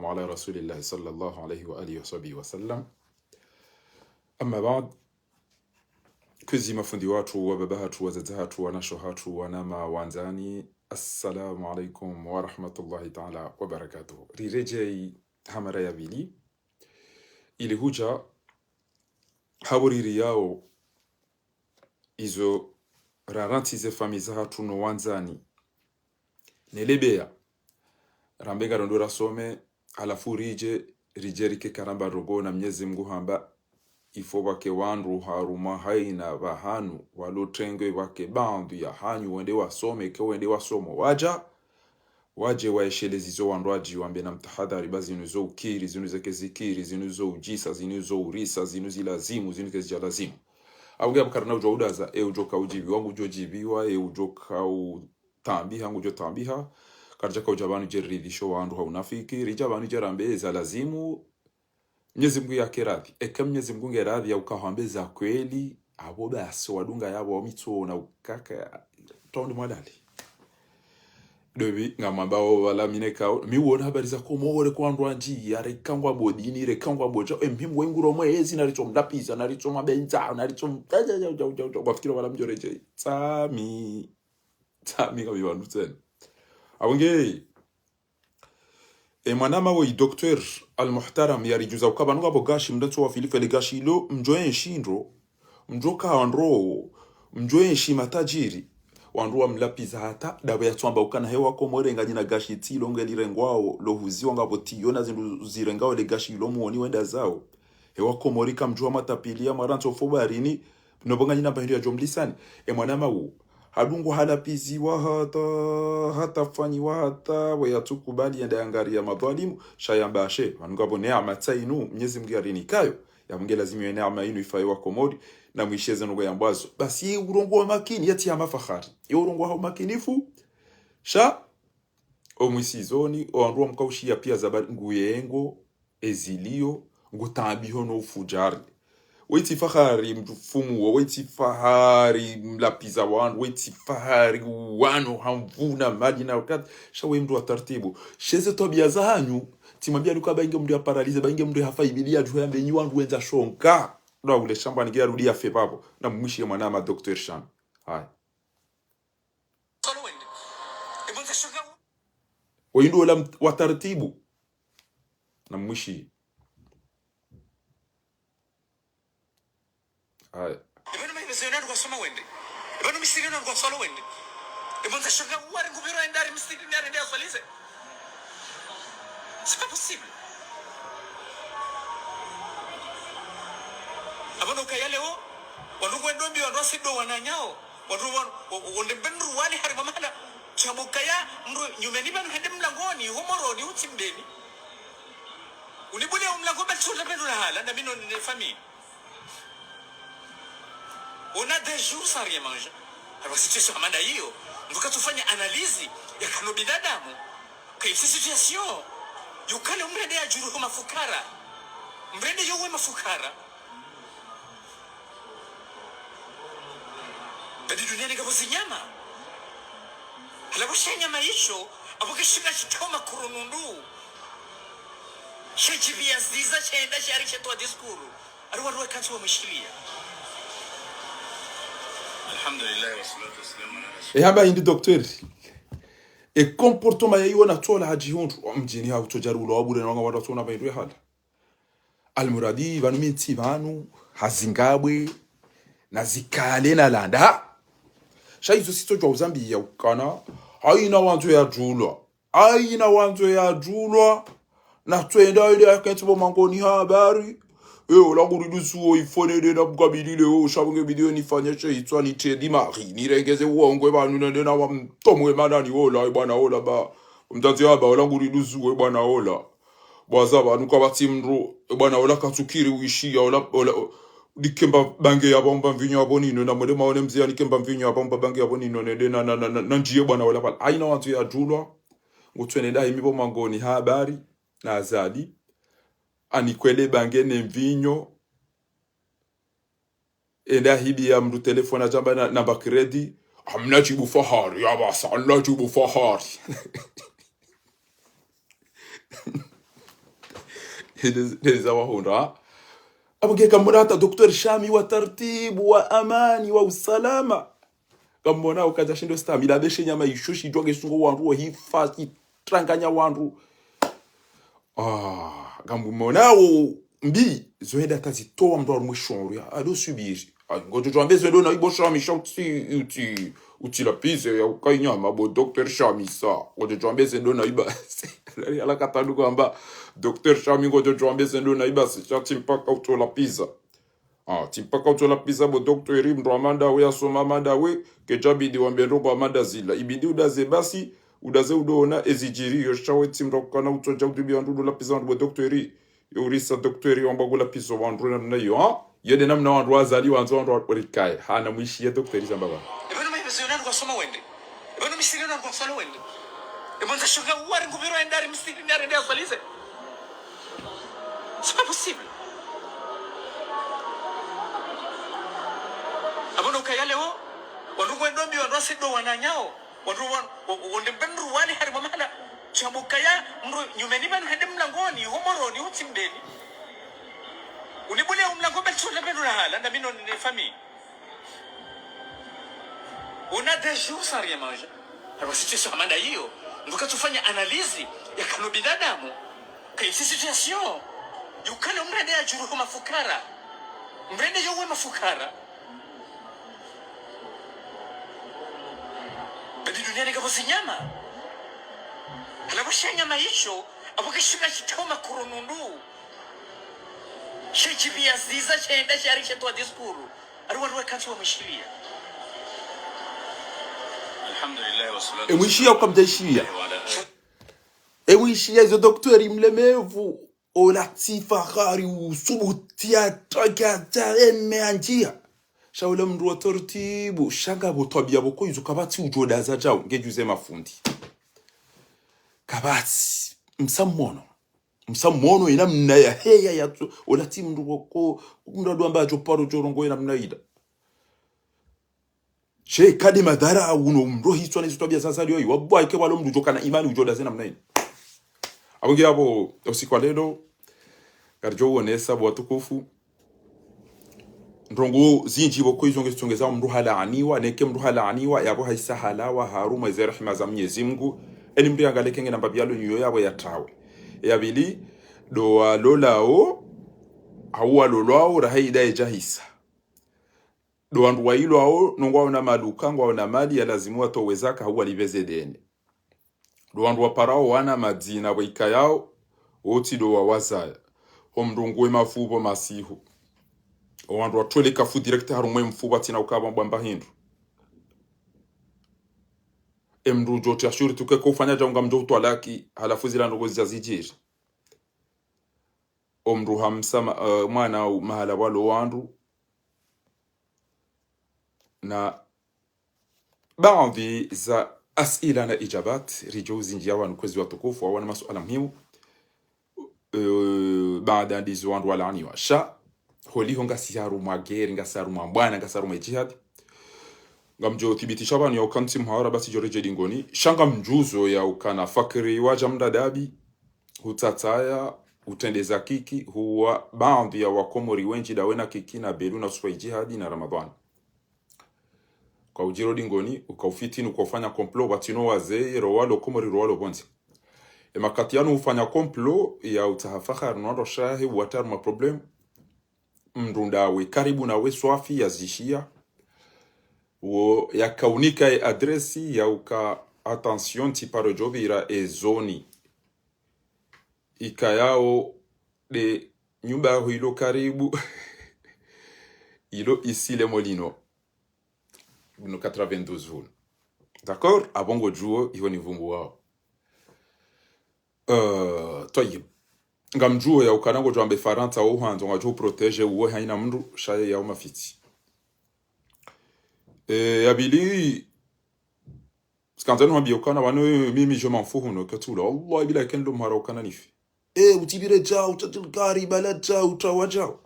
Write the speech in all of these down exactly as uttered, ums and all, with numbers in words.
وعلى رسول الله صلى الله عليه وآله وصحبه وسلم. أما بعد. Kwezi mafundi watru, wababa hatru, wadzadze hatru, wanashe hatru, wanama wandzani, assalamu alaikum wa rahmatullahi ta'ala wa barakatuh. Riredjei ha mara ya pvili, ili hudja hapvo ririyao izo rarantsi ze famiyi zahatru no wandzani. Nelebeya. Rambe ngarondo rasome, halafu ridje, ridje rike karamba rogo na Mnyezi Mngu hamba, il faut pvwake wandru harumwa hayina pvahanu, walo trengwe pvwake baadhwi yahanyu wende wasome, ke wende wasomo wadja, wadje waesheleze zo wandru wadji wambe na mtahadhari ba zinu zo ukiri, zinu zeke zikiri, zinu zo udjisa, zinu zo urisa, zinu zilazimu, zinu kezidja lazimu. Au nge apvo karina udjo udaza, e udjo ka udjibiwa, ngudjo djibiwa, e udjo ka u tambiha, ngudjo tambiha. Karidja ka udja pvanu dje riridhisho wandru ha unafiki, ridja pvanu dje rambe za lazimu, Mnyezi Mngu yake radhi. Eka Mnyezi Mngu nge radhi ya uka hwambe za kweli, apvo basi wadunga yapvo wa mitso na ukaka, tawundi mwalali. Dobi, ngamwambao pvala mi neka, mi wona habari za Komori kwa wandru wandji, ya reka ngwabo dini, reka ngwabo dja, e mhimu we nguro mwezi, naritso mlapviza, naritso mabendza, naritso m-, wafikira pvala mdjo redjei. Tsami. Tsami kami pvanu tsena. Apvo nge, e mwanama we docteur al-muhtaram yaridjuza uka pvanu ngapvo gashi mdru ntso wa filife le gashi ilo, mdjo enshi ndro, mdjo ka ndro, mdjo enshi matadjiri. Wandru wamlapviza hata, dapvo yatswamba ukana he wa Komori nganyina gashi tsi ilo ngelirengwao, lo huziwa ngapvo tiyo na zindru zirengao le gashi ilo muoni wenda zao. He wa Komori kamdjuwa matapili ya mwarantso fo baharini, nopvo nganyina mba hindru yadjo mlisani. E mwanama wo, hadungwa halapviziwa hata, hata fanyiwa hata, we yatsukubali yende yangariya madhwalimu, sha yamba she, pvanu ngapvo neema tsi inu, Mnyezi Mngu yarinikayo, yapvo nge lazimu ye neema inu ifaye wa Komori, na mwisheze nongo yambwazo. Basi ye urongowa makini, yatsi ya mafahari. Ye urongowa ha umakinifu, sha, o mwisizoni, o wandru wamkaushiya piya za bari nguyengo, eziliyo, ngutambiho no ufudjari. We tsi fahari mdru fumu wo, we tsi fahari mlapviza wandru, we tsi fahari wano hamvuna mali na wakati, sha we mdru wa taratibu. She ze twabiya zahanyu, tsimwambiya nuka ba inge mdru ya paralize, ba inge mdru ya hafa ibidi yadjuhe yambe nyi wandru wendza shonga. Ndo ule shamba nge yarudi yafe pvapvo, na mwishiye mwanama docteur Shan. Haya. Solo wende. Ebo nza shoka. Oyi ndo ola mt-, wa taratibu. Na mwishi. Haya. Ebo no mahibezo yona ndo kwasoma wende. Ebo no misiri yona ndo kwasolo wende. Ebo nza shoka wari ngupviro yenda ari misiri ni arende aswalize. C'est pas possible. Abo no kaya leo, wandru kwendo mbi wandru wasido wananyao. Wandru wa-, wa-, wonde mbendru wali hari mamahala. Tsabo kaya mdru nyumeni pvanu hende mlangoni, ho Moroni, utsimbeni. Unibule omlango bali tsonda pvendru na hala, na mi no ne famille. On a des jours sans rien manger. Alors, situation hama nda iyo, mdru katsufanya analyse ya kano binadamu. Ke isi situation, yukale mrende yadjuru ho mafukara. Mrende yo we mafukara. Badi duniani ngapvo zinyama. Hala pvo she nyama isho, apvo ke shinga shitao makoronundu. She djibiya ziza, she enda, she ari, she towa discours. Ari wandru wakantsi wamwishiliya. Alhamdulillah, wassalatu wassalamu ala rasul. E hamba hindri docteur. E comportement ya iwo na tsola hadjihundru. Wa mdjini ha utsodjari ulo wabure na wanga wandru watsona pvahindru ya hala. Almuradi, pvanu mi ntsi pvanu, ha Zingabwe, na zikale na landa. Sha izo sitsodjuwa uzambiya ukana, hayina wandzo yadjulwa. Hayina wandzo yadjulwa. Na tswenda ile yakentsi pvo mangoni ha habari. E, ola nguri duzuwo ifone de na mkabili leo, sha pvo nge bidi yo nifanye she itswa ni Teddy Mari. Nirengeze uwongwe pvanu nende na wa mtomwe manani ola, e bwana ola ba. Mdzadze hamba, ola nguri duzuwo, e bwana ola. Bwaza pvanu kapvatsi mdru, e bwana ola katsukiri wishiya, ola, ola, o-, nikemba bange yapvo mba mvinyo yapvo nino, na mwende maone mziya nikemba mvinyo yapvo mba bange yapvo nino, nende na, na, na, na, na ndjiye bwana ola pvala. Hayina wandzo yadjulwa, ngutswende nda himi pvo mangoni ha habari, na Azali, anikwele bange ne mvinyo, enda hibiya mdru telefoni adjamba na, namba crédit. Hamna djibu fahari, ya basa, hamna djibu fahari. Nde, nde za wahundra. Apvo nge kamwona hata docteur Shami wa tartibu, wa amani, wa usalama. Kamwona ukadja shindo stahamili, apvo she nyama isho shidjwa nge sungo wandru, wahifa, shitranganya wandru. Ah, kamwona wo mbi, zo henda hata zitowa mndru harumwa e shonro ya, ado subiri. Ah, ngodjo djwambe ze ndo na iba Shami sha utsi, utsi, utsi lapvize ya uka inyama bo docteur Shami sa. Ngodjo djwambe ze ndo na iba. Ala katsandu hwamba, docteur Shami ngodjo djwambe ze ndo na iba, si sha tsi mpaka utso lapviza. Ah, tsi mpaka utso lapviza bo docteur, mndru wa madawe, yasoma madawe, kedjabidi wambe ndrongo wa mada zila. Ibidi udaze basi, udaze udo ona ezidjiri, yo sha we tsi mndru wa kukana utsodja udibi wandru udo lapviza wandru bo docteur. Yo urisa docteur wamba ngu lapvizo wandru namna iyo, ha? Yo nde namna wandru wazali wandzo wandru wa-, warikaye. Hana mwishiya docteur zamba pvanu. Epvanu mahibezo yo nandru kwasoma wende. Epvanu misiri yo nandru kwasoma wende. Epvanu za shoka wari ngupviro enda ari misiri ni arende aswalize. C'est pas possible. Apvo no ukaya leo, wandru ngwendo mbi, wandru wasi ndo wananyao. Wandru wa-, wa-, wonde mbendru wali harimwa mahala. Shambu kaya mndru nyumeni pvanu hende mlangoni, ho Moroni, ho Tsimbeni. Unibule umlango bali tsola pvendru na hala, na mino ne famille. On a des jours sans rien manger. Alors, situation hama nda iyo, mndru katsufanya analyse ya kano binadamu. Ka isi situation, yukale mrende ya djuru ho mafukara. Mrende yo we mafukara. Badi duniani ngapvo zinyama. Halafu she nyama isho, apvo kishika shitoma kurunundu. She djibiya ziza, she enda, she ari, she towa discours. Ari wandru wakantsi wamwishiliya. Alhamdulillah, wa salatu. E mwishiya uka mdja ishiya. E mwishiya izo docteur mlemevu. Ola tsi fahari usubuti ya traka ta eme andjia. Sha ule mndru wa tartibu, sha ngapvo twabiya pvoko izo kapvatsi udjo daza djau, ngedjuze mafundi. Kapvatsi, msa mwono. Msa mwono ina mna ya heya ya tso, ola tsi mndru pvoko, mndru ado amba adjo paro djo rongowa ina mna ida. She kade madhara uno mndru hitswa na izo twabiya za zaliwa iwa bwa ike walo mndru udjo kana imani udjo daze namna inu. Apvo nge apvo usiku wa leo, ngaridjo wonesa bo watukufu. Ndrongo zindji pvoko izo nge zitsongeza mndru halaaniwa, neke mndru halaaniwa, yapvo haisa halawa harumwa eze rehema za Mnyezi Mngu. Eni mndru yangalie kenge na mbapvi yalo nyiyo yapvo yatawe. Ya pvili, ndo walolao, hau walolwao, raha ida yedja hisa. Ndo wandru wailwao, no ngwaona maduka, ngwaona mali, ya lazimu watowe zaka, hau walipve ze deni. Ndo wandru waparao wana madzina pvo ikayao, wotsi ndo wawazaya. Ho mndru nguwe mafupvo masihu. O wandru watwele kafu direct harumwa e mfupvo atsina ukapva mbwamba hindru. E mndru udjo tsi ashuri tuke ko ufanya dja unga mndru utwalaki, halafu zila ndrongo zidja zidjiri. O mndru hamsa ma-, eh, mwana u-, mahala pvwalo wandru. Na baadhwi za asila na ijabat, ridjo uzindjiya wanu kwezi watukufu, wawana masuala muhimu. Eh, baada ndizo wandru walaaniwa. Sha, holiho ngasi harumwa geri, ngasi harumwa mbwana, ngasi harumwa ijihadi. Ngamdjo thibitisha pvanu ya uka ntsi muhawara basi djo redjei dingoni. Sha ngamdjuzo ya ukana fakiri wadja mdadabi, hutsatsaya, hutrendeza kiki, huwa baadhwi ya wakomori wendji ndawe na kiki na belu na uswa ijihadi na Ramadhwani. Kwa udjiro dingoni, uka ufitini, uka ufanya complot, watsino wazee, ro walo Komori, ro walo pvondze. E makati yanu ufanya complot ya utsaha fahari, no wandru shahe, uwatria harumwa problème. Mndru ndawe karibu nawe swafi yazishiya. Wo yakaunika e adresse ya uka attention tsi paro djo pvira e zone. Ikayao nde nyumba yaho ilo karibu, ilo ici Les Moulineaux. Buno quatre-vingt-douze vunu. D'accord? Apvo ngodjuo, iho ni vungu wao. Euh, twayib. Ngamdjuo ya ukana ngodjo amba e Farantsa wo hwandzo ngwadjo protéger uwo haina mndru, sha ye yao mafitsi. Eh, ya pvili, tsikandza nuhwambiye ukana pvanu mimi je m'en fous huno, ketula. Wallahi billahi kendo mhara ukana nife. Eh, utsipvire djau, utsatsi lukari, bala djau, utrawa djau.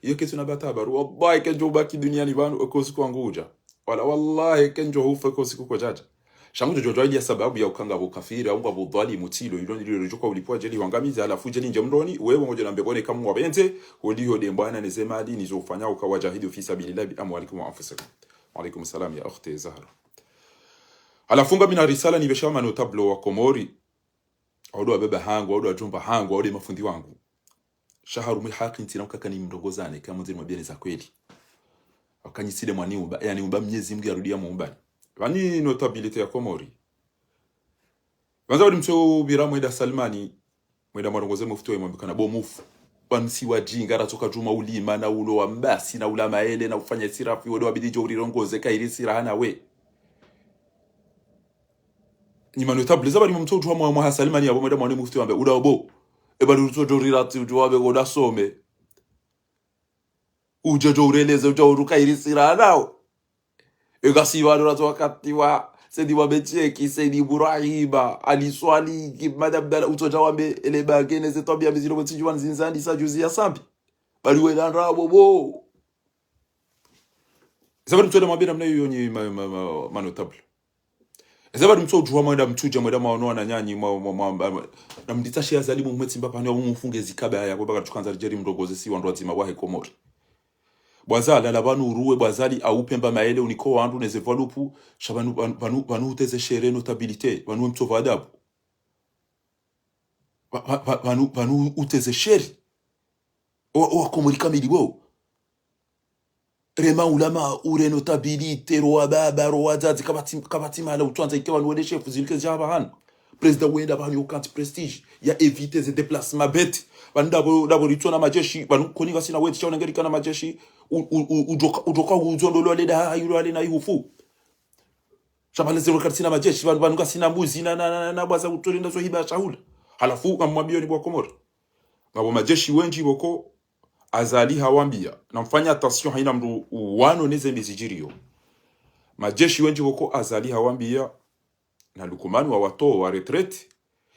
Iyo ketsina bata habaru. Wallahi kendjo ubaki duniani pvanu, eko usiku wangu udja. Wala wallahi kendjo hufa eko usiku kodjadja. Sha ngudjo djuwa djuwa ili ya sababu ya uka ngapvo kafiri, au ngapvo dhwalimu, tsi lo, ilo ndilo lidjo uka ulipvwa djeli hwangamiza, halafu djeli ndje mroni, wewe ngodjo nambe kone kamu wapvendze, holiho nde mbwana ne ze mali, nizo ufanya uka wajahidi fi sabilillahi bi amwalikum wa anfusikum. Wa alaikum salam ya ukhti Zahra. Halafu ngami na risala nipvesha ma notables wa Komori. Wao ndo wababa hangu, wao ndo wadjomba hangu, wao ndo mafundi wangu. Sha harumwa haki ntsina ukaka nimrongoze ne, kamu ndziri mwambiye ne za kweli. Wakanyisile mwani umba, yani umba Mnyezi Mungu yarudi ya muumba. Pvanu notabilité ya Komori. Pvandza wali mtso pvira mwenda salimani, mwenda mrongoze mufti wa imwambe kana bo mufti. Pvanu si wadjinga, ratsoka djuma ulima na ulo wa mbasi na ula maele na ufanya israfu, wo ndo wabidi djo urirongoze kayiri sira hana we. Nyi ma notables, eza pvanu mtso udjuwa mwa, mwa hasalimani yapvo mwenda mwane mufti wambe, uda obo. E pvanu utso djo rira tsi udjuwa wambe koda some. Udjo djo ureleze, udjo uruka iri sira nao. Eka si pvanu ratso wakati wa Saidi wa Becheki, Saidi Ibrahima, Ali Swalihi, Madame Dala, utso dja wambe ele bage ne ze twabiya mbi zilo mwe tsi djuwa nzinza ndi sa juzi ya sambi. Pvanu wena ndrabo bo. Eza pvanu mtso enda mwambe namna iyo nyi ma, ma, ma, ma notables. Eza pvanu mtso udjuwa mwenda mtsudja mwenda mwaono wananyanyi mwa, mwa, mwa, mwa, na mditsashi ya zalimu mwe tsimba pvanu ya umufunge zikaba ya kweba katsuka ndza ridjeri mrongoze si wandru wadzima wahe Komori. Bo Azali, lala pvanu uruwe, bo Azali, au pvemba maele uniko wandru ne ze pvalupu, sha pvanu, pvanu, pvanu, pvanu uteze shere notabilité, pvanu we mtso pva adabu. Pva, pva, pva, pvanu, pvanu uteze shere. O, o wa Komori kamili wo. Rema ulama, ure notabilité, ro wababa, ro wadzadze, kapvatsi, kapvatsi mahala utswandza ike pvanu wende shefu, zilike zidja pvahanu. Président wenda pvanu yo kanti prestige, ya éviter ze déplacement bête. Pvanu ndapvo, ndapvo ritsona madjeshi, pvanu koni ngasina wetsi, sha unangerika na madjeshi, u, u, u, udjoka, udjoka uzo ndo lwale da, ha, ha, lwale na ihufu. Sha pvale zero katsina madjeshi, pvanu, pvanu ngasina mbuzi, na, na, na, na, na, bwaza utole ndazo hiba shahula. Halafu, ngamwambiyo ni bo wa Komori. Ngapvo madjeshi wendji pvoko, Azali hawambiya, namfanye attention haina mndru uwano ne ze mbi zidjiriyo. Madjeshi wendji pvoko Azali hawambiya, na Lukumani wawatowa retraite,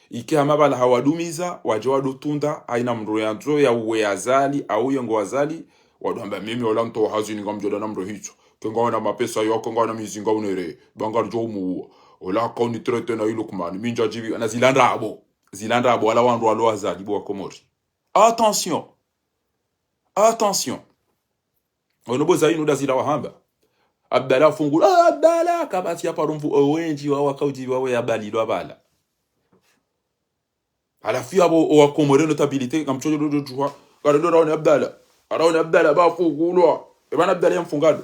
ike hama pvala hawadumiza, wadje wadotunda, haina mndru yandzo ya uwe Azali, au yengo Azali, wadwamba mimi ola mtowa hazini ngamdjo dana mndru hitswa. Ke ngawana mapesa yo, ke ngawana mizinga unere, ba ngaridjo umuwa. Ola haka uni traité na i Lukumani, mi ndjadjibi, na zila ndrabo. Zila ndrabo, wala wandru walo Azali, bo wa Komori. Attention. Attention. Ono bo zainu nda zila wahamba. Abdala fungulwa, ah, Abdala, kapvatsi ya paro mfu, o wendji wa wakaudji wawe ya balilwa pvala. Halafu yapvo o wa Komori notabilité, ngamtsojo ndo djuwa. Kare ndo raone Abdala. Araone Abdala ba fungulwa. E pvanu Abdala ya mfungado.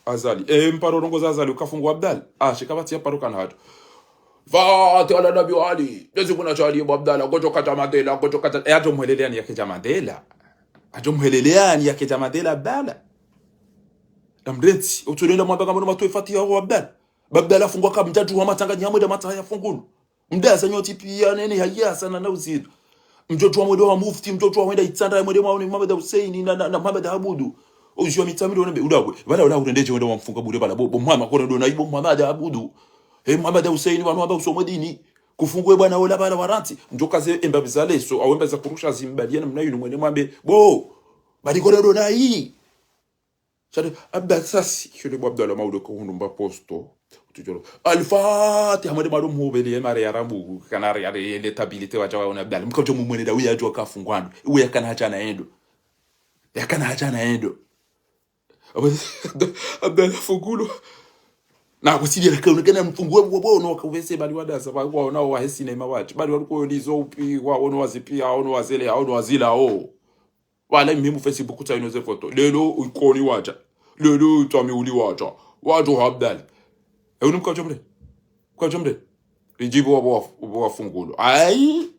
Azali. E mparo rongoza Azali, uka fungwa Abdala. Ah, sha kapvatsi ya paro kana hatu. Fatiha ala Nabi wa Ali. Ndezi kuna shali bo Abdala, ngodjo kadja Mandela, ngodjo kadja. E adjo mweleleani yake dja Mandela. Adjo mweleleani yake dja Mandela Abdala. Namrentsi, utsulenda mwamba kamwe no matowe Fatiha ho Abdala. Ba Abdala fungwa ka mdjadjuwa matanga nyamwe nda matanga ya fungulu. Mdaza nyotsi piya nene hayasa na na uzito. Mdjodjuwa mwendo wa mufti, mdjodjuwa wenda Itsandra mwende mwaone Muhammad Hussein na, na, na Muhammad Abudu. Udjuwa Mitsamihuli wonambe, udawe. Pvala, udawe, urendedje wenda wamfunga bure pvala, bo, bo Muhammad, kone ndo na ibo Muhammad Abudu. He, Muhammad Hussein, pvanu wamba usomwe dini. Kufungwe bwana ola pvala warantsi. Mdjokaze emba pvi za leso, au emba za kurusha zimbali ya namna yinu mwende mwambe, bo. Bali kone ndo na iyi. Shade, Abdala sasi, shule bo Abdala maudo ko hundru mba posto. Utujolo. Al-Fatiha, mwende mwado mhubeli, ye mare ya rabu, kana re, ya re, ye notabilité wadja waone Abdala. Mkaudjo mumwene da, uye adjo kafungwando. Uye yakana hadja na endo. Yakana hadja na endo. Abdala, Abdala fungulwa. Na kusidi ya kauna kana mfungwa, bo, bo, no, wakawese, bali wadaza, wa, wa, ona, wa, he sinema wadji. Bali waluko lizo upi, wa, ono wazipi, wa, ono wazele, wa, ono wazila, o. Wala mimi Facebook tsaino ze foto. Lelo Ikoni wadja. Lelo Mitsamihuli wadja. Wadja ho Abdala. E unu mkaudjo mle. Mkaudjo mle. Ridjibu wa, wa, wafungulwa. Ayi.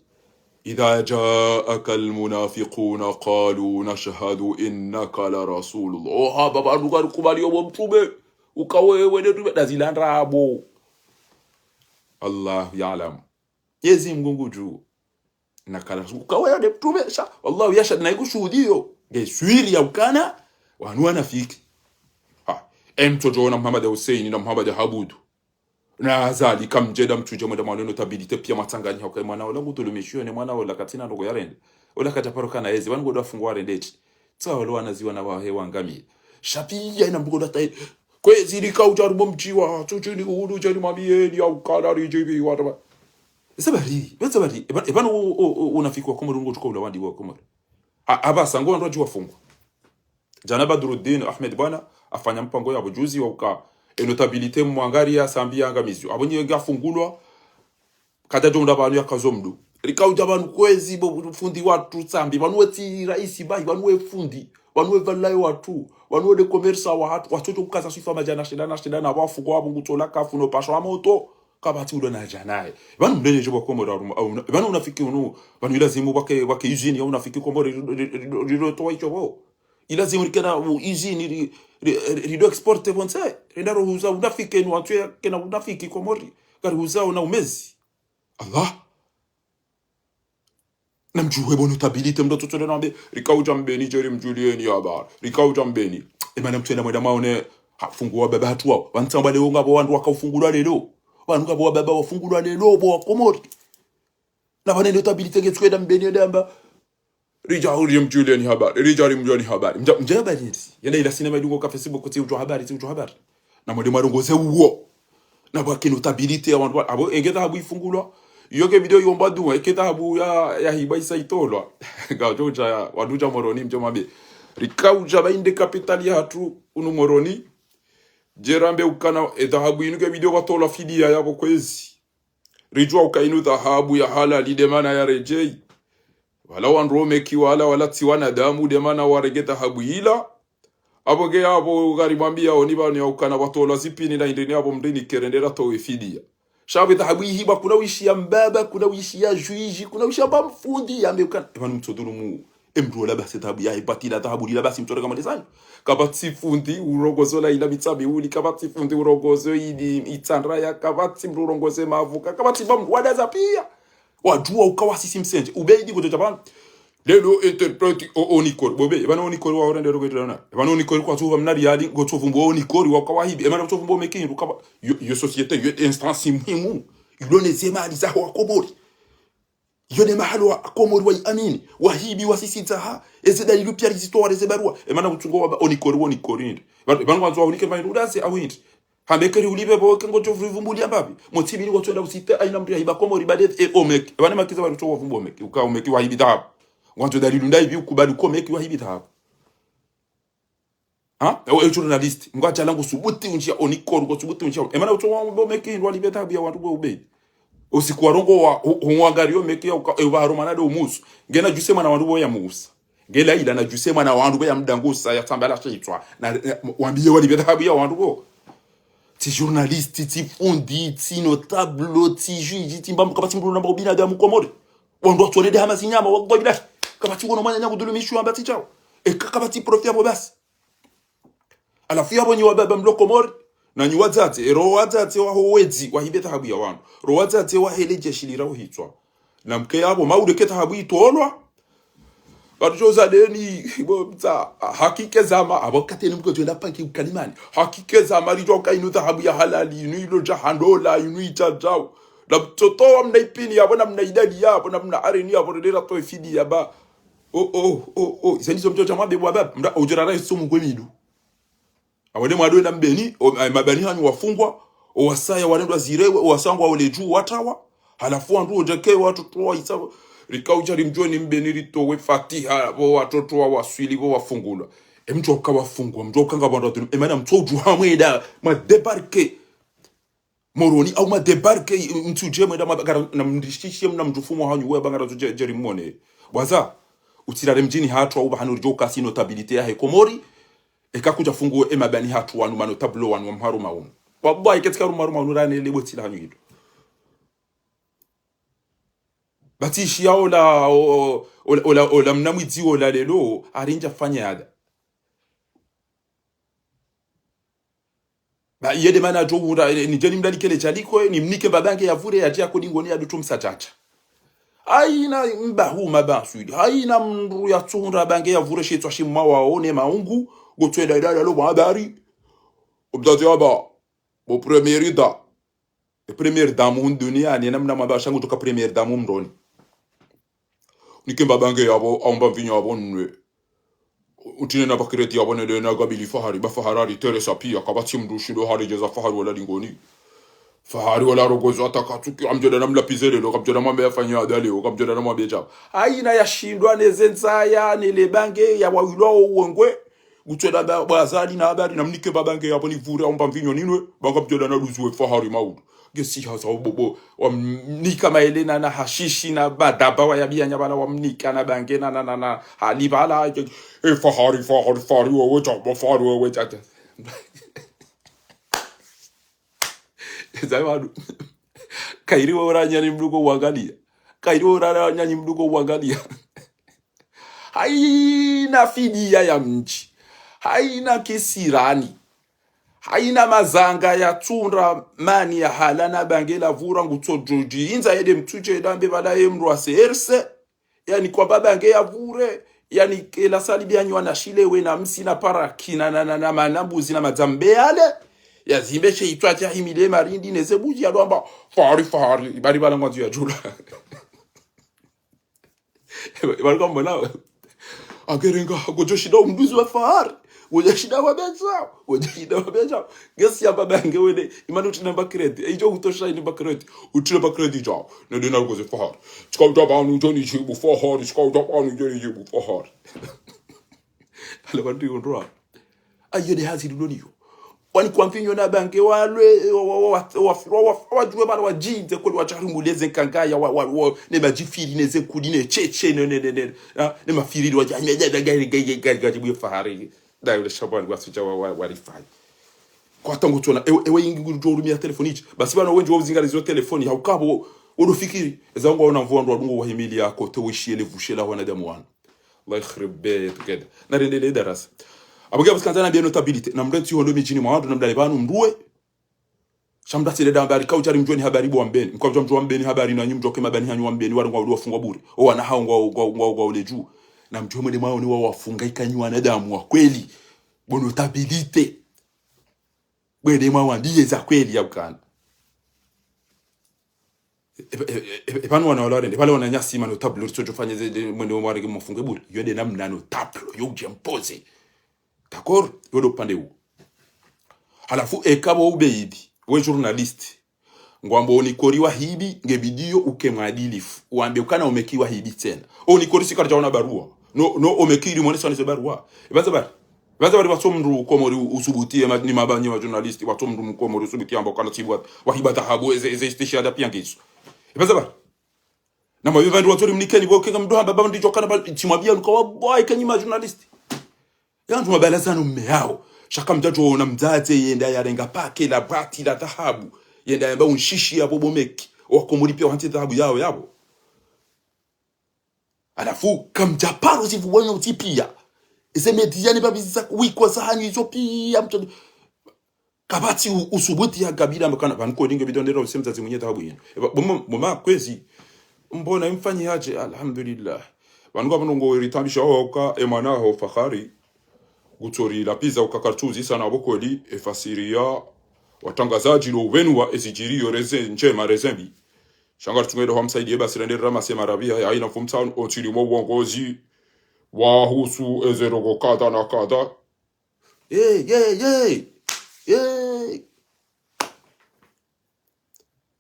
إذا جاءك المنافقون قالوا نشهد إنك لرسول الله. Oha, baba, nduka kubali yo bo mtrume. Uka wewe nde mtrume. Nda zila ndrabo. Allahu ya'lam. Mnyezi Mungu ngudjuo. Nakala, uka wewe nde mtrume, sha, wallahu yashhad, na ikushuhudiyo. Nge swiri ya ukana, wanu wanafiki. Ha, emtsodjo ona Muhammad Hussein na Muhammad Abudu. Na Azali kamdjeda mtsudje mwenda mwaone notabilité piya mwatsanganyiha uka mwana ola ngudhulumishiwa ne mwana ola katsina ndrongo yarende. Ola kadja paro kana yezi, wanu ngodo wafungwa warende etsi. Tsa walo wanaziwa na wahe wangamiya. Sha piya ina mbugo data Kwezi rika udja harumwa mdji wa, tsutsu ni uhulu udja ni mwambiyeni ya ukana ridjibiwa, tama. Esa bari, esa bari, eba, eba no, o, o, o, unafiki wa Komori ngo tsuka ula wandi wa Komori. A, aba sango wandru wadji wafungwa. Djana Badruddin Ahmed bwana, afanya mpango ya bujuzi wa uka, e notabilité mwangari ya Sambi ya angamizio. Abo nye ngafungulwa, kadja djo unda pvanu ya kazo mdru. Rika udja pvanu kwezi bo fundi watru Sambi, pvanu we tsi raisi bahi, pvanu we fundi, pvanu we valaye watru, pvanu we de commerçant wahatru, watsotso kukaza swifa madjana shenda na shenda na wafu kwa bungu tsola kafu no pasho wa moto, kapvatsi ulo na djanaye. Pvanu mndene djo bo Komori, au, au, pvanu unafiki unu, pvanu ilazimu wake, wake usine ya unafiki Komori, ri, ri, ri, ri, ri, towa icho bo. Ilazimu rikena u, usine, ri, ri, ri, rido exporte pvontsi, renda ro huza unafiki enu, wantsu ya kena unafiki Komori, kari huza una umezi. Allah. Namdjuwe bo notabilité mdo totole nambe, rika udja Mbeni djeri mdjuliyeni habari. Rika udja Mbeni. Emana mtswenda mwenda maone, hafungwa baba hatru wao. Wantsamba leo ngapvo wandru waka ufungulwa lelo. Wandru ngapvo wababa wafungulwa lelo, bo wa Komori. Na pvane notabilité nge tswenda Mbeni yende amba. Ridja uri mdjuliyeni habari. Ridja uri mdjuliyeni habari. Mdja, mdja habari nti. Yenda ila sinema idungo ka Facebook tsi udjo habari, tsi udjo habari. Na mwende mwarongoze uwo. Na pvwake notabilité ya wandru wa, abo enge dhahabu ifungulwa. Iyo ke video yomba dunga, eke dhahabu ya, ya hiba isa itolwa. Nga udjo udja ya, wandru udja Moroni mdjo mambe. Rika udja ba inde kapitali ya hatru, unu Moroni. Djera mbe ukana, e dhahabu inu ke video watolwa fidiya yabo kwezi. Ridjuwa uka inu dhahabu ya halali de mana ya redjeyi. Wala wandru wo Meki wala, wala tsi wanadamu de mana warenge dhahabu ila. Abo nge abo ngari mwambiya oni pvanu ya ukana watolwa zipini na indeni abo mndrini kerendera towe fidiya. Sha pvo dhahabu ihiba kuna wishiya mbaba, kuna wishiya juge, kuna wishiya mba mfundi, yambe ukana. Epvanu mtsodhulumu. Emndru ola basi dhahabu yahe batila dhahabu lila basi mtsore kama lizani. Kapvatsi fundi urongozo la ila mitsabi uli, kapvatsi fundi urongozo ili itsandraya, kapvatsi mndru urongoze mavuka, kapvatsi mba mndru wadaza piya. Wadjuwa uka wasisi msendje. Ubeidi kudjo dja pvanu. Lelo interprète o, Onicor. Bobe, epvanu Onicor wa orende rogo itrana. Epvanu Onicor kwatsu pva mna riyali, ngotso vumbu Onicor wa uka wahibi. Emana kutso vumbu Meki hindru kaba. Yo, yo société, yo instance muhimu. Ilo ne zemali zaho wa Komori. Yo ne mahalo wa Komori wa iamini. Wahibi wasisi dzaha. Eze dalilu piya rizitowa eze barua. Emana kutsungo waba Onicor, Onicor inde. Pvanu, pvanu wandzo wa Onicor pvanu udase au inde. Hambe keri ulipve bo ke ngodjo vumbuliya mbapvi. Motsibili ngotso enda usite aina mndru yahiba Komori bade e o Meki. Epvanu makiza pvanu tso wavumbu o Meki. Uka o Meki wahibi dhahabu. Wandzo dalilu nda ibi ukubali ko Meki wahibi dhahabu. Ha? Ewe, ewe journaliste. Ngwadjala ngo subuti undjiya Onicor, ngo subuti undjiya. Emana utso wa bo Meki ndo walipve dhahabu ya wandru bo ubeidi. Usiku warongowa, hu, hu wangariyo Meki ya uka, ewa harumana do umusu. Ngena djuse mwana wandru bo ya muusa. Ngela ila na djuse mwana wandru bo ya mdangusa ya tsamba la shitswa. Na, na, wambiye walipve dhahabu ya wandru bo. Tsi journaliste, tsi fundi, tsi notable, tsi juge, tsi mbambu, kapvatsi mndru namba ubinadamu Komori. Wandru watsone de hama zinyama, wallahi billahi. Kapvatsi wono mwana nyakudhulumishiwa amba tsi djawo. Eka kapvatsi profit yapvo basi. Halafu yapvo nyi wababa mlo Komori, na nyi wadzadze, ero wadzadze waho wedzi, wahibe dhahabu ya wandru. Ro wadzadze wahele jeshi lira uhitswa. Na mke yapvo, maude ke dhahabu itolwa. Pvatsu djo za deni, bo mtsa, hakike zama, apvo kateni mke djwenda panki ukalimani. Hakike zama, lidjwa uka inu dhahabu ya halali, inu ilo dja ha ndola, inu idja djau. Na mtsotowa mna ipini yapvo, na mna idadi yapvo, na mna areni yapvo, redera towe fidi yaba. O, o, o, o, zeni zo mdjo dja mwambe bwababa, mda, udjora rai sumu ngwe midu. Awade mwado enda Mbeni, o, ay, mabani hanyu wafungwa, o wasaya warendwa zirewe, o wasangwa ole dju watawa, halafu wandru odja ke watotowa isa, rika udja rimdjoni Mbeni ritowe fatiha, bo watotowa waswili, bo wafungulwa. E mdjo uka wafungwa, mdjo uka nga wandru wadhulumu, e mana mtso udju hamweda, mwa débarquer Moroni, au mwa débarquer, mtsu udje mwenda mwa bangara, na mndishishe, mna mdjufumo hanyu, we bangara zo dje, dje rimwone. Bwaza, utsirare mdjini hatru, au bahanu ridjo uka si notabilité yahe Komori, eka kudja fungu e mabani hatru wanu, ma notable wanu, wa mharu maunu. Wallahi, eka tsika ru mharu maunu, rane lebo tsila hanyu ido. Batsi ishiya ola, o, ola, ola, ola mna mwidzi ola lelo, arindja fanya yada. Ba, iye de mana djo hura, eh, nidje nimdalikele djaliko, eh, nimnike mba bange ya vure, yadje ya kodi ngoni ya dutu msa chacha. Haina mbahu mabaswidi. Haina mndru ya tsuhundra bange ya vure shitswa shimwa waone maungu, gotwenda idada lo mabari. Obdadi aba, bo premier ida. E première dame hunu duniani, ena mna mabasha ngudjoka première dame mndroni. Nike mba bange yapvo, au mba mvinyo yapvo nwe. Utsine na ba crédit ya bone de na gabili Fahari, ba Fahari hari teresa pia, kapvatsi mndru ushindo hari djeza Fahari wala lingoni. Fahari wala rogozo hata katsuki, kamdjo dana mlapvize lelo, kamdjo dana mwambe yafanya adaleo, kamdjo dana mwambe djao. Haina yashindwa neze ndzaya, nele bange, ya wawilwa owengwe. Kutswela ba, ba Azali na habari, namnike ba bange ya bo nivure, amba mvinyo ninwe, ba kamdjo dana luzuwe Fahari maudu. Ngesi haza bobo, wamnika maele na, na hashishi na badaba wa yabia nyabala wamnika na bange na, na, na, na, halibala, e Fahari, Fahari, Fahari, wewe djao, Fahari, wewe djao. Zai wanu. Kairi wa ura nyanyi mndru ko wangalia. Kairi wa ura nyanyi mndru ko wangalia. Haina fidiya ya mdji. Haina kisirani. Haina mazanga ya tsundra mani ya hala na bange la vura ngutso djodji. Indza yede mtsudje dambe bala ye mndru wa C R C. Yani kwamba bange ya vure, yani ela salibi ya nywana shile we na msi na paraki na, na, na, na, ma, na mbuzi na madzambe yale. Ya zimbe she itswa cha himile marindi neze buji ya lwamba, Fahari, Fahari, ibari bala ngwandzo ya djula. Ibari kamba na, akerenga, kudjo shinda umbuzi wa Fahari. Kudjo shinda wa bedza, kudjo shinda wa bedza. Ngesi ya baba nge wene, imani utsina ba crédit. E, idjo kutosha ini ba crédit. Utsina ba crédit djao. Nende na lukoze Fahari. Tsika uta pvanu djoni djibu Fahari. Tsika uta pvanu djoni djibu Fahari. Ale bantu yondroa. Ayo de hazi luloniyo. Wani kwa mvinyo na bange walwe, wa, wa, wa, wa, wa, wa, wa, wa, wadjuwe bala wadjindze kweli wadjarumuleze nkangaya, wa, wa, wa, ne madjifiri, ne ze nkudi, ne tchetche, ne, ne, ne, ne, ah, ne mafiriri, wadja, ne, ne, ne, ne, ne, ne, ne, ne, ne, Fahari. Da yule shabwani, wasudja wa, wa, wa rifai. Kwa tangu tsona, ewe, ewe ingi ngudjo urumia telefoni idji. Basi bana wendji wa uzingalizo telefoni, hauka bo, wodo fikiri. Eza ngwaona mvua ndo wadungo wahimili ya kote, weshiye le vushe la wanadamu wanu. Allah yakhrib bayt keda. Na rendele darasa. Abuge abusikandza na bien notabilité. Na mrentsi hondo midjini mwa wandru, na mdale pvanu mndruwe. Sha mdatsi leda habari, kaudjari mdjueni habari bo wa Mbeni. Mkwa mdjua mdjua Mbeni habari, na nyi mdjoke mabani hanyu wa Mbeni, wale ngwa uli wafungwa bure. O wana hao ngwa, ngwa, ngwa, ngwa ule dju. Na mdjue mwende mwaone wa wafunga ikanyi wanadamu wa kweli. Bo notabilité. Mwende mwawambiye za kweli ya ukana. E, e, e, e, e, pvanu wana wala warende, pvale wana nyasi mano tablo, ritso djofanye ze, de, mwende mwarege mwafunge bure. Yo de namna no tablo, yo udje mpoze. D'accord? Yo do upande uwo. Halafu, eka bo ubeidi, we journaliste. Ngwambo onikori wa hibi, nge bidiyo uke mwadilifu. Wambe ukana omeki wa hibi tsena. Onikori si karidja ona barua. No, no omeki ili mwonesa neze barua. Ibaza bari. Ibaza bari watso mndru Komori usubuti, ema, ni maba, ni ma journaliste, watso mndru Komori usubuti amba ukana tsibu wa, wahiba dhahabu, eze, eze, eze shahada pia ngizo. Ibaza bari. Na mabiba ndi watso limnikeni, bo kenga mndru hamba, baba ndidjo kana, ba, tsimwabia luka wa, bo, ikenyi ma journaliste. Yandru mabala zanu mme yao. Sha kamdjadjo ona mdzadze yenda yarenga pake la bati la dhahabu. Yenda yamba unshishi ya bo bo meki. Wakomori pia wahantsi dhahabu yao yabo. Halafu, kamdjaparo zivu wanyo uti pia. Eze media ne babizi za wikwa za hanyu izo pia mtoni. Kapvatsi u, usubuti ya kabila mbakana, pvanu ko dinge bidondera usemza zimwenye dhahabu yinu. Eba, boma, boma kwezi, mbona imfanyi hadje, alhamdulillah. Pvanu ka pvanu ngo ritambisha hoka, emwana ho Fahari, kutsori lapviza uka kartuzi sana bo kweli, efasiriya, watrangazadji lo wenu wa ezidjiriyo reze ndjema reze mbi. Sha ngaritsunge do hamsaidiye basi rende ramase marapvi ya, ya ina fumtsa, ontsi limo uongozi, wahusu eze ndrongo kadha na kadha. Ye, ye, ye. Ye.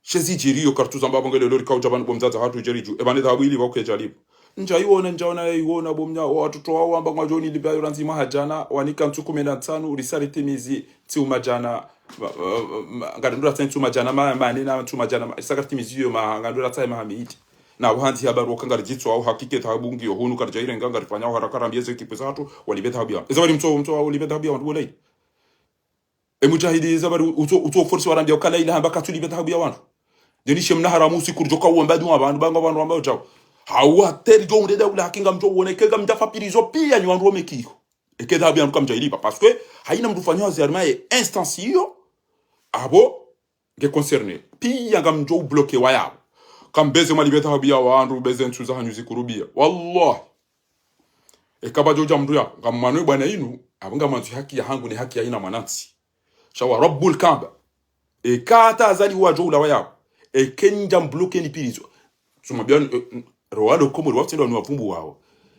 She zidjiriyo kartuza mbapvo nge lelo rikaudja pvanu bo mdzadze hatru djeridju. Eba ne dhahabu ili pvauke djalibu. Ndja iwona, ndjaona, iwona bo mnya, o watoto wao wamba ngwadjo nilipva yo randzi mwaha djana, wanika ntsu kume na ntsanu, risa ritimizi, ntsi umadjana, ma, ma, ma, ngarendura tsahe ntsu madjana, ma, mane na ntsu madjana, ma, risa karitimizi yo ma, ngarendura tsahe maha mihiti. Na buhandzi habari waka ngaridjitso au hakike dhahabu ngiyo hunu karidja irenga ngarifanya au haraka rambiye ze ekipe zatru, walipve dhahabu ya. Eza bari mtso, mtso, walipve dhahabu ya wandru wolayi. E mujahidi, eza bari utso, utso force warambiya ukana ila hamba katsulipve dhahabu ya wandru. Deni she mna haramu usiku ridjoka uwamba dua wandru, banga wandru wamba udjao. Hawa teri djo unde daula haki ngamdjo uone, ke ngamdja fa prison pia nyi wandru womekiko. Eke dhahabu ya wandru kamdja ilipva. Parce que, haina mndru ufanya hazi harumwa ye instance iyo, abo, nge concerné. Pia ngamdjo ubloqué wa yabo. Kambeze mwalipve dhahabu ya wandru, beze ntsu za hanyu zikurubia. Wallah. Eka pvadjo udja mndru ya, ngamwanwe bwana inu, abo ngamwandzo haki ya hangu ne haki ya ina mwanantsi. Sha wa Rabbul Kaaba. Eka hata Azali wadjo ulawa yabo. Eke ndja mbloqué ni prison. Suma bian, eh, rowa do Komori, watsendo wanu wavumbu wao.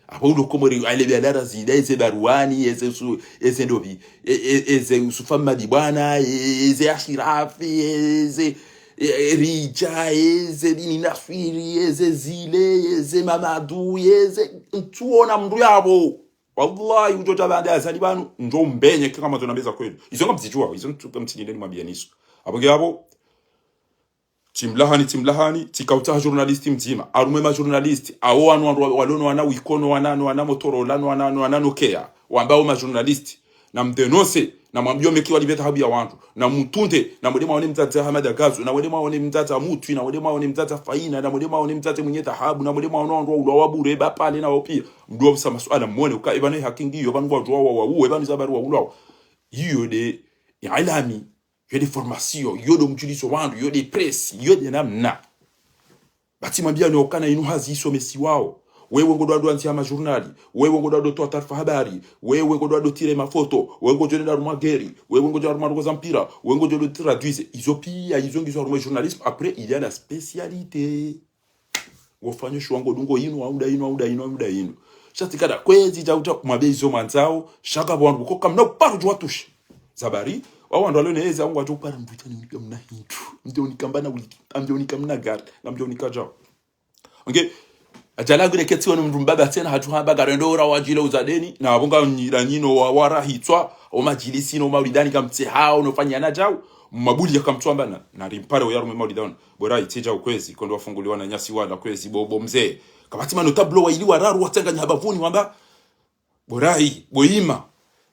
Apvo ulo Komori, ale biadara zida, eze Baruani, eze su, eze Ndovi, e, e, eze Yusufa Madi Bwana, e, eze Ashirafi, eze, e, e, Rija, eze Dini Naswiri, eze Zile, eze Mamadu, eze, ntsuona mndru yapvo. Wallahi, udjo tsa pvandza Azali pvanu, ndjo mbenye, keka madzo na meza kwenu. Izo ngamzidjuwa, izo ntsu, kamtsininde nimwambiye niso. Apvo nge apvo, tsimlahani, tsimlahani, tsika utsaha journaliste mdzima. Harumwa ema journaliste, awo wanu wandru wa, walo no wana Wiko, no wana, no wana Motorola, no wana, no wana Nokia. Wamba wo ma journaliste. Na mdénoncer, na mwambiye meki walipve dhahabu ya wandru. Na mtunde, na mwende mwaone mdzadze Hamada Gazou, na mwende mwaone mdzadze Mutwi, na mwende mwaone mdzadze Faina, na mwende mwaone mdzadze Mwinyi Dhahabu, na mwende mwaone wandru wa ulwa wa bure, ba pale na wo piya. Mdru wa usa masuala mwone, uka, epvanu ye haki ngiyo, epvanu ngwadjuwa wa, wa, u, epvanu za baru wa ulwa. Iyo nde, ya ilami. Yo nde formation, yo nde mdjuliso wandru, yo nde presse, yo nde namna. Ba tsimwambiya no ukana inu hazi isomesiwao. Wewe ngodjo ndo andzi ya ma journal, wewe ngodjo ndo towa taarifa habari, wewe ngodjo ndo tire mafoto, wewe ngodjo ndo harumwa guerre, wewe ngodjo harumwa ndrongoo za mpira, wewe ngodjo ndo traduise. Izo piya, izo ngizo harumwa journalisme. Après, il y a la spécialité. Ngofanyo shiwa ngodungo inu, au nda inu, au nda inu, au nda inu. Sha tsi kada kwezi dja uta mwambe izo mwandzao, sha ka pvo wandru ko kamna uparo djuwa tushe. Zabari, wa wandru walo ne eza, ngwadjo upara mbuta ni unika mna hindru. Mdjo unika mbana uliki, amdjo unika mna gari, ngamdjo unika djao. Onge, adjala ngure ketsi wanu mndru mbaba tsena hatru hamba gari ndo ura wadjile uzadeni, na wabonga nyira nyino wa wara hitswa, o madjilisi no maulidani kamtse hao, no fanyana djao, mabuli ya kamtswamba na, na rimpare o yarumwe maulidani. Borai, tsidja ukwezi, kondo wafunguliwa wananyasi wala kwezi, bo, bo mze. Kapvatsi ma notable wayili wararu watsanganya habavuni wamba, Borai, bo ima.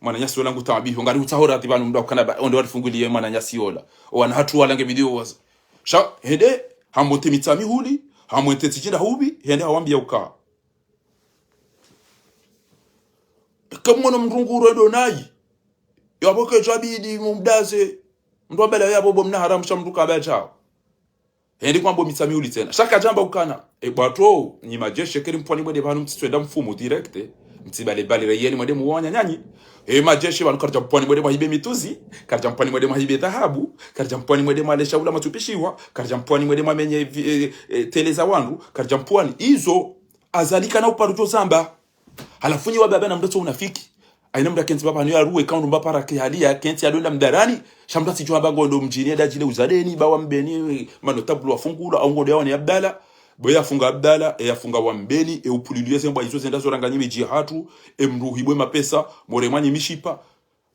Mwananyasi wola ngu taabiho, ngari utsaho radhi pvanu mdru ukana ba, ondo warifunguliye mwananyasi wola. O wana hatru wala nge video waza. Sha, hende, hamwente Mitsamihuli, hamwente Tsidjinda Hubi, hende hawambiya uka. Eka mwono mndru nguro ndo nayi. Yapvo ke djabidi mumdaze. Mndru wa bala yapvo bo mna haramu sha mndru kaba djao. Hendi kwambo Mitsamihuli tsena. Sha kadjamba ukana. E bwatro, nyi majeshi, keri mpvwani mwende pvanu mtsitswenda mfumu direct. Mtsibale bale reyeni mwende muwanya nyanyi. E majeshi pvanu karidja mpvwani mwende mwahibe mitsuzi. Karidja mpvwani mwende mwahibe dhahabu. Karidja mpvwani mwende mwale shaula matsupishiwa. Karidja mpvwani mwende mwamenye vi, e, e, tele za wandru. Karidja mpvwani. Izo, Azali kana uparo djo zamba. Halafu nyi wababa na mdatso unafiki. Haina mdru akentsi pvapvanu yaruwe kaundu mba para ke hali ya kentsi yadonda mdarani. Sha mdru atsidjuwa mba ngondo mdjini yadadjile uzadeni, ba wa Mbeni, ma notable wafungulwa, au ngondo yaone Abdala. Bo yafunga Abdala, e yafunga wa Mbeni, e upulilwe ze mbwa izo zenda zoranganya midji hatru, e mndru hibwe mapesa, more mwanyi mishipa.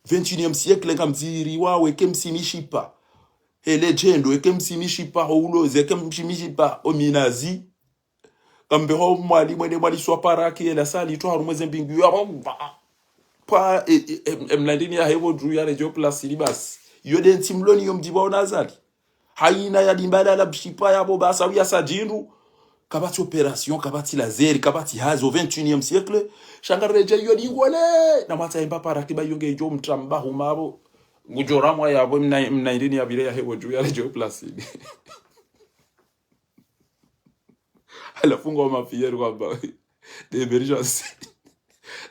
Vingt et unième siècle ngamziri wawe, eke msi mishipa. He legend, eke msi mishipa, ho ulozi, eke msi mishipa, o minazi. Kambe ho Mwali, mwende Mwali swa para ki ela sali to harumwa ze mbingu ya Allah. Pa, e, e, em, em, landini ya hevo dju ya ledjo plasili basi. Yo nde ntsi mloni yo mdjiba ona Azali. Haina ya dimbala la mshipa yapvo basa uya sa djindru. Kapvatsi opération, kapvatsi laser, kapvatsi hazo, vingt et unième siècle. Sha ngari redjeyi yo dingwele. Na mwatsa emba para ki ba yo nge djo mtramba huma apvo. Ngudjo ramwa yapvo mna, mna indini ya pvire ya hevo dju ya ledjo plasili. Halafu ngo mafieri kwamba, de emergence.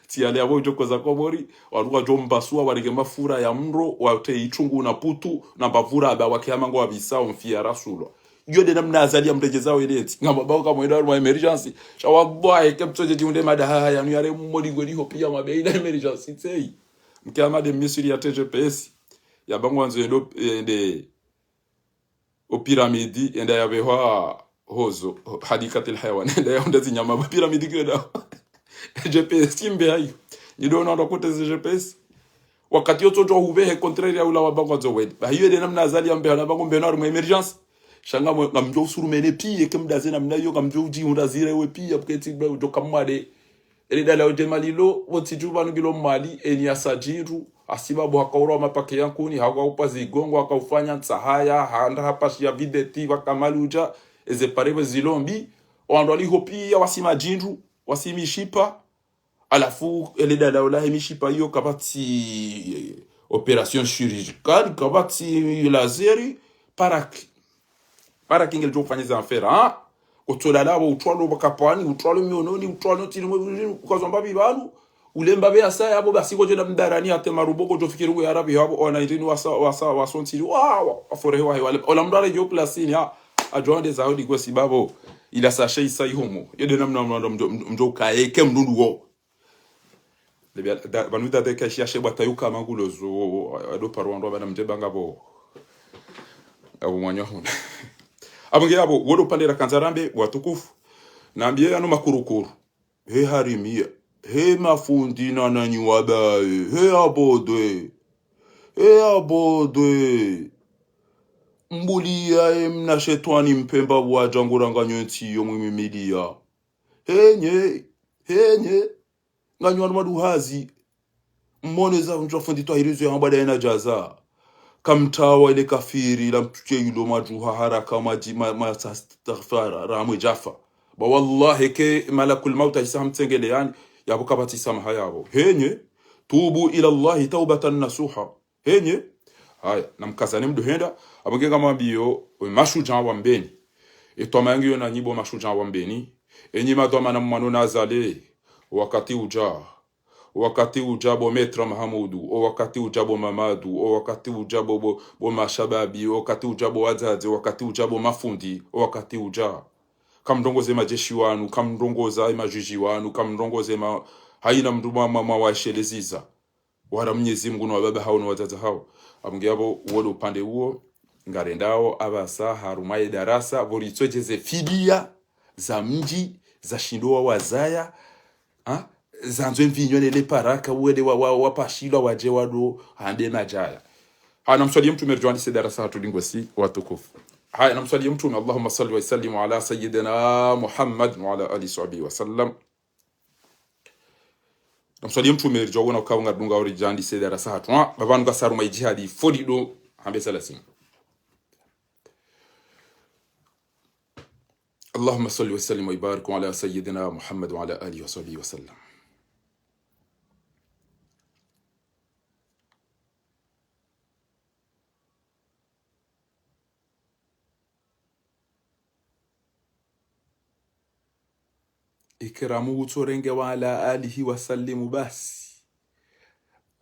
Tsi yale yapvo udjo koza Komori, wandru wadjo mbasua, warenge mafura ya mro, wate itrungu na putu, na mbavura aba wake hama ngo wabisa, omfia rasulwa. Iyo nde namna Azali ya mredjeza weleti. Ngamba bao kamwenda harumwa emergence. Sha wallahi, ke mtsodje djiunde madaha haya, nu yale mmoli ngweli ho piya mabeina emergence, tsei. Mke hama de misiri ya T G P S. Ya bangu wandzo endo, ende, o piramidi, enda ya behwa hozo, hadikatil hayawan, enda ya onda zinyama, ba piramidi kiyo da. G P S, kimbe hayo. Nyi ndo ona ndo kote ze G P S. Wakati yo tsodjo hubehe contraire ya ula wa bangu dzo wedi. Ba hiyo nde namna Azali ya mbeha na bangu mbeno harumwa emergence. Sha ngamwe, ngamdjo usurumene piya, ke mdaze namna yo, ngamdjo udji unda zire we piya, puketi ba udjo kamwade. Ele dala ode malilo, wotsi dju pvanu ngilo Mwali, eni ya sa djindru, hasibabu hakaura wa mapake ya nkuni, haka upa zigongo, haka ufanya ntsahaya, handa hapashiya videti, pvaka maluja, eze pare pve zilombi, owandru waliho piya, wasi madjindru, wasi mishipa, halafu, ele dala ola he mishipa iyo kapvatsi, eh, opération chirurgicale, kapvatsi laser, para ki. Para ki ngeli djo ufanya ze affaire, ha? Kotsola labo, utwalo bakapvani, utwalo miononi, utwalo tsini mwe, ukazomba bibanu, ulemba be asa yabo, basi kodjo na mdarani, hata marubo, kodjo fikiri ngu ya Rabi, habo, ona irini wasa, wasa, wasontsi, wa, wa, afore hewa, hewa, ola mdru ale djo plasini, ha? Adjo ande zaudi kwe si babo. Ila sashe isa ihomo. Yede namna mndru mndru mndru ukaeke mndru wo. Lebia da banu da de kashi ashe bwata yuka mangulo zo ado paro wandru bana mndru banga bo. Abo mwanya huna. Abo nge abo wodo pandera kanzarambe watukufu. Nambiye yanu makurukuru. He harimia. He mafundi na nanyi wabaye. He abodwe. He abodwe. Mbuliya ye mna shetwani mpemba wadja nguranganya ntsi yo mwimimiliya. Henye, henye, nganyi wanu maduhazi. Mmone za mndru wa fundi twahirizo ya hamba dayina djaza. Kamtawa ile kafiri, la mtsuche yulo madjuha haraka maji, ma, ma, sa, staghfara, ramwe djafa. Ba wallahi ke malakul mauti ajisa hamtsengele yani, yabo kapvatsi samaha yabo. Henye, tubu ila Allahi taubatan nasuha. Henye, haya, namkazane mdo henda, abo nge ngamwambiyo, we mashudjaa wa Mbeni. Etwama yangu yo nanyi bo mashudjaa wa Mbeni. Enyi madhwamana mmwano nazale, wakati udja. Wakati udja bo Maître Mahamudu, o wakati udja bo Mamadu, o wakati udja bo, bo, bo mashababi, o wakati udja bo wadzadze, o wakati udja bo mafundi, o wakati udja. Kamrongoze majeshi wanu, kamrongoza e majuji wanu, kamrongoze ma, haina mndru ma, ma, ma waesheleziza. Wara Mnyezi Mngu no wababa hawo no wadzadze hawo. Abo nge abo uwo ndo upande uwo, ngarendao apvasa harumwa ye darasa, pvo ritsodjeze fidiya, za mdji, za shindo wa wazaya, ha? Zandzo mvinyo nele paraka, uwede wa, wa, wapashilwa wadje wado, hande madjaya. Haya namswaliye mtrume ridjo andise darasa hatru lingosi, watukufu. Haya namswaliye mtrume, اللهم صل وسلم على سيدنا محمد وعلى آله وصحبه وسلم. Namswaliye mtrume ridjo wona ukao ngaridunga uri djandise darasa hatru. Ha, baba nunga saruma idjihadi folido, hambe salasini. اللهم صل وسلم وبارك على سيدنا محمد وعلى آله وصحبه وسلم. Ikramu utsorenge وعلى آله وسلم basi.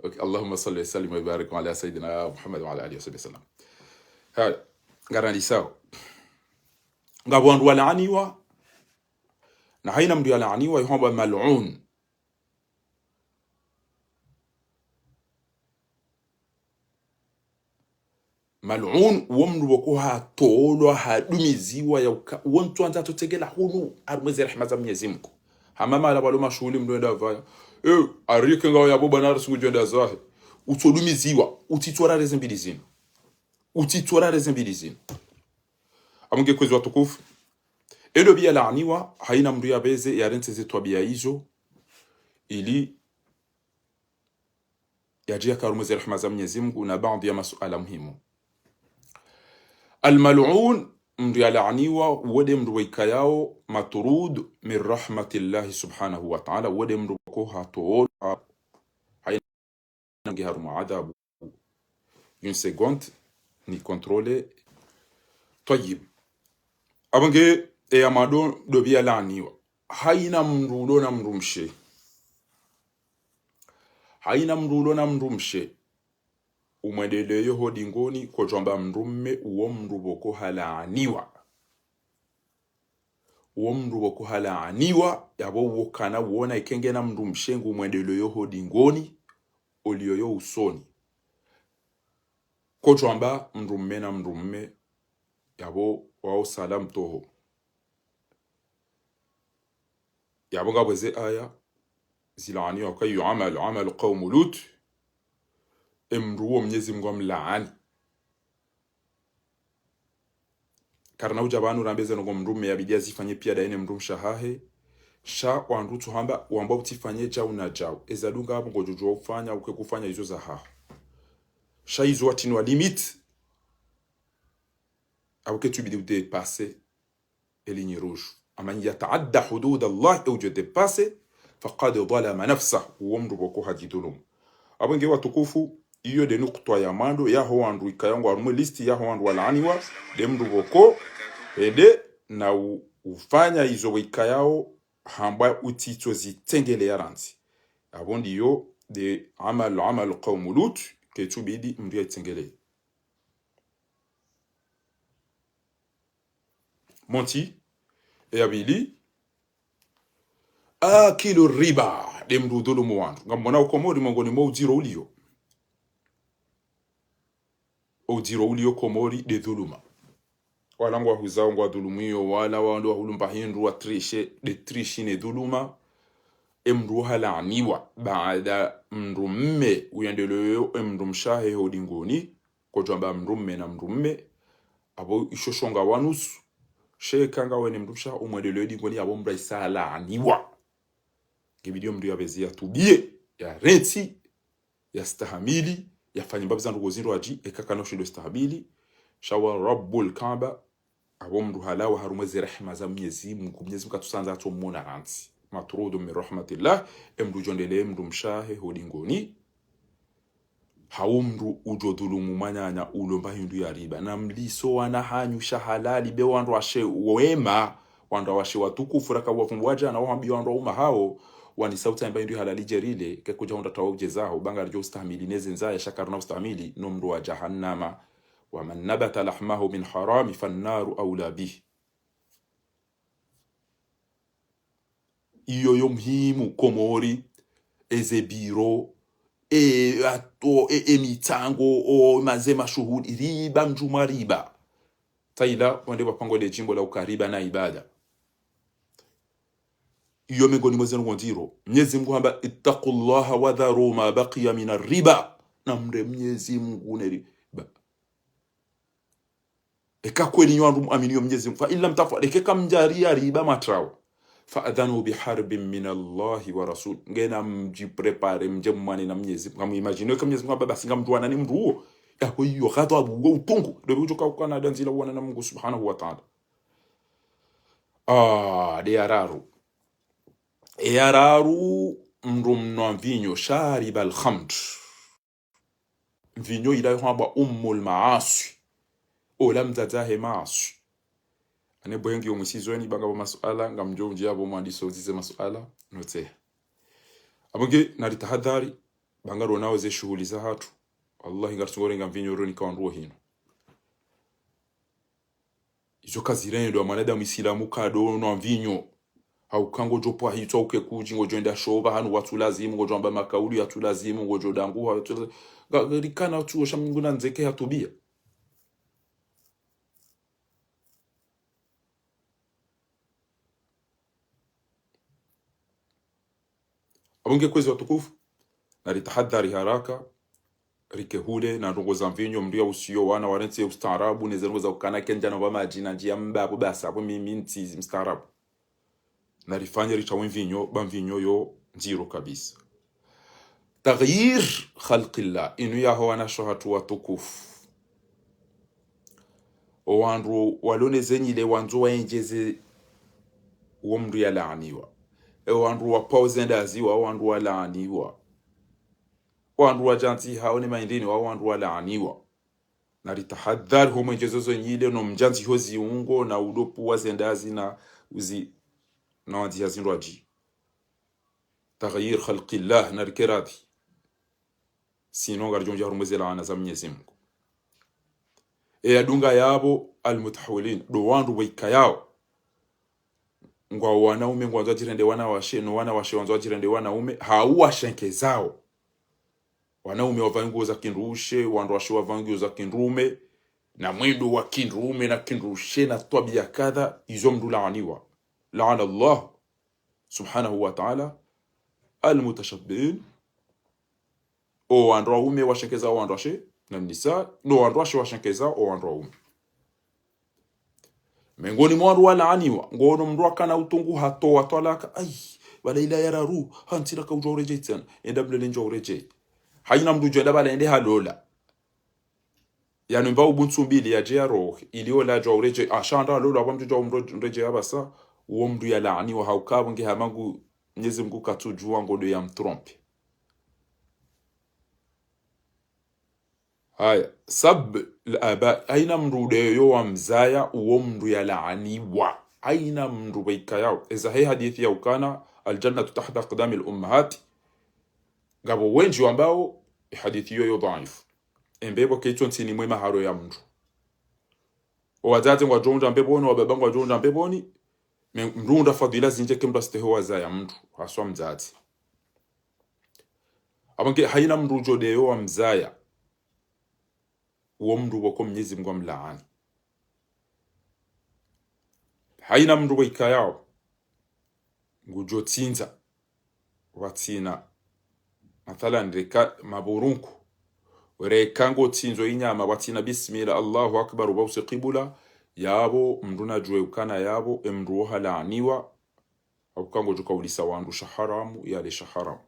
Okay, اللهم صل وسلم وبارك على سيدنا محمد وعلى آله وصحبه وسلم. Haya, ngarandisao. Ngapvo wandru walaaniwa, na haina mndru yalaaniwa, yuhambwa mal'un. Mal'un, uwo mndru pvoko hatolwa, hadumiziwa, ya uka, uwo ntsu andza tsotsengela hunu, harumwa ze rehema za Mnyezi Mngu. Hama mahala pvalo mashuhuli mndru enda pvaya. Eh, arike ngao yapvo bwana harusi ngudjo enda zahe. Utsodumiziwa, utsitsora reze mbili zinu. Utsitsora reze mbili zinu. Abo nge kwezi watukufu. Endo pia laaniwa, haina mndru yapveze, yarentse ze twabiya izo, ili yadjiya harumwa ze rehema za Mnyezi Mngu na baadhwi ya masuala muhimu. Al-mal'un, mndru yalaaniwa, uwo nde mndru waikayao, مطرود من رحمة الله سبحانه وتعالى, uwo nde mndru pvoko hatolwa, haina nge harumwa adhabu. Une seconde, ni contrôle. Twayib. Abo nge, e ya mwando ndo pia laaniwa. Haina mndru ulo na mndru mshe. Haina mndru ulo na mndru mshe. Umwendeleyo ho dingoni, kodjwamba mndru mme, uwo mndru pvoko halaaniwa. Uwo mndru pvoko halaaniwa, yapvo uwo kana uona ike ngena mndru mshe ngu mwendeleyo ho dingoni, oliyo yo usoni. Kodjwamba mndru mme na mndru mme, yapvo wao salam toho. Yapvo ngapvo ze aya zilaaniwa uka yo amal, amal qaumu Lut, e mndru uwo Mnyezi Mngu amlaani. Karina udja pvanu rambe ze ndrongo mndru mme yabidi yazifanye pia daye ne mndru mshe wahahe. Sha wandru tsu hamba, wamba utsifanye djau na djau. Eza dunga apvo ngodjo djuwa ufanya, uke kufanya izo zahaho. Sha izo watriniwa limite. Apvo ketsu bidi udépasser e ligne rouge. ومن يتعد حدود الله, e udjo dépasser, فقد ظلم نفسه, uwo mndru pvoko hadjidhulumu. Apvo nge watukufu, iyo nde nukutwa ya mwando, yaho wandru ikayao ngwa harumwa e liste, yaho wandru walaaniwa, nde mndru pvoko, ende na u, ufanya izo waikayao, hamba utsitso zitsengeleya randzi. Apvo ndiyo nde amal, amal qaumu Lut, ketsu bidi mndru yaitsengeleye. Monti, Eya pvili, akilu riba, nde mndru udhulumu wandru. Ngamwona Komori mengoni mwa udziro uliyo. Udziro uliyo Komori nde dhuluma. Wala ngwahuzao ngwadhulumwio, wala wandru wahulumba hindru wa tricher, nde triche ne dhuluma. Emndru halaaniwa, baada mndru mme uyendeleyo emndru mshe hahe ho dingoni, kodjwamba mndru mme na mndru mme, apvo isho shonga wa nusu, sha eka ngawe ne mndru mshe haho umwendeleyo dingoni, apvo mndru isa halaaniwa. Ngibidio mndru yapvezi yatubiye, yarantsi, yastahamili, yafanye mbapvi za ndrongoo zindji, eka kana ushindo stahamili, sha wa Rabbul Kaaba, apvo mndru halawa harumwa ze rehema za Mnyezi Mungu, Mnyezi Mungu katsusandza atsomwona rantsi. Matrudun min rahmatillah, emndru udjondelea emndru mshe hahe ho dingoni, hau mndru udjo dhulumu mwananya ulomba hindru ya riba. Na mlise owana hanyu sha halali, be wandru washe wema, wandru washe watukufu, raka wapvumbuwa djana, wahambia wandru waume hawo, wanisa utsaha mba hindru ya halali djerile, kekudja hundra tawa udje zaho, ba ngaridjo ustahamili neze ndzaya, sha karina ustahamili, no mndro wa jahannama. ومن نبت لحمه من حرام فالنار أولى به. Iyo yo muhimu Komori, eze biro, e, ato, e, e mitsango, o, maze mashuhuli, riba, mdjumwa riba. Tayila, wande wapango le djimbo la uka riba na ibada. Iyo mengoni mwa ze ndrongoo ndziro. Mnyezi Mungu hamba, "اتقوا الله وذروا ما بقي من الربا." Na mre Mnyezi Mungu ne riba. Eka kweli nyi wandru mwaminio Mnyezi Mungu, فإن لم تفعلوا, eka kamdjariya riba mwatrawa, فأذنوا بحرب من الله ورسوله. Ngena mdjiprépare, mdje mwane na Mnyezi Mungu. Ngamwimagineo eka Mnyezi Mungu hamba basi ngamdjuwana ne mndru uwo. Yako iyo ghadhabu, uwo utungu. Ndo udjo ka ukana ndzila uwana na Mungu subhanahu wa ta'ala. Ah, nde ya raru. E ya raru, mndru mnwa mvinyo, شارب الخمر. Mvinyo ila yo hambwa ummul maaswi. Ola mdzadze wahe maaswi. Ane bwengi omwisizweni ba ngapvo masuala, ngamdjo undjia pvo mwandiso uzize masuala, notseha. Apvo nge naritahadhari, ba ngarionao ze shuhuli zahatru. Wallahi ngaritsungo renga mvinyo roni ka wandru wo hino. Izo kazirendwa mwanadamu isilamu kado nwa mvinyo. Hauka ngodjo pvwa hitswa uke kudji, ngodjo enda shopva hanu watsulazimu, ngodjo amba makauli yatsulazimu, ngodjo danguha yatsulazimu. Nga, rikana tsuo sha Mungu na ndzeke hatubiya. Apvo nge kwezi watukufu, naritahadhari haraka, rike hule na ndrongoo za mvinyo, mndru ya usiyo wana warantsi ye ustaarabu, neze ndrongoo za ukana kendja na pvwa madji na ndjia mba apvo basi, apvo mimi ntsi mstaarabu. Narifanye ritawe mvinyo, ba mvinyo yo ndziro kabisa. تغيير خلق الله, inu yaho wanashe wahatru watukufu. O wandru walone zenyile wandzo waendjeze, uwo mndru yalaaniwa. E wandru wapvao zendazi wa, wandru walaaniwa. Wandru wadjantsi hao ne mahindrini wa, wandru walaaniwa. Naritahadhari ho mwendjezo zenyile no mdjantsi ho ziungo na udopvua zendazi na uzi, na wandziha zindrwadji. تغيير خلق الله, narike radhi. Sinon ngaridjo undjia harumwa ze laana za Mnyezi Mungu. E ya dunga yapvo, المتحولين, ndo wandru waikayao ngwao wanaume ngwandzo wadjirende wanawashe, no wanawashe wandzo wadjirende wanaume, hau washenkezao. Wanaume wavaa nguo za kindrushe, wandruwashe wavaa nguo za kindrume, na mwendo wa kindrume na kindrushe na twabiya kadha, izo mndru laaniwa. لعن الله سبحانه وتعالى المتشبهين. O wandruwaume washenkezao wandruwashe, na nisa, no wandruwashe washenkezao o wandruwaume. Mengoni mwa wandru walaaniwa, ngono mndru akana utungu hatowa twalaka, ai, wala ila ya raru, hantsi raka udjo uredjei tsena, enda mlele ndjo uredjei. Haina mndru djo enda pvala ende halola. Yanu mba ubu ntsu mbili yadje yarohe, ili ola djo uredjei, asha anda halola, apvo mndru djo umro-, uredjei apvasa, uwo mndru yalaaniwa hauka apvo nge hama ngu, Mnyezi Mungu katsudjuwa ngodo ya mtrompe. Haya, سب الآباء, haina mndru udeyo wamzaya, uwo mndru yalaaniwa. Haina mndru pvaikayao. Eza he hadisi ya ukana, الجنة تحت أقدام الأمهات. Ngapvo wendji wambao, e hadisi iyo yo dhaifu. Embepvo kaitso ntsini mwe maharo ya mndru. O wadzadze ngwadjo undja mbepvoni, o wababa ngwadjo undja mbepvoni, Me-, mndru unda fadhila zindji eka mndru astehi wazaya mndru, haswa mdzadze. Apvo nge haina mndru udjo deyo wamzaya, uwo mndru pvoko Mnyezi Mngu amlaani. Haina mndru pvo ikayao ngudjo tsindza, pvatsina, mathalan, reka mapvurunku, reka ngotsindzo inyama, pvatsina bismillah, Allahu Akbar, pvausi kibula, yapvo mndru nadjuwe ukana yapvo, emndru wo halaaniwa, hauka ngodjo kaulisa wandru sha haramu, yale sha haramu.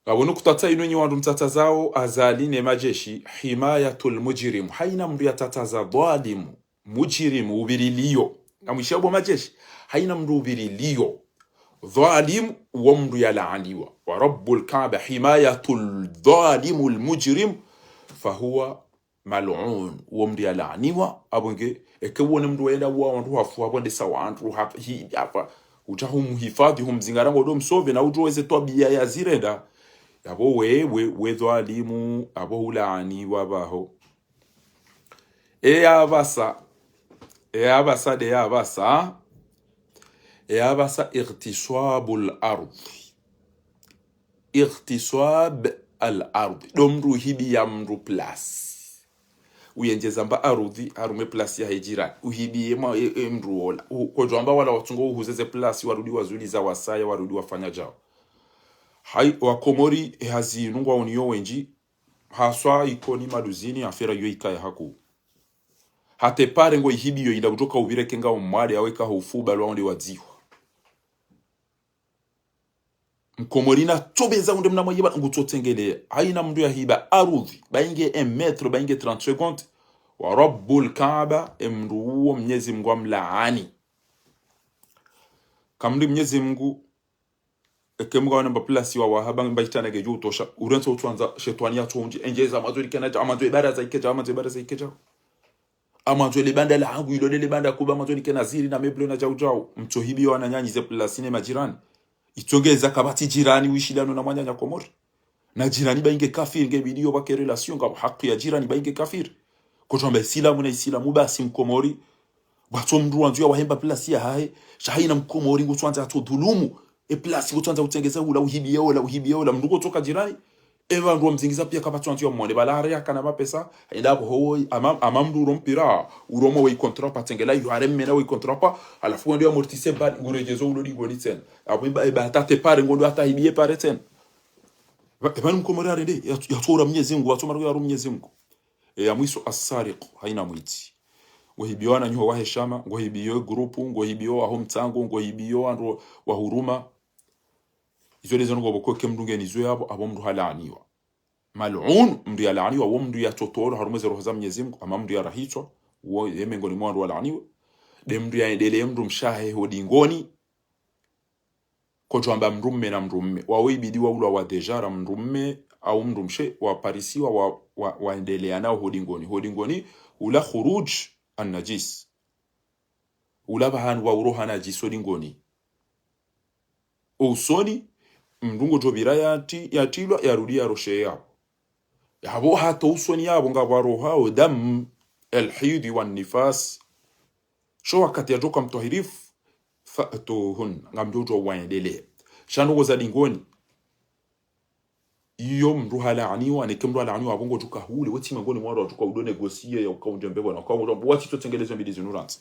Apvo nukta tsa inu nyi wandru mtsatsa zao Azali ne majeshi, himayatul mujrim. Haina mndru yatsatsa za dhwalimu, mujrimu, upviriliyo. Namwishiye pvo majeshi, haina mndru upviriliyo. Dhwalimu, uwo mndru yalaaniwa. Wa Rabbul Kaaba, himayatul dhwalimul mujrim, fahuwa mal'un, uwo mndru yalaaniwa. Apvo nge, eke uwone mndru wenda uwa wandru hafu, hapvondesa wandru, hap-, hi-, hapva, udja humhifadhi, humzingara ngodo msove, na udjo weze twabiya yazirenda. Yapvo wewe, we dhwalimu, apvo hulaaniwa pvaho. Eya pvasa, eya pvasa, de ya pvasa, eya pvasa ightiswabul ardhi. Ightiswab al ardhi. Do mndru uhibiya mndru place. Uyendjeza mba ardhi, harumwa e place yahe jirani. Uhibiye mwa e, e mndru wola. U-, kodjwamba wala watsungo uhuzeze place, warudi wazuliza wasaya, warudi wafanya djao. Hayi, wakomori, e hazi inu ngwaoniyo wendji, haswa Ikoni Maduzini, affaire yo ikaya haku. Hata e pare ngoihibiyo inda kudjoka upvire kenga umwade, awe ka hufuba, lwa onde wadzihwa. Mkomori natsobeza unde mna mwaye ba ngutsotsengelea. Haina mndru yahiba ardhi, bainge un mètre, bainge trente secondes. Wa Rabbul Kaaba, emndru uwo Mnyezi Mngu amlaani. Kamri Mnyezi Mngu, eke Mngu aone mba place wa wahaba mba itana ngejo utosha. Urentso utswandza shetwani yatso undji. Endjeza amwandzo likena dja, amwandzo ibaraza ikeja, amwandzo ibaraza ikeja. Amwandzo le banda lahangu ilo lele banda kubwa, amwandzo likena ziri na meuble na djau djau. Mtsohibiyo wananyanyi ze place ne majirani. Itsongeza kapvatsi jirani wishiliano na mwananya Komori. Na jirani bainge kafiri, nge bidiyo pvwake relation, ngapvo haki ya jirani bainge kafiri. Kotwamba Isilamu na Isilamu basi Mkomori. Pvatso mndru wandzo ya wahemba place yahahe, sha haina Mkomori ngutswandza atso dhulumu. E place ngutswandza utsengeza ula uhibiye ola, uhibiye ola, mndru ngotsoka jirani. E pvandru wamzingiza piya kapvatso wandzo ya mwone, pvala hari yakana mapesa, enda apvo howo, ama, ama mndru uro mpira, uro mwe we contrat pvatsengela, iyo hare mmena we contrat pva, halafu wende ya amortisse bali, nguredjezo ulo dingoni tsena. Apvo iba, iba hata te pare ngodo hata hibiye pare tsena. Pva-, pvani Mkomori harende, ya, yatsora Mnyezi Mngu, yatsomara yaru Mnyezi Mngu. E ya mwiso asariq, haina mwidzi. Ngohibiyo wananyaho wahe shama, ngohibiyo groupe, ngohibiyo waho mtsango, ngohibiyo wandru wa huruma. Izo lezo ngo pvoko eke mndru ngeni zo yapvo, apvo mndru halaaniwa. Mal'un, mndru yalaaniwa, wo mndru yatsotolwa harumwa ze roho za Mnyezi Mngu, ama mndru yarahitswa, wo ye mengoni mwa wandru walaaniwa. De mndru yaendelee mndru mshe wahe ho dingoni, kotwamba mndru mme na mndru mme. Wawo ibidi waulwa wa déjà ra mndru mme au mndru mshe, waparisiwa wa, wa, waendelea nao ho dingoni. Ho dingoni, ula khuruj an-najis. Ula pvahanu wa uroha najis ho dingoni. Usoni, mndru ngudjo pvira yati-, yatilwa, yarudi yaroshe yapvo. Yapvo hata usoni yapvo ngapvo aroha o damu, el-haidh wa nifas. Sho wakati yadjoka mtwahirifu, fa'tuhun, ngamdjo udjo waendelee. Sha ndrongo za dingoni. Iyo mndru halaaniwa, neke mndru halaaniwa, apvo ngodjoka hule, wetsi mengoni mwa wandru wadjoka udo négocier ya uka undje mbepvoni, uka undje mbepvoni, watsi tsotsengeleza mbili zinu randzi.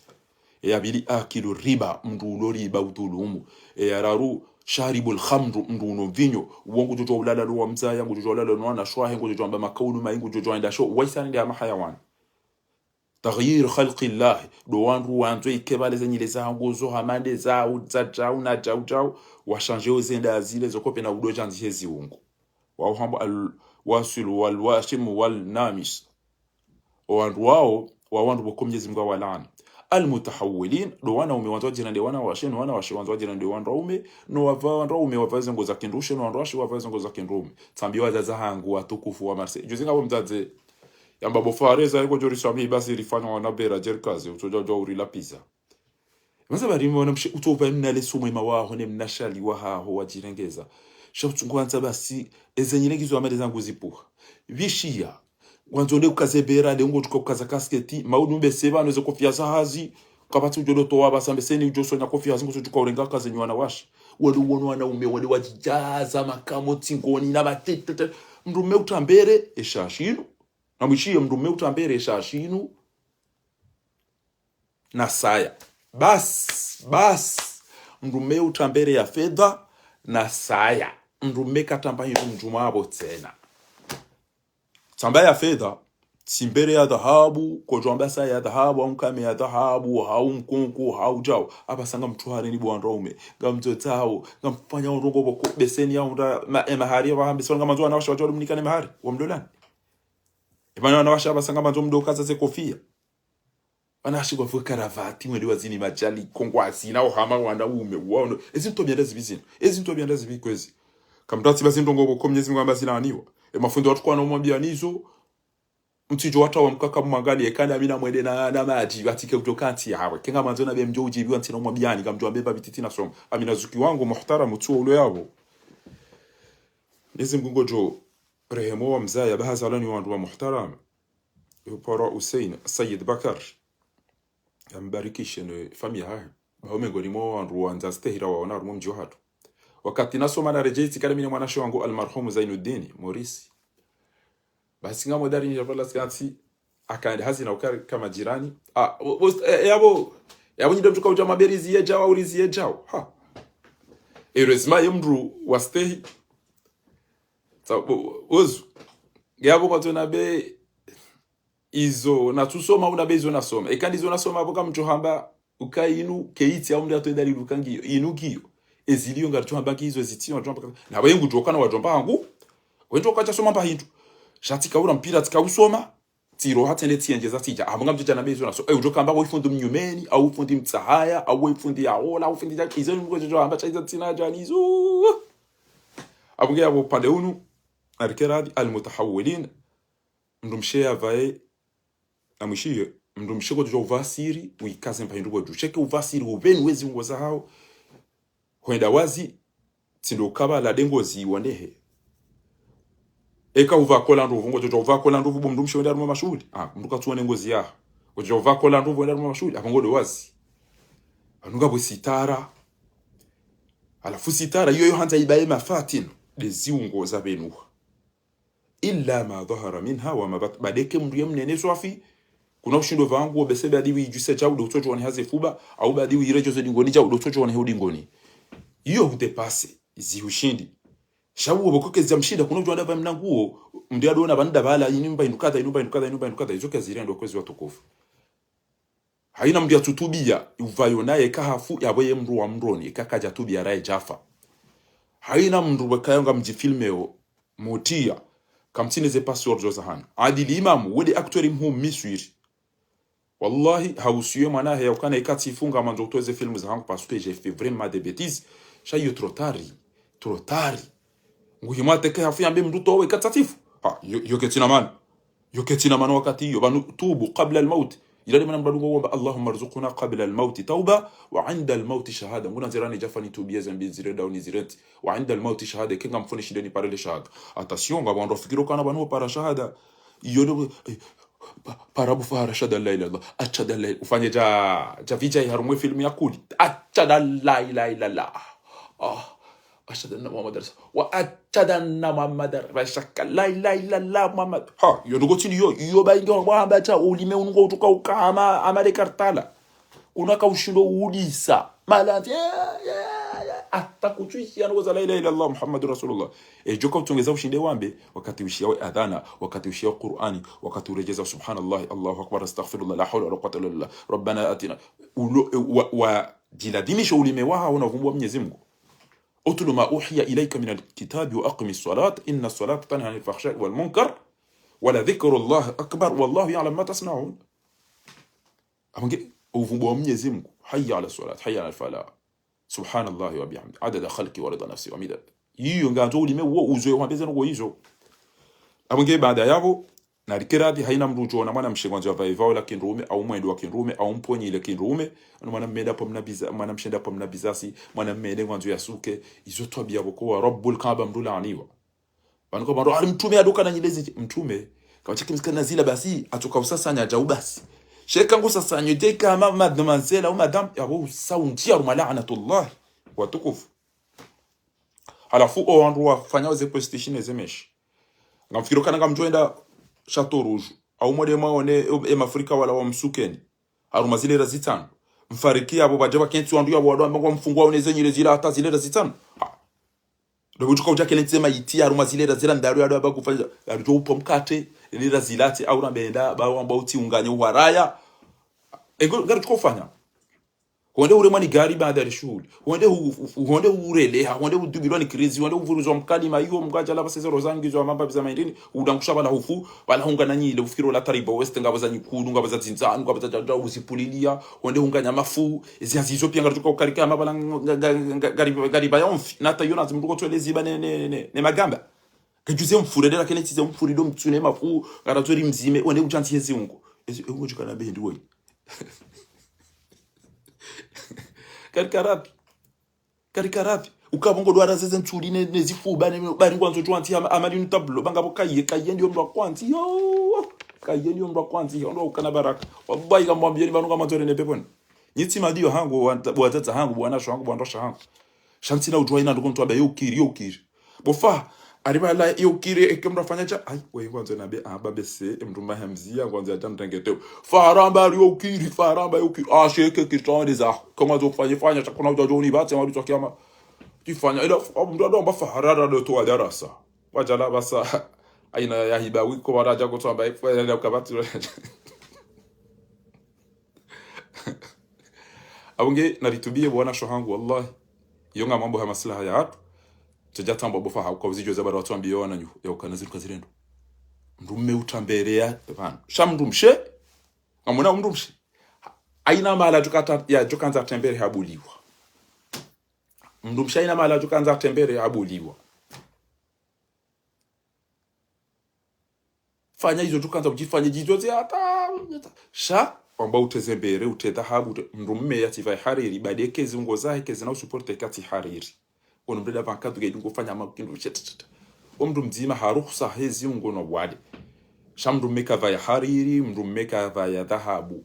E ya pvili akilu riba, mndru ulo riba udhulumu. E ya raru sharibul khamru, mndru uno mvinyo, uwo ngudjo ulala no wamzaya, ngudjo ulala no wanashe wahe, ngudjo amba makaulu mayi, ngudjo enda sho, waisani nde hama hayawani. Taghyir khalqillah, do wandru wandzo ike pvale ze nyile zahangu zo hama nde zau, za djau na djau djau, washandje ozenda zile zo kopvena udo djandzi he ziungu. Wao hamba al-wasil wal-washim wal-namis. O wandru wao, wa wandru pvoko Mnyezi Mngu awalaani. Al-mutahawwilin, do wanaume wandzo wadjirende wanawashe, no wanawashe wandzo wadjirende wandru waume, no wapva wandru waume wapva ze nguo za kindrushe, no wandru washe wapva ze nguo za kindrume. Tsambi wazaza hangu watukufu wa Marseille. Juzi ngapvo mdzadze, yamba bo Fareza, eko djo riswamihi basi rifanya wana bera djerikaze, utsodja djo urila pizza. Maza bari mwana mshe, utsopva mna leso mwema waho, ne mna shali wahaho wadjirengeza. Sha utsungu wandza basi, eze nyile ngizo amale zangu zipvuha. Pvishiya, wandzo nde ukaze bera, nde ungo tuka ukaza kasketi, maudu mbese pvanu eze kofia za hazi, Kapvatsi udjo ndo towa pvasa mbeseni udjo sonya kofi hazi ngosodjuka urenga kaze nyi wanawashe. Wale wono wanaume, wale wadjidjaza makamo tsingoni na matete. Mndru mme utrambere, esha shinu. Na mwishiye mndru mme utrambere, esha shinu. Na saya. Bas, bas. Mndru mme utrambere ya fedha, na saya. Mndru mme katramba hindru mdjuma apvo tsena. Tsamba ya fedha, tsimbere ya dhahabu, kodjwamba saya ya dhahabu, au nkame ya dhahabu, au mkunku, au djau. Apvasa ngamtruhareni bo wandru waume, ngamdzodzao, ngamfanyao ndrongo pvoko, beseni ya unda, ma, e mahari, ya wahambe, so ngamwandzo wanawashe wadjo wadumnika ne mahari, wamlolani. Epvana wanawashe apvasa ngamwandzo mdo kaza ze kofia. Wanawashe kwa fwe karavati, mwende wazini madjali, kongwazi, na uhama wanaume, waono. Ezi ntwabia nda zivi zinu. Ezi ntwabia nda zivi kwezi. Kamtratsi basi ndrongo pvoko Mnyezi Mungu amba zilaaniwa. E mafundi watru kwana umwambia nizo, mtsidjo watra wa mkaka mwangalie, kana mina mwende na, na madji, watike udjo kantsi yawe. Kenga mwandzo na be mdjo udjibiwa ntsina umwambiani, kamdjo ambe ba bititi na somo. Amina zuki wangu, muhtaramu, tsuo ulo yapvo. Mnyezi Mungu ngodjo rehemu wa mzaya, bahaza walani wandru wa muhtaramu. Upara Hussein, Sayyid Bakar. Yambarikishe ne famiyi yahahe. Baho mengoni mwa wandru wandza stehira waona harumwa mdji wahatru. Wakati nasoma na redjei tsikana mi ne mwanashe wangu almarhumu Zainuddin, Morisi. Basi ngamwe darini ya pvala sikansi, akaenda hazi na ukari kama jirani. Ah, wo, wo, eh, yapvo, yapvo nyi ndo mtsuka udja maberizi ye djau, urizi ye djau. Ha. Erezima ye mndru wa stehi. Sa, wo, wo, wozu. Yapvo kwatsona be, izo natsusoma, una be izo nasoma. Eka ndizo nasoma, apvo kamtsohamba, uka inu, keitsi, au mndru atoe dalili uka ngiyo, inu ngiyo. Eziliyo ngaritsohamba ngizo, ezitsiyo, ngaritsohamba ka-, na wengu djokana wadjomba hangu. Wendjo katsasoma mba hindru. Sha tsikaura mpira, tsikausoma. Tsiro hatsende tsiendjeza tsidja. Apvo ngamdjodja na be izo nasoma. E, udjokamba ko ifundi mnyumeni, au ifundi mtsahaya, au ifundi ya ola, au ifundi dja, izo ni mndru djodjo hamba, sha izo tsina djani izo. Apvo nge yapvo pvande unu, arike radhi, almutahawwilin. Mndru mshe yapvaye, na mwishiye, mndru mshe kotsodjo uvasiri, uikaze mba hindru pvo dju. Sheke uvasiri, upveni wezi ungo zahao. Hwenda wazi, tsindo ukapvala de ngozi iwonehe. Eka uva kola ndrovu, ngotsodjo uva kola ndrovu, bo mndru mshe wenda harumwa mashuhuli. Ah, mndru katsuone ngozi yaho. Ngotsodjo uva kola ndrovu, wenda harumwa mashuhuli, apvo ngodo wazi. Pvanu ngapvo sitara. Halafu sitara, iyo yo handza ibaye mafatin, de ziungo za pvenuha. Illa ma dhahara minha wa ma bat-, ba de ke mndru ye mnene swafi, kuna ushindo pvangu, wo bese badi wijuse djau de utsodjo waneha ze fuba, au badi wiredjoze dingoni djau de utsodjo waneha udingoni. Iyo hudepase, zihushindi. Sha uwo pvoko kezi ya mshinda, kuna udjo wanda pva mnangu wo, mndru yadona pvanu da pvala, inu mba hindru kadha, inu mba hindru kadha, inu mba hindru kadha, izo kezi rendo kwezi watukufu. Haina mndru yatsutubia, upvayo naye kahafu, yapvo ye mndru wa mroni, eka kadjatubia raye djafa. Haina mndru wekaya ngamdjifilmeo, motia, kamtsine ze password zo zahanu. Adil Imam, wede acteur mhuu Miswiri. Wallahi, hausiye mwana he ya ukana eka tsifunga mandzo utoe ze films zahangu parce que j'ai fait vraiment des bêtises. Sha iyo trop tard, trop tard. Nguhimwa teke hafu yambe mndru towe eka tsatifu. Ha, yo, yo ketsina mana. Yo ketsina mana wakati iyo, pvanu tubu qabla al-maut. Ila de mana mndru adungo womba, اللهم ارزقنا قبل الموت توبة وعند الموت شهادة. Nguna nzirani djafa nitubie ze mbi nizirenda au nizirenti. وعند الموت شهادة, kenga mfuni shinde nipare le shahada. Attention, ngapvo wandru wafikiri ukana pvanu wopara shahada. Iyo de, eh, pa-, para bufa أشهد أن لا إله إلا الله. أشهد أن لا إله. Ufanye dja, dja vidja harumwa filmu ya kuli. أشهد أن لا إله إلا الله. Ah. أشهد أن محمدا رسول الله. وأشهد أن محمدا رسول الله. لا إله إلا الله محمد. Ha, iyo ndoko tsini iyo, iyo ba inge wahamba dja, ulime unu ngo utuka uka ama, ama de kartala. Kuna ka ushindo ulisa. Malanzi, ya, ya, ya. Hata kutsuishiya ndoko za لا إله إلا الله محمد رسول الله. E djoka utsongeza ushinde wambe, wakati ushiyao adhana, wakati ushiyao Qur'ani, wakati uredjeza سبحان الله، الله أكبر، أستغفر الله، لا حول ولا قوة إلا بالله، ربنا آتنا. Ulo, e, wa, wa, djiladhimisha ulime waha una vumbu wa Mnyezi Mungu. اتل ما أوحي إليك من الكتاب وأقم الصلاة إن الصلاة تنهى عن الفحشاء والمنكر ولذكر الله أكبر والله يعلم ما تصنعون. Apvo nge, uvumbu wa Mnyezi Mungu. حي على الصلاة، حي على الفلاح. سبحان الله وبحمده، عدد خلقه ورضا نفسه ومداد. Iyo ngandzo ulime uwo uzo ye wambeze no izo. Apvo nge baada yapvo, narike radhi haina mndru udjo ona mwana mshe ngwandzo yapvae pvao la kindrume, au mwendo wa kindrume, au mponyi ile kindrume. Ano mwana mme nda pvo mna biza-, mwana mshe nda pvo mna bizasi, mwana mme nde ngwandzo yasuke, izo twabia pvoko wa Rabbul Kaaba mndru laaniwa. Pvanu ka pvandru, ari mtrume yadoka na nyilezi, mtrume. Kawatshiki msikana zila basi, atsoka usasanya djau basi. Sheka ngo sasa nyo deka ma mademoiselle ou madame, yapvo usa undjia harumwa laanatullah. Watukufu. Halafu owandru wafanyao ze prostitution eze meshi. Ngamfikiri ukana ngamdjo enda Château Rouge. Au mwende mwaone e, e mafrika wala wa msukeni. Harumwa zilera zitsanu. Mfariki yapvo pvadje pvakentsi wandru yapvo wandru wamba ngwa mfungwa une ze nyile zila hata zilera zitsanu. Ha. Ndo pvutsuka udja kele ntsi ze mayiti harumwa zilera zila ndaru yado yamba kufanya. Yadjo upva mkate. Lera zila tsi au ramba enda ba wamba utsi unganye uharaya. Ego, ngari tsuko ufanya. Hwende uremwa ni gari baada ya shuhuli. Hwende hu-, hu-, hwende ureleha, hwende udubilwa ni krizi, hwende uvuruzwa mkalima, iyo mngu adjala pvaseze roza ngizwa mamba pviza maindini, udangusha pvala hufu, pvala hunga na nyile, ufikiri ola tariba weste, ngapvo za nyikulu, ngapvo za dzindzanu, ngapvo za djadja, uzipulilia, hwende hunga nyamafu, ezi hazi izo pia ngaritsuka ukarika ama pvala nga-, nga-, nga-, ngari-, ngariba ya omfi, na hata iyo nazi mndu kotwele ziba ne, ne, ne, ne magamba. Kedjuze mfure, dela kene tsize mfure, do mtsune mafu, ngaratsori mzime, hwende uchantsi hezi ungo. Ezi ungo djukana bendi woyi. Kari karabi. Kari karabi. Ukapvo ngo dwara zeze ntsuli ne, ne zifuba ne, bari ngwandzo djuwantsi ama, ama linu tablo, banga pvo kaye, kaye ndiyo mndru wa kwantsi, yo. Kaye ndiyo mndru wa kwantsi, yo ndo ukana baraka. Wallahi kamwambiyeni pvanu ngamwandzo rende peponi. Nyi tsi madiyo hangu, wa-, wazaza hangu, bwana sho hangu, bwana sho hangu. Sha ntsina udjuwa ina ndo kontsu amba yo ukiri, yo ukiri. Bo fa, ari pvala yo ukiri, eke mndru afanya sha, ai, we ngwandzo nambe, ah, babe se, e mndru mahamziya, ngwandzo yadja mtenge teo. Fa haramba ari yo ukiri, fa haramba yo ukiri. Ah, sheke kiri tsawandeza. Kama zo fanya, fanya, sha kuna udja djoni, batse, mabitso kiyama. Tifanya, ila, mndru ado amba fa harara do to adarasa. Wadjala pvasa, aina ya hiba wiko, wala djako tsamba, fa, ila, ukabati. Apvo nge naritubiye bwana sho hangu, wallahi. Iyo ngamwambo ha maslaha ya hatru. Tsedja tambwa bo fa hauka uzidjuwa za bari watsuambiyo wananyu, ya ukana zinu kazirendo. Mndru mme utambereya, pvanu. Sha mndru mshe, ngamwona mndru mshe. Aina mahala djukata, ya djukandza atembere habuliwa. Mndru mshe aina mahala djukandza atembere habuliwa. Fanya izo djukandza udjifanye djidjo ze hata, hata. Sha, wamba uteze mbere, uteze dhahabu, ute-, mndru mme yatsivaye hariri, badi eke ziungo zahe, kezi na usuporte katsi hariri. Ono mndru eda pvankadhu ke dungo fanya makindu, shet, shet. O mndru mdzima haruhusa he ziungo no wade. Sha mndru mme kavaye hariri, mndru mme kavaye dhahabu.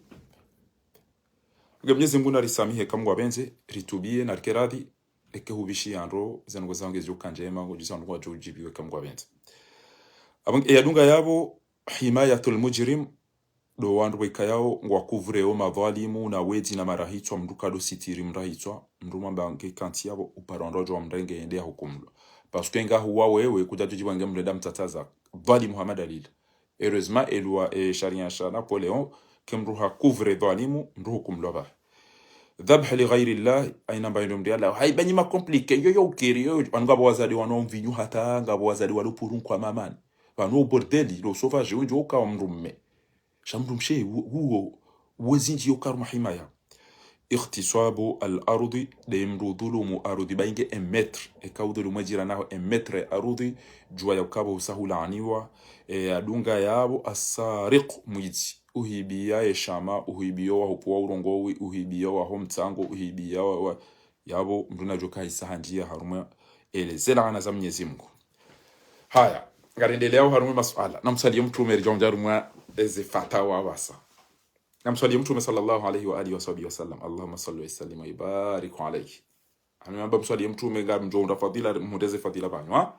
Nge Mnyezi Mngu narisamihe kamwe ngwapvendze, ritubiye, narike radhi, eke hupvishiya ndro, ze ndrongo zangu ngezidjo ka ndjema, ngodjisa ndrongo wadjo udjibiwe kamwe ngwapvendze. Apvo nge, eyadunga yapvo, himayatul mujrim, ndo wandru weka yawo, ngwa couvre yo madhwalimu, na wedzi na marahitswa, mndru kado sitiri mrahitswa, mndru mwamba nge kantsi yapvo, upara wandru wadjo wamrenge yende yahukumlwa. Parce que ngahuwa wewe, kudjadjo djibu nge mndru eda mtsatsaza, dhwalimu hama dalili. Heureusement, elwa, e, sharia sha Napoléon, ke mndru ha couvre dhwalimu, mndru hukumlwa pvahe. Dhabh li ghayri Allah, aina mba yendo mndru ya Allah. Hayi, banyi ma compliqué, yo, yo, ukiri, yo, yo, wanu ngapvo wazade wanu mvinyu hata, ngapvo wazade walo puru nkwa mamani. Pvanu bordeli, lo sauvage, wendji uka wa mndru mme. Sha mndru mshe, wu-, wuwo, wezi ndji yo karu mahima ya. Ightisabu al-ardi, nde mndru udhulumu arudhi, ba inge un mètre. Eka udhulumu ejirani yaho un mètre arudhi, djuwa ya ukapvo usahulaaniwa, e, adunga yapvo, asariq, mwidzi. Uhibiya ye shama, uhibiya wa hupvuwa urongowi, uhibiya wa ho mtsango, uhibiya wa, wa, yapvo mndru nadjo kahisa handziya harumwa ele ze laana za Mnyezi Mngu. Haya, ngarendeleyao harumwa masuala. Namswaliye mtrume ridjo ndja harumwa eze fatawa pvasa. Namswaliye mtrume sallallahu alayhi wa alihi wa sahbihi wa sallam. Allahumma salli wa sallim wa barik alayhi. Hanu yamba mswaliye mtrume ngamdjo unda fadhila, mhundeze fadhila pvanu, ha?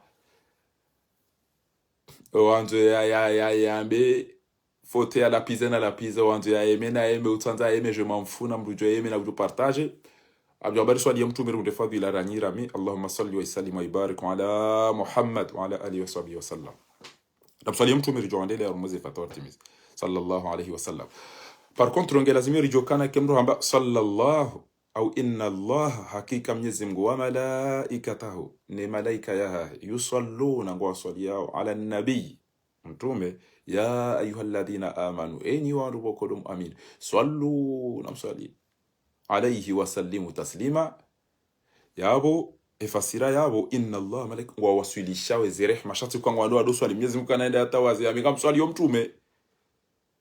Wandzo ya, ya, ya, yambe, faute ya lapize na lapize, wandzo ya eme na eme, utsandza eme, je m'en fous, na mndru djo eme na kudjo partage. Abdou Abari swaliye mtrume runde fadhila ranyi rami. Allahumma salli wa sallim wa barik ala Muhammad wa ala alihi wa sahbihi wa sallam. Na mswaliye mtrume ridjo wandele ya rumuze fatawa timizi. Sallallahu alayhi wa sallam. Par contre, nge lazimi ridjo kana ke mndru hamba sallallahu au inna Allah, hakika Mnyezi Mngu wa malaikatahu, ne malaika yahahe, yusalluna, ngwaswaliyao, ala nabi, mtrume, ya ayyuhalladhina amanu, enyi wandru pvoko ndo mwamini, sallu, namswali, alayhi wa sallimu taslima. Yapvo, efasira yapvo, inna Allah, malaika, ngwawaswilishao eze rehma, sha tsi uka ngwao ndo wado swali, Mnyezi Mngu kana enda yatawaze, yami ngamswaliyo mtrume.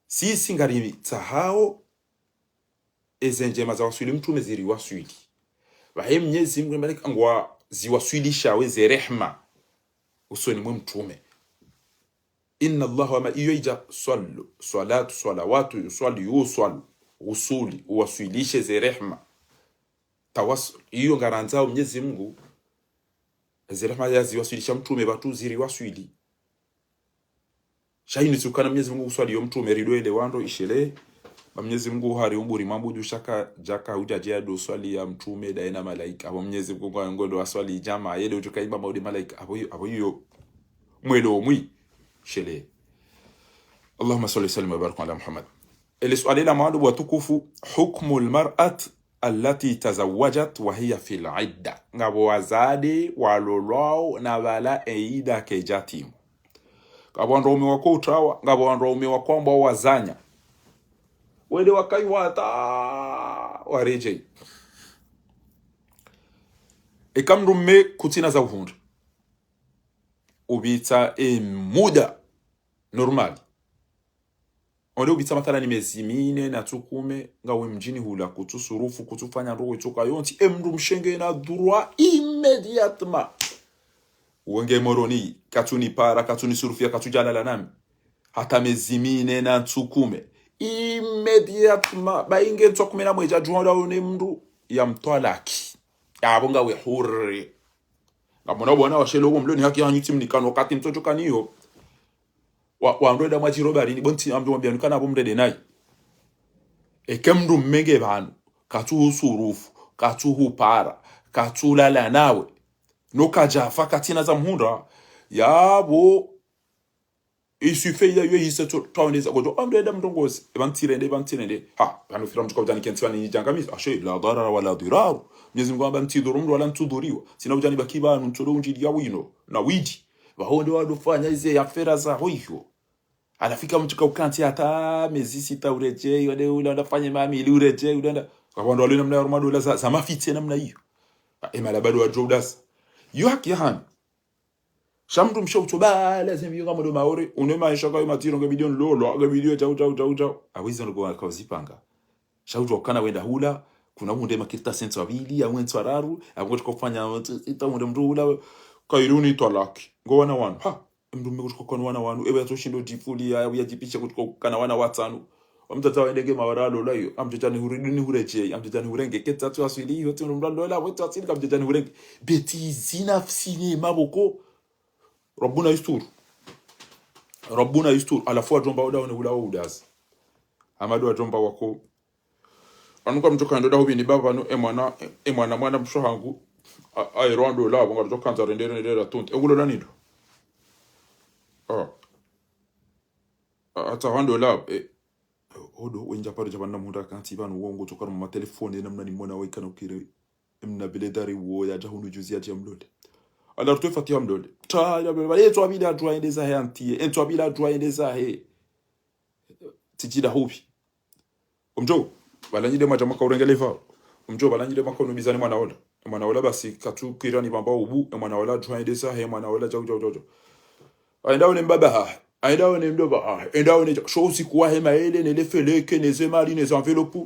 Sisi ngaritsahao, eze ndjema zawaswili mtrume ziriwaswili. Pvahe Mnyezi Mngu malaika ngwaziwaswilishao eze rehma usoni mwe mtrume. إن الله وما-, iyo idja swallu, swalatu, swalawatu, yuswalli, yuswallu, usuli, uwaswilishe ze rehma. Tawassul, iyo ngarandzao Mnyezi Mungu, ze rehma yaziwaswilisha mtrume pvatsu ziriwaswili. Sha inu tsi ukana Mnyezi Mungu uswaliyo mtrume ridwele wandru ishele. Ba Mnyezi Mungu hari umburi mabudu sha kadjaka udjadje yado swaliya mtrume daye na malaika. Apvo Mnyezi Mungu ngwendo waswali djama, yele udjo kaimba maude malaika. Apvo iyo, apvo iyo mwelo mwi. Shele. اللهم صل وسلم وبارك على محمد. Ele suala la mwandu watukufu, حكم المرأة التي تزوجت وهي في العدة. Ngapvo wadzadze walolwao na pvala e ida kaidjatimu. Ngapvo wandru waume wako utrawa, ngapvo wandru waume wako ambao wazanya. Wende wakaiwata, waredjei. Eka mdrume kutsina za uhundra, upvitsa e muda normal. Onde upvitsa mathalani mezi mine na ntsiku kume, ngawe mdjini hula, kutsu surufu, kutsu fanya ndrongo itsoka yontsi, e mdrumshe ngena droit immédiatement. Wenge Moroni, katsuni para, katsuni surufiya, katsudjalala nami. Hata mezi mine na ntsiku kume. Immédiatement. Ba inge ntsiku kume na mwedja djuwa nda one mdru ya mtwalaki. Apvo ngawe hurri. Ngamwona bwana washele uwo mloni haki hanyu tsi mnikano wakati mtsodjo kaniyo. Wa, wandru eda mwadjiro barini, bo ntsi amdjo mwambia nukana apvo mrende nayi. Eke mdrume nge pvanu, katsu husurufu, katsu hupara, katsu lala nawe. No kadjafa katsina za mhundra, yapvo, isufe iya yo yise tso, twaoneza, kodjo, amdru eda mrongozi, eba ntsirende, eba ntsirende. Ha, pvanu fira mtsuka udjani kentsi pvani nidjangamizi. Ashe, لا ضرر ولا ضرار. Mnyezi Mungu amba ntsidhuru mdru wala ntsudhuriwa. Tsina udjani baki pvanu, ntsodo undjiliya wino, na widi. Pvaho nde wadofanya ize ya fera za hoiho. Halafu ika mtsuka ukantsi hata mezi sita uredjei, wade ula, wade fanye mami ili uredjei, ula nda. Kwa wandru wale namna ya rumadola za, za mafitse namna iyo. E mala bado wadjo udasa. Yo haki ya hanyu. Sha mdrumshe utso ba, lazima yo ngamdo Maore, une maesha kayo matiro nge bidio nlolo, nge bidio tau, tau, tau, tau. Awiza ndugu wa kauzipanga. Sha udjo kana wenda hula, kuna hunde makirita sentso abili, ya mwentso araru, ya mwentso kufanya, ita hunde mdru hula, kairuni twalaki. Ngo wana wanu. Ha, mdrume kutsuka kwana wana wanu, ebe yatso shindo djifuliya, ya, ya djipishe kutsuka kana wana watsanu. Amdjadja wendege mawara lola iyo, amdjadja ni huridi ni huredjei, amdjadja ni hurenge, ketsa tu aswili iyo, tu mdru lola, wetu aswili, amdjadja ni hurenge. Beti zina fsine maboko. Rabbuna yustur. Rabbuna yustur. Halafu wadjomba oda one hula wo udazi. Amadu wadjomba wako. Anu ka mtsoka ndo da hubini baba nu, e mwana, e mwana, mwana msho hangu. A, a, ero ando la, bonga mtsoka nza rende, rende, rende, ratunte. E ngulo la nindo. Ah. A, ata wando la, e, odo, wendja paro djabana munda kanti pvanu wongo tsoka no matelefone, namna ni mwana waikana ukire. Mna bile dari wo, yadja hunu juzi yadja mlole. Ala rutwe fatiha mlole. Ta, ya bile, bale, etso abila adjwa yende zahe antiye, etso abila adjwa yende zahe. Tijida hubi. Omdjo, balanyide madja maka urengele ifa. Omdjo, balanyide maka unubizani mwana ola. Mwana ola basi katsu kira ni bamba ubu, mwana ola adjwa yende zahe, mwana ola jau, jau, jau, jau. Aenda one mbaba hahe. Aenda one mdjomba hahe. Aenda one ja-, sho usiku wahe maele, ne le feleke, ne ze mali, ne ze enveloppe.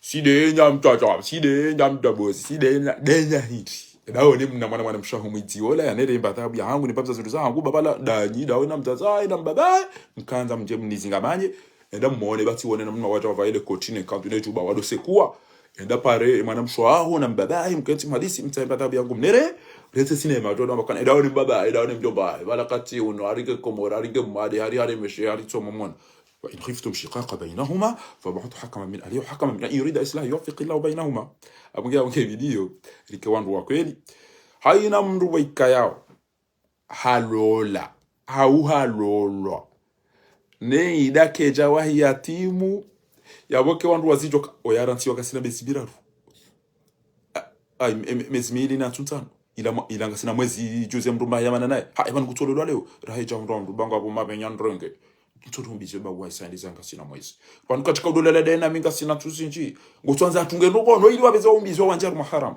Si de enya mtata, si de enya mdabozi, si de enya, de enya hiti. Aenda one mna mwana mwana mshahu mwidzi ola, ya nere mba tabu ya hangu, ni babza zuru za hangu, babala, danyi, da one mzaza, aenda mbaba, nkandza mdje mnizingamanye. Enda mwone, bati wone namna wadja wavaile koti ne kandu ne djuba wado sekuwa. Enda pare, mwana msho aho na mbaba, mkentsi mhadisi, mtsahe mba tabu yangu mnere, retse sinema, djo na makana, enda one mbaba, enda one mdjomba, bala kati unu, harike Komori, harike Mwade, hari, hari Meshe, hari Tsomomona. وإن خفتم شقاق بينهما فابعثوا حكما من أهله وحكما من أهلها إن يريدا إصلاحا يوفق الله بينهما. Abunge, abunge video, rike wandru wa kweli. Haina mndru wa ikayao halola, hau halolwa. Ne ida kedja wahi yatimu, yapvo ke wandru wazidjoka, oya rantsi wakasina mezi miraru. A, a, me-, me-, mezi mili na ntsiku ntsanu. Ila mwa-, ila ngasina mwezi juzi ya mndru mba ya mana naye. Ha, eba nkutsololwa leo. Rahe dja mndru wa mndru banga apvo mapvenya ndrenge. Ntsolo umbizwe ba wa isa ndiza ngasina mwezi. Pvanu katsika udola la dena mi ngasina ntsiku zindji. Ngotsuandza atunge ndoko, no ili wapveza umbizwa wandjaru maharamu.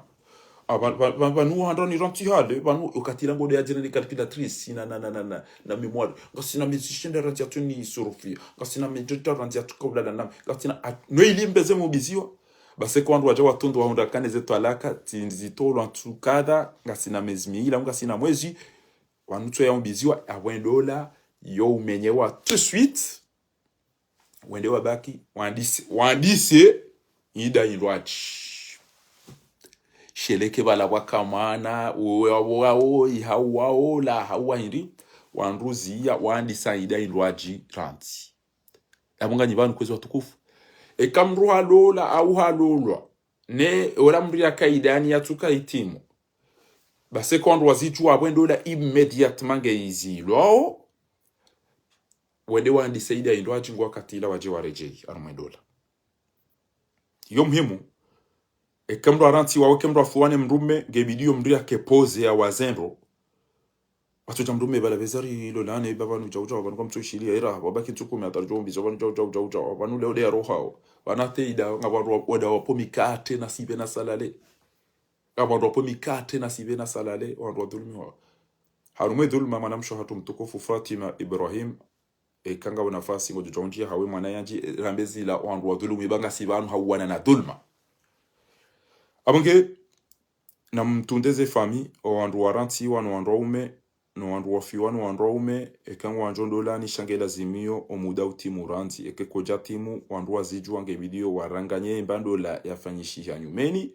A, pva-, pva-, pva-, pvanu wandra ni rantsi hale, pvanu ukatila ngode ya djina ni calculatrice, na, na, na, na, na, na mémoire. Ngasina mezi shenda rantsi atsu ni surufia. Ngasina mezi shenda rantsi atsu kaulala nami. Ngasina at-, no ili mbeze mubiziwa. Basi kwa wandru wadja watundu wahundra kane ze twalaka, tsi ndzitolwa ntsu kadha, ngasina mezi mila, ngasina mwezi. Wanu tso ya umbiziwa, apvo endola, yo umenyewa tout de suite. Wende wabaki, wandise, wandise, ida indrwadji. Sheleke bala wakamana, uwe wawo wawo, ihawu wawo, la hawu wa hindri, wandruziya, wandisa ida indrwadji, randzi. Apvo nganyi pvanu kwezi watukufu. Eka mndru halola, au halolwa. Ne, ola mndru yaka idani yatsuka itimu. Basi eka wandru wazidjuwa apvo ndola immédiatement nge izilwawo. Wende wandise ida indrwadji ngo wakati ila wadje waredjeyi, harumwa endola. Yo muhimu, eke mndru arantsiwa, eke mndru afuwa ne mndrume, nge bidi yo mndru yake poze ya wazendro. Watsodja mndrume bala pveza ri lolane, pvapvanu djau djau, pvanu kamtsoshiliya, era, wabaki ntsuku kume hata ridjo umbiza, pvanu djau djau djau djau, pvanu leo de ya roha wo. Pvanu ata ida, ngapvo wandru wa-, wandru wapvo mikate na sibe na salale. Ngapvo wandru wapvo mikate na sibe na salale, wandru wadhulumiwa. Harumwa edhuluma mwanamshe hatru mtukufu Fatima Ibrahim, eka ngapvo nafasi ngodjo djondjiya hawe mwana yandji, e, rambe zila wandru wadhulumiwa ngasi pvanu hauwana na dhuluma. Apvo nge, namtsunde ze fami, owandru warantsiwa no wandru waume, no wandru wafiwa no wandru waume, eka ngwandjo ndolani sha nge lazimiyo omuda utimu randzi, eke kodja timu, wandru wazidjuwa nge bidi yo waranganye mba ndola yafanyishiha nyumeni,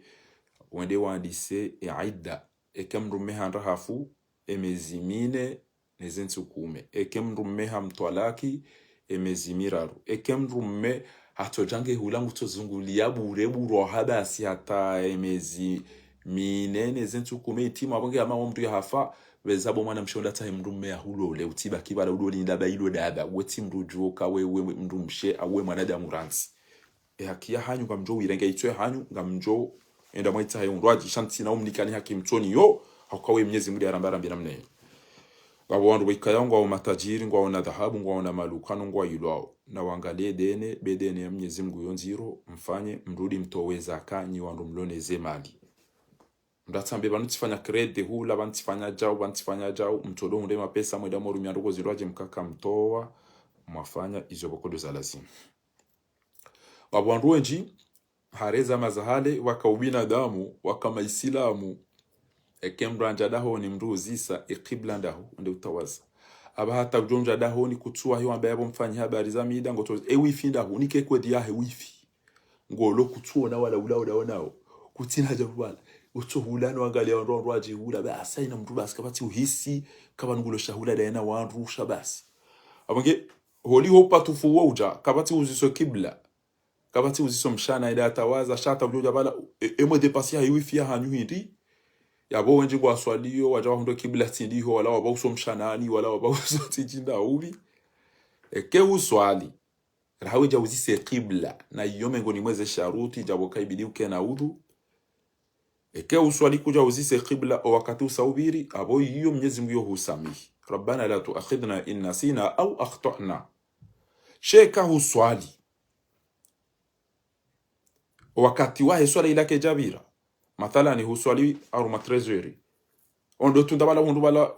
wende wandise e idda, eke mndrume handa hafu, emezi mine, neze ntsuku kume. Eke mndrume hamtwalaki, emezi miraru. Eke mndrume hatsodja nge hula ngutsozunguliya bure bure habasi hata emezi mine neze ntsuku kume itimu apvo nge hama wo mndru yahafa, pveza pvo mwanamshe wenda tsahe mndrume yahulole, utsi baki pvala ulole ndaba ilo daba, we tsi mndru djuwo ka we, we mndrumshe, au we mwanadamu randzi. E haki yahanyu ngamdjo wirenge, itso yahanyu ngamdjo enda mwaitsaha yo undrwadji, sha ntsina umnikani haki mtsoni yo, hauka we Mnyezi Mngu de aramba rambe namna iyo. Ngapvo wandru waikaya ngwawo matajiri, ngwawo na dhahabu, ngwawo na maluka, no ngwayilwawo. Na wangaliye dene, be dene ya Mnyezi Mngu yo ndziro, mfanye, mrudi mtowe zaka, nyi wandru mlo neze mali. Mndru atsambe pvanu tsifanya crédit hula, pvanu tsifanya djau, pvanu tsifanya djau, mtolo hundre mapesa, mwenda mwarumiya ndrongoo zindrwadji mkaka mtowa, mwafanya izo pvoko ndo za lazima. Ngapvo wandru wendji, hareza mazahale, waka ubinadamu, waka maisilamu, eke mndru andja dahoni mndru uzisa, e kibla ndahu, nde utawaza. Apva hata udjo ndja dahoni kutsuwa hiwamba yapvo mfanyi habari za mida, ngotoza, e wifi ndahu, nike kwedi yahe wifi. Ngolo kutsuona wala ula ula onao. Kutsina haja pvala. Utso hula no angaliya wandru wandru wadji hula. Basi haina mndru basi kapvatsi uhisi, kapvanu ngulo shahula dayana wandru sha basi. Apvo nge, holiho upatufu wo udja, kapvatsi uziso kibla. Kapvatsi uziso mshana ida atawaza, sha hata udjo udja pvala, e, emwe depasi ya hiwifi yahanyu hindri. Yapvo wendji ngwaswaliyo, wadja wahundre kibla tsi ndiho, wala wapva uso mshanani, wala wapva uso tsijinda uvi. Eke uswali. Raha we dja uzise kibla, na iyo mengoni mweze sharuti, djapvo ka ibidi uke na udhu. Eke uswali kudja uzise kibla, o wakati usa upviri, apvo iyo Mnyezi Mngu yo husamihi. ربنا لا تؤاخذنا إن نسينا أو أخطأنا. Sha eka huswali. O wakati wahe swala ila kedjapvira. Mathalani huswali harumwa treize heures. Ondo tunda pvala hundru pvala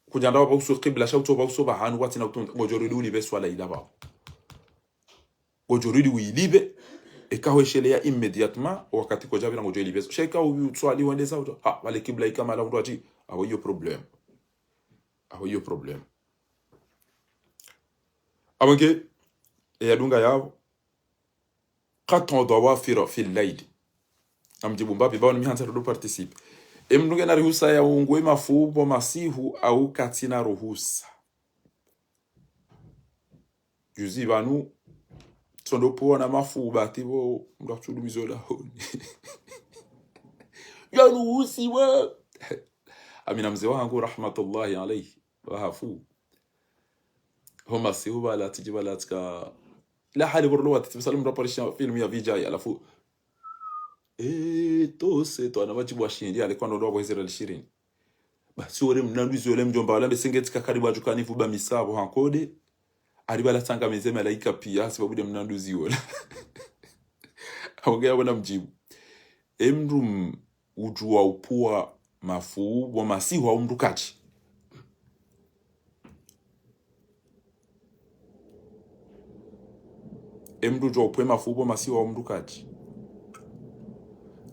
kudjanda wapva uso kibla sha utso pva uso pvahanu watsina utunda. Ngodjo rudi ulipve swala ila pvapvo. Ngodjo rudi uilipve. Eka hwesheleya immédiatement, wakati kodjapvira ngodjo ilipve. Sha eka upvi utswali wendeza uto. Ha, pvale kibla ikamala hundru atsi. Apvo iyo problème. Apvo iyo problème. Apvo nge, e yadunga yapvo. قطع ضوافر في الليل. Namdjibu mbapvi, pvao ni mi handza ndo participe. E mndru ngena ruhusa ya ungue mafupvo masihu au katsina ruhusa. Juzi pvanu, tsondo puwa na mafupvo, ati pvo, mndru atsudumizo dahoni. Ya ruhusi we. Amina mze wahangu rahmatullahi alayhi, wahafu. Ho masihu pvala tsidji pvala tsika. Ila hali pvo rolo watiti, pvasa lo mndru aparisha filmu ya Vijay, halafu. Eh, tose, to ana wadjibu wa shindi, alikuwa ndo ndo wa hezera lishirini. Basi ole mnanduzi ole mdjomba, wala mbe senge tsika karibu adjukani pvo ba misapvo hankode. Ali pvala tsanga meze malaika piya, hasibabu de mnanduzi ole. Apvo nge yapvo namdjibu. E mndru m-, udjuwa upvuwa mafupvo masihu hau mndru kadji. E mndru udjuwa upvuwa mafupvo masihu hau mndru kadji.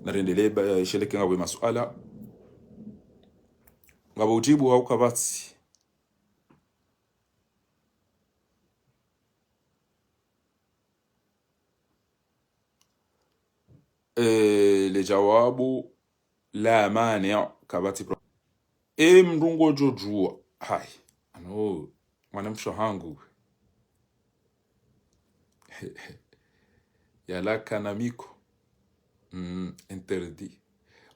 Narendelee ba, sheleke ngapvo masuala. Ngapvo udjibu hau kapvatsi. Eh, le jawabu la mani, kapvatsi pro-, e mndru ngodjo djuwa. Hayi, ano, mwana mshe hangu. Yalaka na miko. Mm, interdit.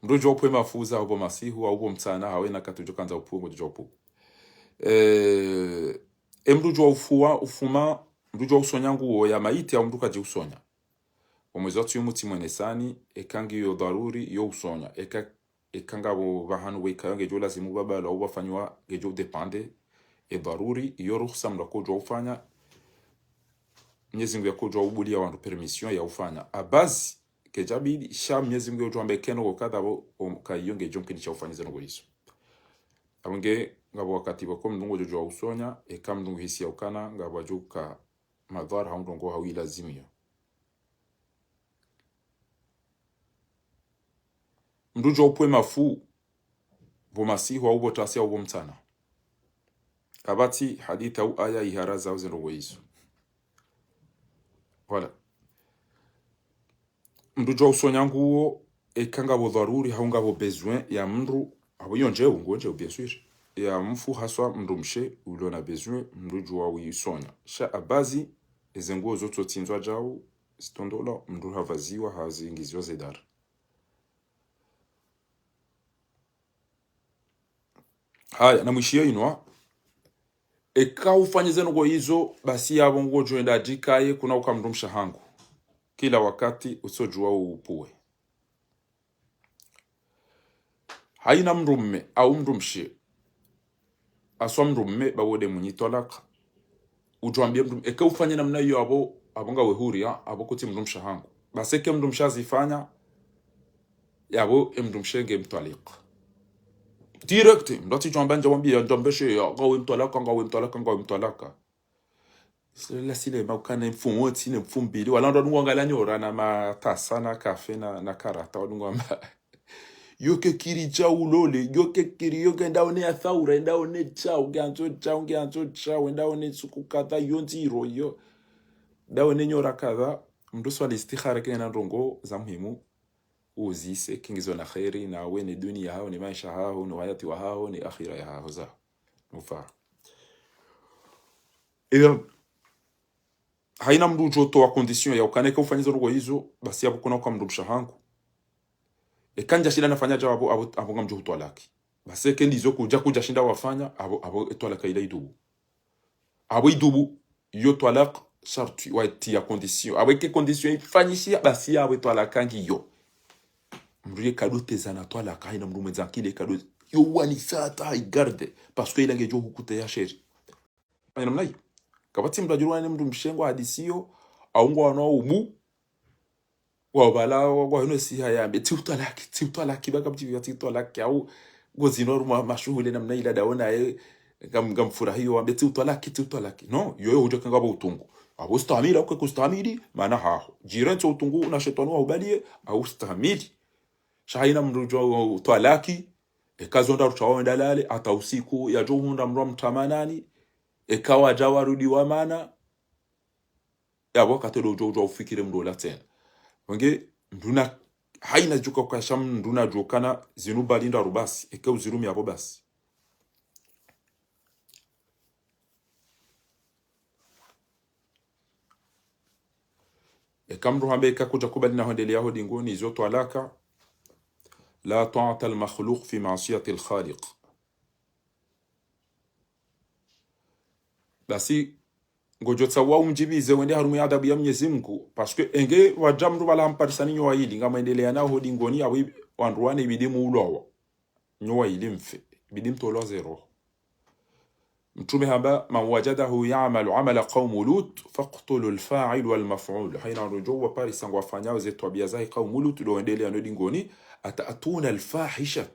Mndru djuwa upve mafuza, upvo masihu, upvo mtsana, hawe na katudjo kandza upve, ngodjo djuwa upve. Eh, e mndru djuwa ufua, ufuma, mndru djuwa usonya nguo ya mayiti, au mndru kadji usonya. Omwezi wa tsumu tsi mwenesani, eka ngiyo dharuri, yo usonya. Eka, eka ngapvo pvahanu weka yo ngedjo lazimu pvabala, au pvafanyiwa ngedjo dépendre, e dharuri, iyo ruhusa mndru akodjo ufanya. Mnyezi Mngu yakodjo ubulia wandru permission ya ufanya. Abazi, kedjabidi, sha Mnyezi Mngu yodjo amba eka no kadha pvo, om-, ka iyo ngedjo mkinisha ufanya zeno izo. Apvo nge, ngapvo wakati pvoko mndru ngodjo djuwa usonya, eka mndru nguhisi ya ukana, ngapvo adjuka madhara hau ndrongo hau ilazimu iyo. Mndru djuwa upve mafu, pvo masihu au pvo tasi au pvo mtsana. Kapvatsi hadisi au aya iharaza au zendrongo izo. Voilà. Mndru djuwa usonya nguo, eka ngapvo dharuri, hau ngapvo besoin ya mndru, apvo iyo ndjeu, nguo ndjeu, bien sûr. Ya mfu haswa mndru mshe, ulo na besoin, mndru djuwa uisonya. Sha abazi, eze nguo zo tsotsindzwa djau, zitondolwa, mndru hapvaziwa, hazingiziwa ze dara. Haya, na mwishiyo inu. Eka ufanye zendrongo izo, basi yapvo ngodjo enda djikaye, kuna uka mndru mshe hangu. Kila wakati utsodjuwa upve. Hayina mndru mme, au mndru mshe. Haswa mndru mme, ba wo nde mwenye twalaka. Udjo ambia mndru, eka ufanye namna iyo apvo, apvo ngawe huri, ha, apvo kutsi mndru mshe hangu. Basi eka mndru mshe hazifanya, yapvo e mndru mshe nge mtwalika. Direct, mndru atsidjo amba ndja wambia, ndja mbeshe, ya, ngawe mtwalaka, ngawe mtwalaka, ngawe mtwalaka. Sile la sile ma ukana mfumo, tsine mfumbili. Wala ndo wadunga ngala nyora na matasa, na kafe, na, na karata, wadunga amba. Yo ke kiri djau lole, yo ke kiri, yo ke ndaone ya thaura, ndaone djau, ngiandzo djau, ngiandzo djau, ndaone suku kadha, yo ndziro, yo. Ndaone nyora kadha, mndru swali istikhara kena ndrongo za muhimu, uzise, kingizo na kheri, na we ne dunia yaho, ne maisha yaho, ne wayati wahaho, ne akhira yahaho za. Ufa. Iyo, hayina mndru udjo towa condition ya ukana eka ufanye zendrongo izo, basi yapvo kuna uka mndru mshe hangu. Eka ndja shinda nafanya djau apvo, apvo, apvo ngamdjo hutwalaki. Basi eka ndizo kudja, kudja shinda wafanya, apvo, apvo e twalaka ila idubu. Apvo idubu, yo twalaka, sharti, watiya condition. Apvo eka condition ifanyishiha, basi yapvo e twalaka ngiyo. Mndru ye kado teza na twalaka, hayina mndru mwendza akili kado, yo wanisa hata haigarde, parce que ila ngedjo hukuta ya sheri. Hayina namna iyo. Kapvatsi mndru adjuru wane mndru mshe ngo hadisi iyo, au ngo wano ubu, wa pvala, wa, wa hino siha yambe, tsi utwalaki, tsi utwalaki, baka mdjivi, tsi utwalaki, au, ngo zino ruma mashuhuli namna ila ndaona ye, ngam, ngamfurahiyo, wambe, tsi utwalaki, tsi utwalaki. No, yoyo hudjo kanga pvo utungu. Apvo ustahamili, au ke kustahamili, mana haho. Djirentso utungu, na shetwani wa ubalie, au ustahamili. Sha hayina mndru djo twalaki, eka zo ndraru tsawo wenda lale, hata usiku, yadjo hundra mndru wa mtamanani, eka wadja warudi wa mana, yapvo wakati ndo udjo, udjo ufikire mndru ola tsena. Wenge, mndru na, hayina djuka ukasha mndru na djukana zinu bali ndraru basi, eka uzirumia apvo basi. Eka mndru hamba eka kudja kubali na hwendelea ho dingoni, izo twalaka, لا طاعة لمخلوق في معصية الخالق. Basi, ngodjo tsaha umdjibize wende harumwa ye adhabu ya Mnyezi Mngu, parce que enge wadja mndru pvala hamparisani nyo wayili, ngamwendelea na ho dingoni, apvo wandru wane ibidi muulwawa. Nyo wayili mfe, ibidi mtolwa zero. Mtrume hamba, من وجده يعمل عمل قوم لوط فاقتلوا الفاعل والمفعول. Hayina wandru djo waparisa ngwafanyao ze twabia zahe kaumu Lut, ndo wendelea no dingoni, أتأتون الفاحشة.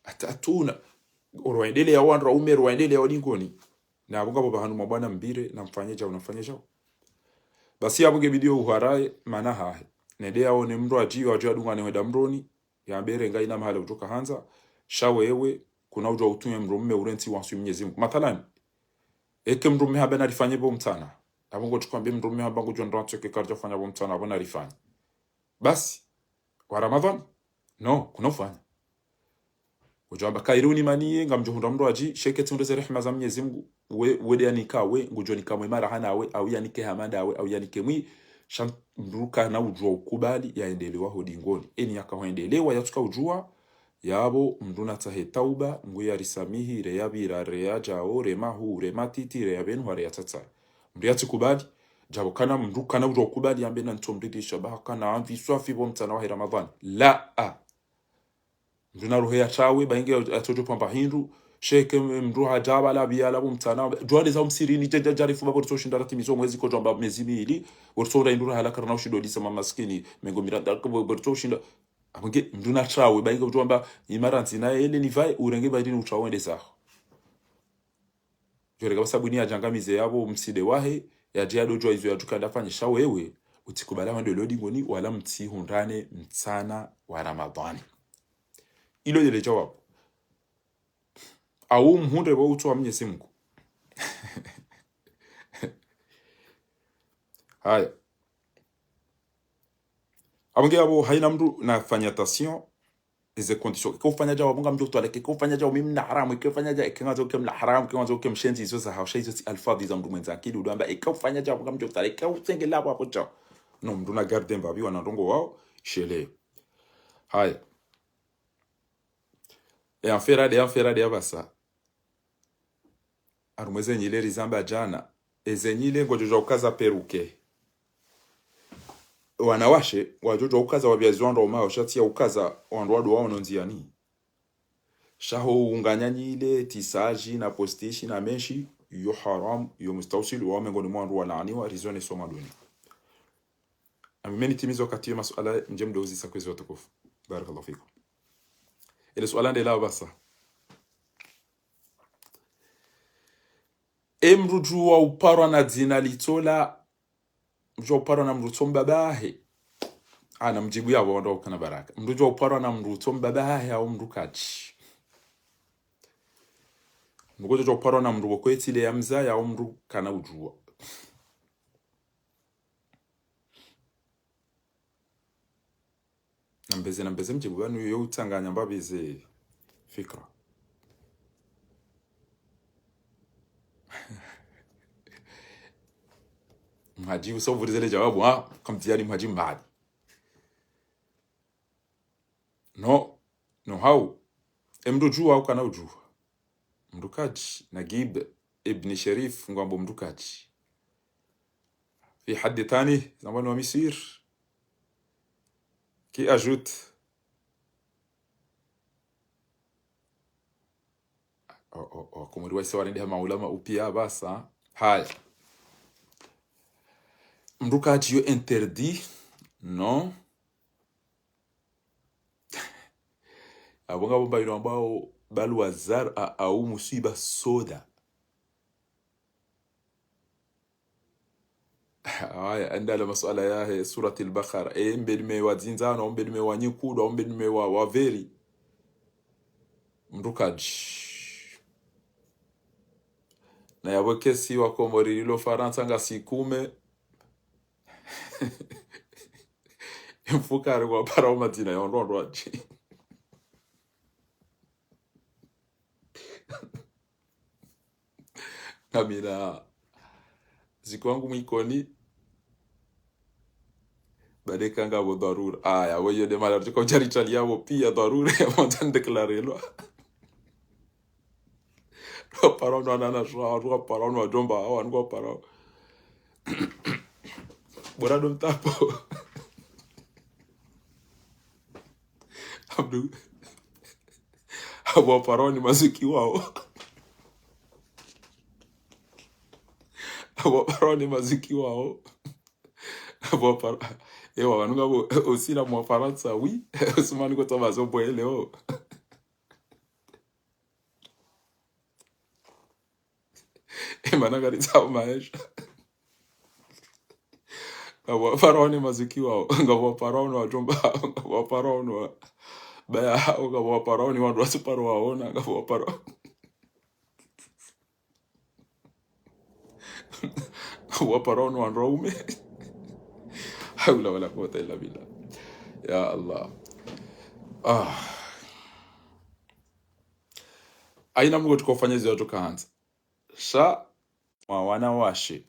أتأتون. Oro wendelea wandru waume, oro wendelea wa dingoni. Na apvo ngapvo pvahanu mwa bwana mbire, na mfanye djau, na mfanye djau. Basi apvo nge bidi yo uharaye, mana hahe. Nende yaone mndru adjiyo, adjiyo adunga ne hwenda mroni, yambe renga hayina mahala udjoka handza, sha wewe, kuna udjo utume mndru mme urentsi wansi Mnyezi Mngu. Mathalan, eke mndru mme hamba narifanye pvo mtsana. Apvo ngodjo hwambia mdrume hamba ngudjo ndro atsweke karidja fanya pvo mtsana apvo narifanye. Basi, wa Ramadhwani? No, kuna ufanya. Udjo hamba kayiri unimaniye, ngamdjo hundra mdru adji, sheke tsi undre ze rehema za Mnyezi Mngu, we, wende yanika we, ngudjo nika mwe mara hana we, au yanike hama ndawe, au yanike mwi, sha mdru kana udjuwa ukubali, yaendelee wa ho dingoni. Eni yaka hwendelee wa yatsuka udjuwa, yapvo mdru natsahe tauba, Mngu yarisamihi, re ya pvira, re ya djao, re mahuu, re matiti, re ya pvenuha, re ya tsatsaha. Mdru yatsikubali, djapvo kana mdru kana udjuwa ukubali, yambe na ntso mdru idisha, ba kana amvi swafi pvo mtsana wahe Ramadhwani. La, a. Mdru na roho ya trawe, ba inge atsodjo pvamba hindru, sheke mdru hadja pvala pviya la pvo mtsana, djuwa nde za umsirini, dja, dja, djarifu ba pvo ritso shinda ratimizo mwezi kodjo amba mezi mili, pvo ritso ura hindru rahala karina ushindo disa mamaskini, mengo mira, da, pvo, pvo ritso shinda, apvo nge, mdru na trawe, ba inge udjo amba, imara ntsina ele ni pvaye, urenge ba ili ni utrawe wende zaho. Djoreka ba sabuni yadjangamize yapvo mside wahe, yadje yadodjuwa izo yadjuka ndafanyisha wewe, utsikubali wende lo dingoni, wala mtsihundrane mtsana wa Ramadhwani. Ilo ndele djawabu. Au mhundre pvo utso wa Mnyezi Mngu. Haya. Apvo nge apvo haina mdru nafanye attention, eze conditions. Eka ufanya djawabu ngamdjo utwala, eka ufanya djawabu mimi mna haramu, eka ufanya djawabu, eka ngwandzo uke mna haramu, eka ngwandzo uke mshenzi, izo za hausha, izo tsi alfadhi za mdru mwendza akili, udjo amba, eka ufanya djawabu ngamdjo utwala, eka utsenge lapvo apvo djawabu. No, mdru na garde mbapvi wana ndrongo wao, shele. Haya. E anfera de, anfera de apvasa. Harumwa eze nyile rizamba djana. Eze nyile ngodjo djuwa ukaza peruke. Wanawashe, ngwadjo djuwa ukaza wapviya ziwandru wao mao, sha tsi ya ukaza wandru wado wao no ndziyani. Sha ho unganya nyile, tisaji, na postishi, na menshi, yo haram, yo mustawsil, wao mengoni mwa wandru walaaniwa, rizone soma duni. Ami meni timizo wakati yo masuala ndje mdo uzisa kwezi watukufu. Barakallahu fikum. Ele suala ndela apvasa. E mdru djuwa uparwa na dzina litsola, mdru djuwa uparwa na mdru tso mbabahe. Ana mdjibu yapvo wandru ukana baraka. Mdru djuwa uparwa na mdru tso mbabahe au mdru kadji. Mdru kodjo djuwa uparwa na mdru pvoko etsile ya mzaya au mdru kana udjuwa. Nambeze, nambeze mdjibu pvanu yo utsanganya mbapvi ze fikra. Mhadji usa uvurize le djawabu, ha? Kamtiyani mhadji mbali. No, no hau. E mdru djuwa au kana udjuwa. Mdru kadji, Nagib ibn Sherif, ngwambo mdru kadji. Fi haddi thani, zamani wa Misir. Qui ajoute. Oh, oh, oh, Komori waise warende ha maulama upia apvasa. Haya. Mdru kadji yo interdit, non. Apvo ngapvo mba ino ambao balwa zar a, au musiba soda. Haya, enda le masuala yahe Suratil Baqara. E, mbe nume wa dzindzano, mbe nume wa nyikudu, mbe nume wa, wa veri. Mdru kadji. Na yapvo kesi wa Komori lilo Farantsa ngasi kume. Mfukare ngwapara wo madzina ya ondro ondro adji. Ngamina zikwangu mwikoni. Bade kanga pvo dharura. Aya, weyo de mala riko jari tali yapvo pia dharura ya mwanza ndeklarelwa. Ngwapara wanu wanana shwa, ngwapara wanu wadjomba, wanu ngwapara. Bora ndo mtapo. Abdu. Apvo wapara wo ni mazuki wao. Apvo wapara wo ni mazuki wao. Apvo wapara-, ewa, wanu ngapvo, usila mwa Farantsa, oui. Usumani kota bazo bwele, oh. Emana karitsa maesha. Ngapvo wapara wo ni mazuki wao, ngapvo wapara wo ni wadjomba, ngapvo wapara wo ni wa-, baya, ngapvo wapara wo ni wandru wasuparo waona, ngapvo wapara wo. Waparao no wandru waume. Haula wala quwwata illa billah. Ya Allah. Ah. Haina mndru ngotsuka ufanya izo yatsoka handza. Sha mwa wanawashe.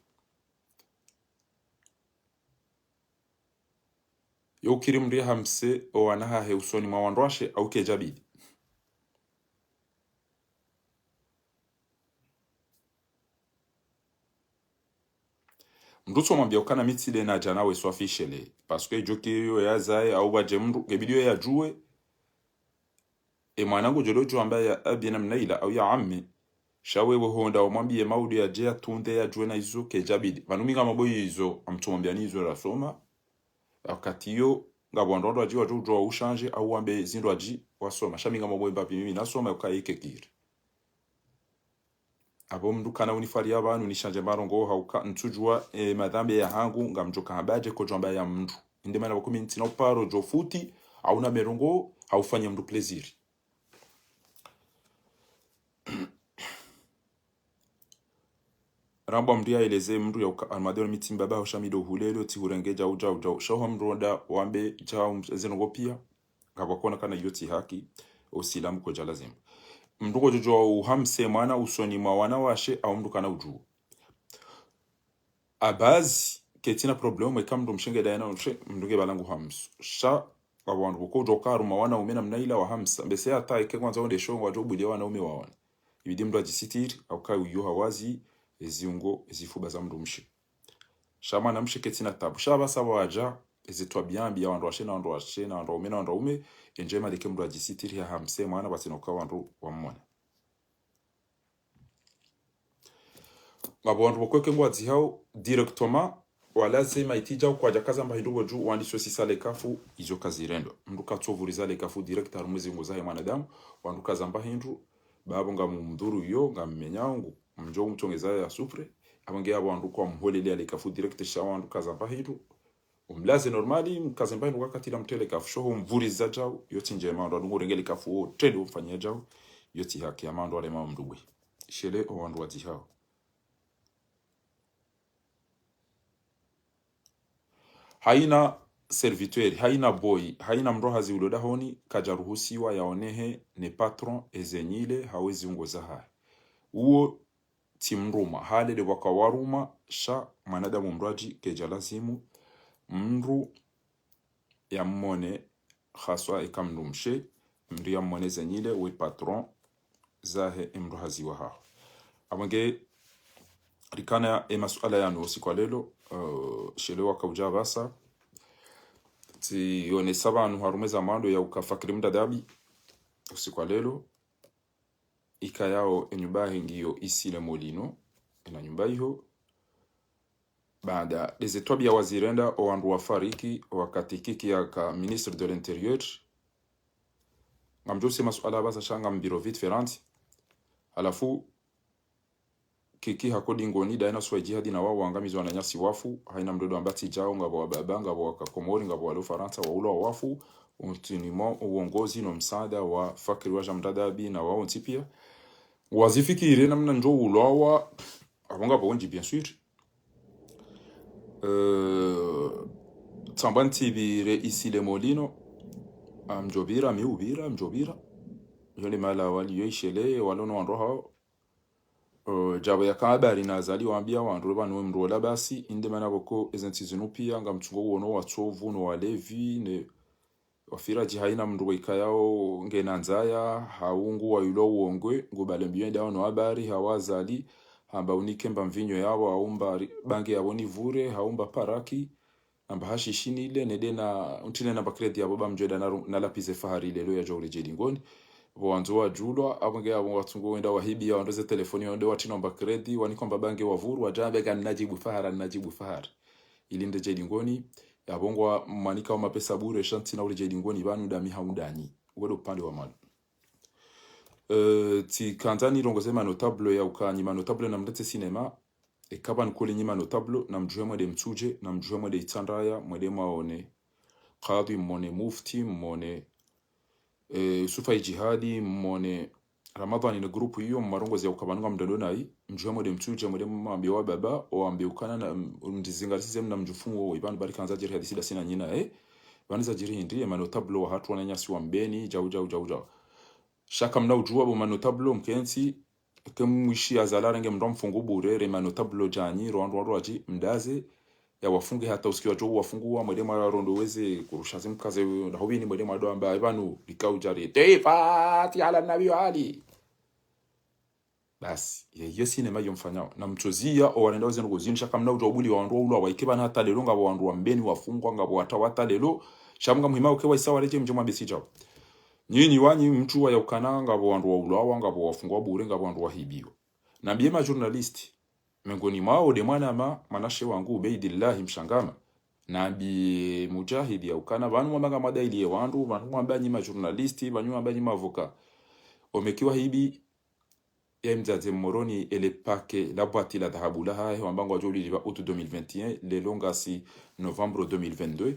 Yo ukiri mndru yahamse owana hahe usoni mwa wandruwashe au kedjabidi. Mndru tsomwambia ukana mi tsi de nadja nawe swafi shele. Parce que idjo kiri yo yazaye au wadje mndru, ngebidi yo yadjuwe. E mwana ngudjo dodjo amba ya abi namna ila au ya ammi. Sha wewe honda umwambie maudu yadje yatunde yadjuwe na izo kedjabidi. Pvanu mi ngamwambo izo, ngamtsomwambia ni izo rasoma. Wakati iyo, ngapvo wandru wandru wadji wadjo udjuwa ushanje au wambe zindru wadji wasoma. Sha mi ngamwambo mbapvi mimi nasoma yuka yike kiri. Apvo mndru kana unifariya pvanu nishanje marongoo hauka ntsudjuwa, eh, madhambi yahangu ngamdjo kahamba dje kodjo amba ya mndru. Inde mana pvoko mi ntsina uparo djo futi, hauna merongoo, haufanya mndru plaisir. Rambwa mndru yaeleze mndru yauka almadero mi tsi mbaba hosha mi do hulelo tsi hurenge djau djau djau. Sha ho mndru onda wambe djau eze ndrongoo pia. Ngapvo kona kana iyo tsi haki, usilamu kodja lazimu. Mndru ngodjo djuwa uhamse mwana usoni mwa wanawashe au mndru kana udjuwa. Abazi, ketsina problème, eka mndru mshe nge daye na mshe, mndru nge pvala nguhamso. Sha, ngapvo wandru pvoko udjo uka harumwa wanaume namna ila wahamsa. Mbese hata eke kwandza wende shongo wadjo ubulia wanaume waone. Ibidi mndru adjisitiri, hauka uyo hawazi, eziungo, ezifuba za mndru mshe. Sha mwana mshe ketsina tabu. Sha pvasa pvwadja, eze twabia mbi ya wandruwashe na wandruwashe na wandruwaume na wandruwaume, endje maleke mndru adjisitiri yahamse mwana pvatsina uka wandru wamwone. Ngapvo wandru pvoko eke ngwadzihao directement, wala ze maiti djao kwadja kazamba hindru pvo dju, wandisa sisa lekafu, izo kazirendwa. Mndru katsovuriza lekafu direct harumwa eziungo zahe mwanadamu, wandru kazamba hindru, bapvo ngamumdhuru iyo, ngammenyao, ngu, mdjo umtsongeza ya souffre, apvo nge apvo wandru kwamholelea lekafu direct sha wandru kazamba hindru, umlaze normal, mkaze mba hindru wakati la mtele kafu, sho ho mvuriza djau, iyo tsi ndjema, wandru wadungu urenge lekafu, wo, tele umfanyia djau, iyo tsi haki, ama wandru warema mndru bwe. Shele o wandru wadzihao. Haina serviteur, haina boy, haina mndru hazi ulo dahoni, kadjaruhusiwa yaonehe ne patron, ezenyile, hau eziungo zahahe. Uwo tsi mndru ma, hale de pvwaka waruma, sha mwanadamu mndru adji, kedja lazimu, mndru yammone, haswa eka mndru mshe, mndru yammone zenyile, we patron, zahe emndru hazi wahaho. Apvo nge rikana emasuala yanu usiku wa lelo, eh, shele waka udja pvasa. Tsionesa pvanu harumwa eza mwando yauka Fakiri Mdadabi usiku wa lelo. Ikayao enyumba yahe ngiyo Issy les Moulineaux, ena nyumba iho. Baada, eze twabia wazirenda, o wandru wafariki, wakati Kiki yaka ministre de l'Intérieur. Ngamdjo use masuala pvasa sha ngambiro vite fait rantsi. Halafu, Kiki hako dingoni, daye na Swayi Djihadi na wao waangamizwa wananyasi wafu, haina mndru do amba tsi djao, ngapvo wababa, ngapvo waka Komori, ngapvo walo Farantsa, waulwa wafu, utinimo, uongozi no msaada wa Fakiri wadja Mdadabi na wao ntsi pia. Wazifikiri namna ndjo ulwawa, apvo ngapvo wendji, bien sûr. Euh, tsamba ntsi pvire Issy les Moulineaux, amdjo pvira, mi upvira, amdjo pvira. Yo le mala wali yo ishele, walo no wandru hao. Euh, djapvo yaka habari na Azali wambia wandru pvanu we mndru ola basi, inde mana pvoko eze ntsi zinu pia, ngamtsungo uono watsovu, no walevi, ne wafira dji haina mndru waikayao ngena ndzaya, hau ngu wayulwa uongwe, ngu bale mbio endao no habari, hau Azali, hamba unike mba mvinyo yapvo, hau mba ri-, bange yapvo nipvure, hau mba paraki, namba hashishi nile, nede na, untine namba crédit yapvo ba mdjweda na ru-, na lapvize Fahari lelo yadjo uredjei dingoni. Pvo wandzo wadjulwa, apvo nge apvo watsungo wenda wahibiya, wandru ze telefoni, wende watsi nomba crédit, wanika mba bange wapvuru, wadja mbe ka ninajibu Fahara, ninajibu Fahara. Ili ndedjei dingoni, yapvo ngwa mwanika wo mapesa bure, sha ntsina uredjei dingoni, pvanu ndami hau ndanyi. Wedo upande wa malu. Eh, tsikandza nirongoze ma notable yauka nyi ma notable namretse cinéma, eka pvanu kuli nyi ma notable, namdjuhe mwende Mtsudje, namdjuhe mwende Itsandraya, mwende mwaone Kadhi, mmone Mufti, mmone, eh, Yusufa Idjihadi, mmone Ramadhani ne groupe iyo, mwarongozi ya uka pvanu ngamdondoo nayi, mdjuhe mwende mtsudje, mwende mwambie wa baba, wambie ukana na, m-, mdizingarisize mna mdjufungo, ipvanu bari kandza djiri hadisi dasi na nyina, eh? Pvanu zadjiri hindri, ye ma notables wahatru wananyasi wa Mbeni, djau, djau, djau, djau. Sha kamna udjuwa bo ma notables mkentsi, ke mwishi ya zala renge mndru mfungu bure, re ma notables djanyi, ro wandru wandru wadji, mdaze, ya wafunge hata usiku wadjo wafungu wa mwende mwa rondo weze, kurusha zimkaze, na hubini mwende mwa doamba, ipvanu, likao djari, tefati ala nabi Ali. Basi, ye, yo sinema yo mfanyao. Na mtsoziya, o wanenda weze ndrongo zinu, sha kamna udjuwa ubuli wa wandru wa ulwa, wa ike pvanu hata lelo, ngapvo wandru wa Mbeni wafungwa, ngapvo wata wata lelo, sha mnga muhima uke wa isa waredje mdje mwambe si djao. Nyinyi wanyi mtsuwa ya ukana, ngapvo wandru wa ulwawa, ngapvo wafungwa bure, ngapvo wandru wahibiwa. Nambiye ma journalistes, mengoni mwawo nde mwanama, mwanashe wangu, Ubeidillahi Mshangama. Nambiye Mujahidi ya ukana, pvanu mwamba ngamwadaili ye wandru, pvanu mwamba nyi ma journalistes, pvanu mwamba nyi ma avocats. Omeki wahibi, ya mdzadze Moroni ele paquet la boîte la dhahabu lahahe, wamba ngwadjo ulilipva août deux mille vingt et un, lelo ngasi novembre deux mille vingt-deux.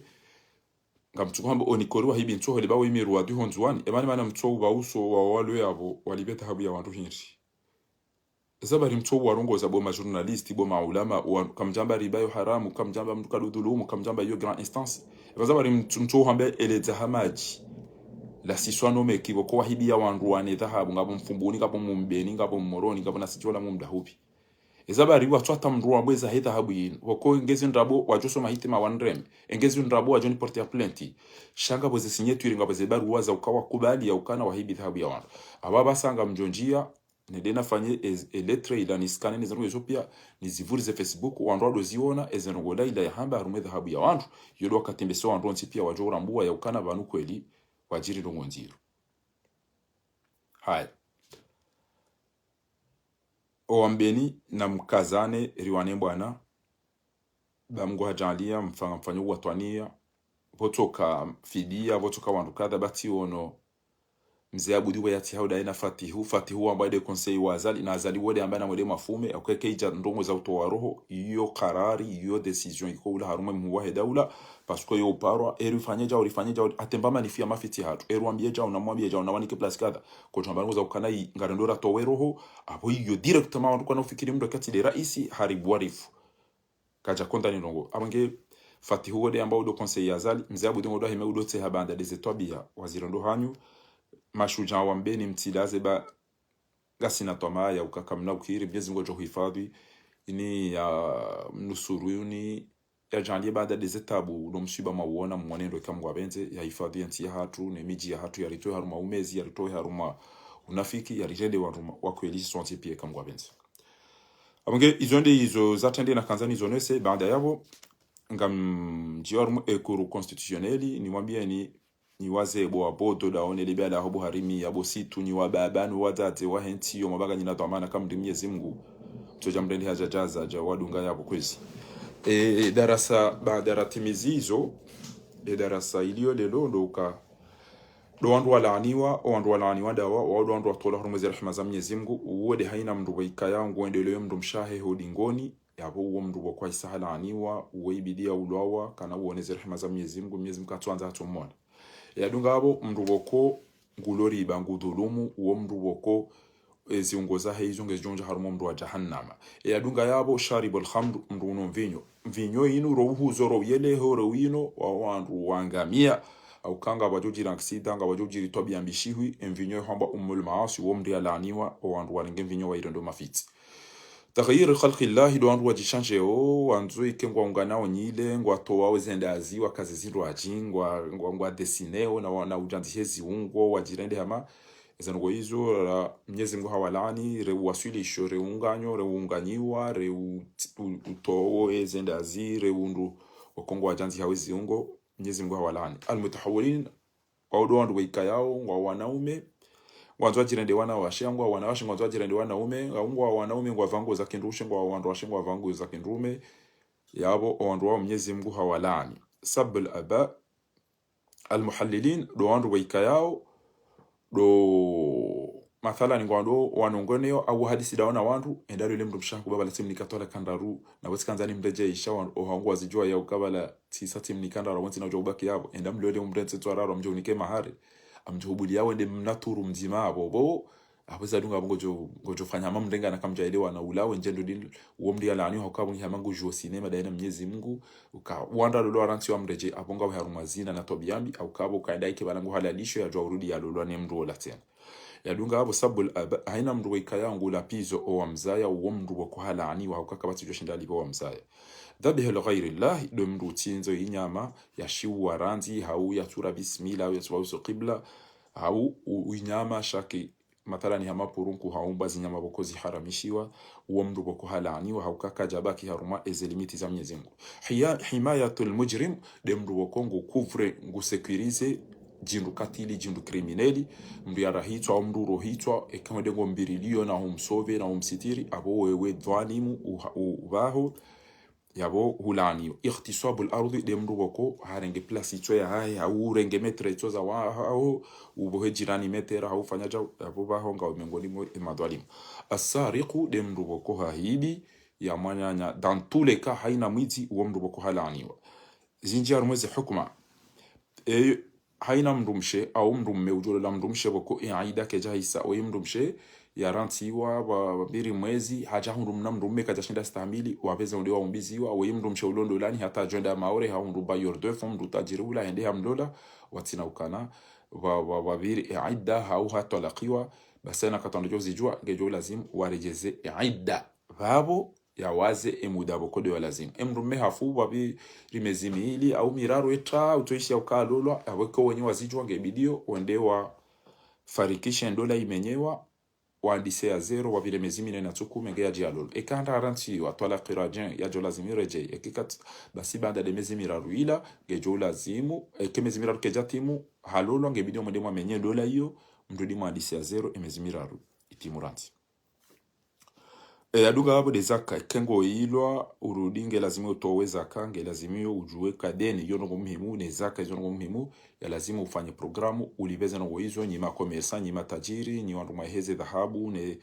Ngamtsuko hamba onikori wahibi ntsoho liba we miruwa du ho Ndzuwani, epvanu mana mtso upva uso wa walwe yapvo, walipve dhahabu ya wandru hindri. Eza bari mtso warongoza bo ma journalistes, bo ma ulama, wa, kamdjamba riba yo haramu, kamdjamba mndru kadudhulumu, kamdjamba iyo grande instance. Epva za bari mtso, mtso hamba ele dzahamadji. La siswa no meki, pvoko wahibi ya wandru wane dhahabu, ngapvo Mfumbuni, ngapvo Mumbeni, ngapvo Mmoroni, ngapvo nasidjola mumdahupvi. Eza bari watswata mndru wabweza he dhahabu yinu. Pvoko ngezi ndrabo wadjo soma hitima wanreme. Engezi ndrabo wadjo ni porter plainte. Sha ngapvo ze signature, ngapvo ze baruwa za uka wakubali ya ukana wahibi dhahabu ya wandru. Apva pvasa ngamdjo ndjiya, nende nafanye e, e lettre ila niskane ne zandru ezo pia, nizivurize Facebook, wandru wado ziona, eze ndrongo la ila yahamba harumwa e dhahabu ya wandru, yo ndo wakati mbese wandru wontsi pia wadjo urambuwa ya ukana pvanu kweli, wadjiri ndrongo ndziro. Haya. O wa Mbeni na mkazane riwane bwana, ba Mngu hadjaanliya, mfanya, mfanya uwatwaniya, pvotsoka fidiya, pvotsoka wandru kadha, bati ono, mze Abudi we yatsi hauda ena Fatihu, Fatihu wamba ede conseil wa Azali, na Azali wode amba na mwende mwafume, akweke idja ndrongo za utowa roho, iyo karari, iyo décision, iko ula harumwa mhuu wahe daula, parce que yo uparwa, eri ufanye djau, rifanye djau, atemba manifu ya mafitsi hatru, eri wambie djau, na mwambie djau, na wanike place kadha, kotso amba ndrongo za ukana i, ngarendo ratowe roho, apvo iyo directement wandru kwana ufikiri mndru katsi de raisi, haribu warifu. Kadja konda ni ndrongo. Apvo nge Fatihu wode amba udo conseil ya Azali, mze Abudi ngo do hime udo tseha banda deze twabiya, wazirendo hanyu, mashudjaa wa Mbeni mtsilaze ba ngasina twamaa ya uka kamna ukiri, Mnyezi Mngu adjo huhifadhwi, ini ya mnusuru yuni, yadjaanliye banda deze tabu, udo mswiba mwawona, mwone ndo ika Mngu apvendze, yahifadhwi ye ntsi yahatru, ne midji yahatru, yaritowe harumwa umezi, yaritowe harumwa unafiki, yarirende harumwa wa kweli sontsi pia ika Mngu apvendze. Apvo nge, izo nde izo zatrende nakandza nizonese, baanda yapvo, ngamdjiyo harumwa e Cour constitutionnelle, niwambiyeni, nyi wazee bo wabodo, daone libe ala hobo harimi, yabo situ, nyi wababa, nyi wadzadze, wahe ntsi yo, mwabaka nyina dhwamana, kamri Mnyezi Mngu. Mtsodja mrende hadja djaza, dja wadunga yabo kwezi. E, e darasa, baanda ratimizi izo, e darasa iliyo lelo, ndo uka, ndo wandru walaaniwa, o wandru walaaniwa ndawa, wao ndo wandru watolwa harumwa ze rehema za Mnyezi Mngu, uwo de haina mndru waikaya, nguendeleyo mndru mshahe ho dingoni, yabo uwo mndru wo kwaisa halaaniwa, uwo ibidi yaulwawa, kana uone ze rehema za Mnyezi Mngu, Mnyezi Mngu katsuandza hatsumwona. Yadunga yabo mndru woko ngulo riba, ngudhulumu, uwo mndru woko, e, ziungo zahe izo ngezidjo undja harumwa mndro wa jahannama. Yadunga yabo sharibul khamr, mndru uno mvinyo. Mvinyo inu ro uhuzo, ro uyeleho, ro wino, wa wandru wangamia. Au kanga wadjo djiri aksida, nga wadjo djiri twabiya mbishihwi, e mvinyo yo hamba ummul maasi, uwo mndru yalaaniwa, o wandru walenge mvinyo wairendo mafitsi. Taghyir khalqillah, ndo wandru wadjishandjeo, wandzo ike ngwaunganao nyile, ngwatowao ze ndazi, wakaze zindru adji, ngwa, ngwa, ngwadessineo, na wa, na udjandzihe ziungo, wadjirende hama, eza ndrongo izo, ra, Mnyezi Mngu hawalaani, re uwaswilisho, re unganyo, re unganyiwa, re u, u, utowo, eze ndazi, re undru, woko ngwadjandzihao ziungo, Mnyezi Mngu hawalaani. Almutahawwilin, wao ndo wandru waikayao, ngwa wanaume, ngwandzo wadjirende wanawashe, ngwa wanawashe, ngwandzo wadjirende wanaume, ngwa wanaume, ngwavao nguo za kindrushe, ngwa wandruwashe, ngwavao nguo za kindrume, yabo, o wandru wao Mnyezi Mngu hawalaani. Sabbul aba, almuhallilin, ndo wandru waikayao, ndo, mathalan, ngwandro wanongoneo, au hadisi ndawo na wandru, enda lole mndru mshe hahuba bala tsimnika twalaka ndraru, na wetsi kandzani mredjeisha, wa, o hangu wazidjuwa ya uka bala tsisa tsimnika ndraru, wontsi na udjo ubaki yabo, enda mlole umrentse tswararu, amdjo unike mahari, amdjo hubuli yawe nde mnaturu mdzima yabo, bo, Apvo zadunga apvo ngodjo, ngodjo fanya hama mrengana kamdjaelewana ula wendje ndo dini, uwo mndru yalaaniwa hauka apvo nge hama ngudjuo sinema daye na Mnyezi Mungu, uka wandru walolwa warantsiwa mredjei, apvo ngawe harumwa zina na twabiya mbi, hauka apvo ukaenda ike bala nguhalalisho yadjuwa urudi yalolwa ne mndru ola tsena. Yadunga apvo sabul aba, haina mndru wekaya ngula pizo owamzaya, uwo mndru pvoko halaaniwa, hauka kapvatsi djo shinda alipve owamzaya. Dhabiha li ghairi llahi, ndo mndru utsindzo inyama, yashiuwa randzi, hau yatsura bismillah, hau yatsuwa uso kibla, hau u-, inyama shaki, mathalani hama purunku, hau mba zinyama pvoko ziharamishiwa, uwo mndru pvoko halaaniwa, hauka kadjabaki harumwa eze limiti za Mnyezi Mungu. Hiya-, himayatul mujrim, nde mndru pvoko ngu couvre, ngu sécurisé, djindru katili, djindru criminel, mndru yarahitswa, au mndru urohitswa, eka hwende ngo mbirilio na humsove na humsitiri, apvo wewe dhwalimu, uha-, u-, upvaho, yapvo hulaaniwa. Ightisabul ardhi, nde mndru pvoko harenge place itso yahahe, hau urenge mètre itso za wahaho, upvohe jirani mètre, hau fanya djau, yapvo pvaho ngawe mengoni mwe emadhwalimu. Assariqu, nde mndru pvoko hahibi, ya mwananya, dans tous les cas, haina mwidzi, uwo mndru pvoko halaaniwa. Zindji harumwa eze hukuma. E, haina mndru mshe, au mndru mme udjolola mndru mshe pvoko, e, aida kedja hisa, oyi mndru mshe, yarantsiwa, pva, pvapviri mwezi, hadja hundru mna mndru mme kadja shinda stahamili, wapveze unde waumbiziwa, oyi mndru mshe ulondolani, hata djwenda Maore, hahundru bailleur de fonds, mndru tajiri ula, hende hamlola, watsina ukana, pva, pva, pvapviri, e, aida, hau hatwalakiwa, basi na katwandro djo zidjuwa, ngedjo lazimu, waredjeze, e, aida. Pvapvo, yawaze emuda pvoko ndo yalazimu. Emndru mme hafu pvapviri mezi mili au miraru etra, utsoishi ya ukalolwa, yapvo eka wenye wazidjuwa nge bidio, wende wafarikishe ndola imenyewa, wandise ya zéro, pvapviri mezi mine na tsuku, menge yadji yalolwa. Eka handa harantsiwa, twalaki radjin, yadjo lazimu iredjei. Eka kat-, basi baanda nde mezi miraru ila, ngedjo lazimu, eke mezi miraru kedja timu, halolwa, nge bidio mwende mwamenye ndola iyo, mndru ndi mwandise ya zéro, emezi miraru, itimu rantsi. E, yadunga apvo nde zaka, eka ngo ilwa, urudi nge lazimu utowe zaka, nge lazimu yo udjuwe ka deni, yo ndrongo muhimu, ne zaka, izo ndrongo muhimu, ya lazimu ufanye programu, ulipve ze ndrongo izo, nyi makomersa, nyi matajiri, nyi wandru mwaheze dhahabu, ne,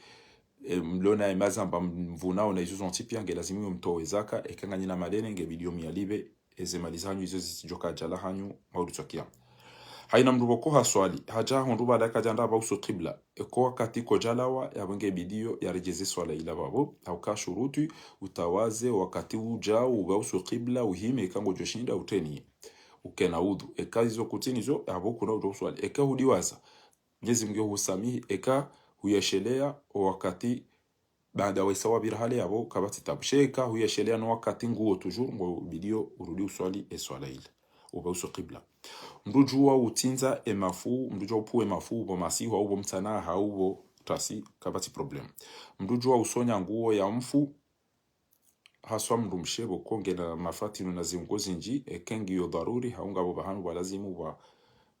e, mlona emazamba mvunao na izo zontsi pia, nge lazimu yo mtowe zaka, eka nganyina madeni, nge bidio muyalipve, eze mali zanyu izo zitsidjoka djala hanyu, maudu twakia. Haina mndru pvoko haswali, hadja hundru pvala kadjanda pva uso kibla, eko wakati kodjalawa, yapvo nge bidio, yaredjeze swala ila pvapvo, hauka shuruti, utawaze, wakati udja, upva uso kibla, uhime, eka ngodjo shinda, utreni. Ukena udhu, eka izo kutsina izo, yapvo kuna udjo uswali, eka hudiwaza, Mnyezi Mungu husamihi, eka huyeshelea, o wakati baanda waisa wapvira hale yapvo kapvatsi tabu. She eka huyeshelea no wakati nguwo toujours, ngo bidio urudi uswali eswala ile. Upve uso kibla. Mndru udjuwa utsindza emafu, mndru udjuwa upvuwa emafu, upvo masihu, au upvo mtsana, au upvo tasi, kapvatsi problème. Mndru udjuwa usonya nguwo ya mfu, haswa mndru mshe pvoko ngena mafatinu na ziungo zindji, eka ngiyo dharuri, hau ngapvo pvahanu pva lazimu pva,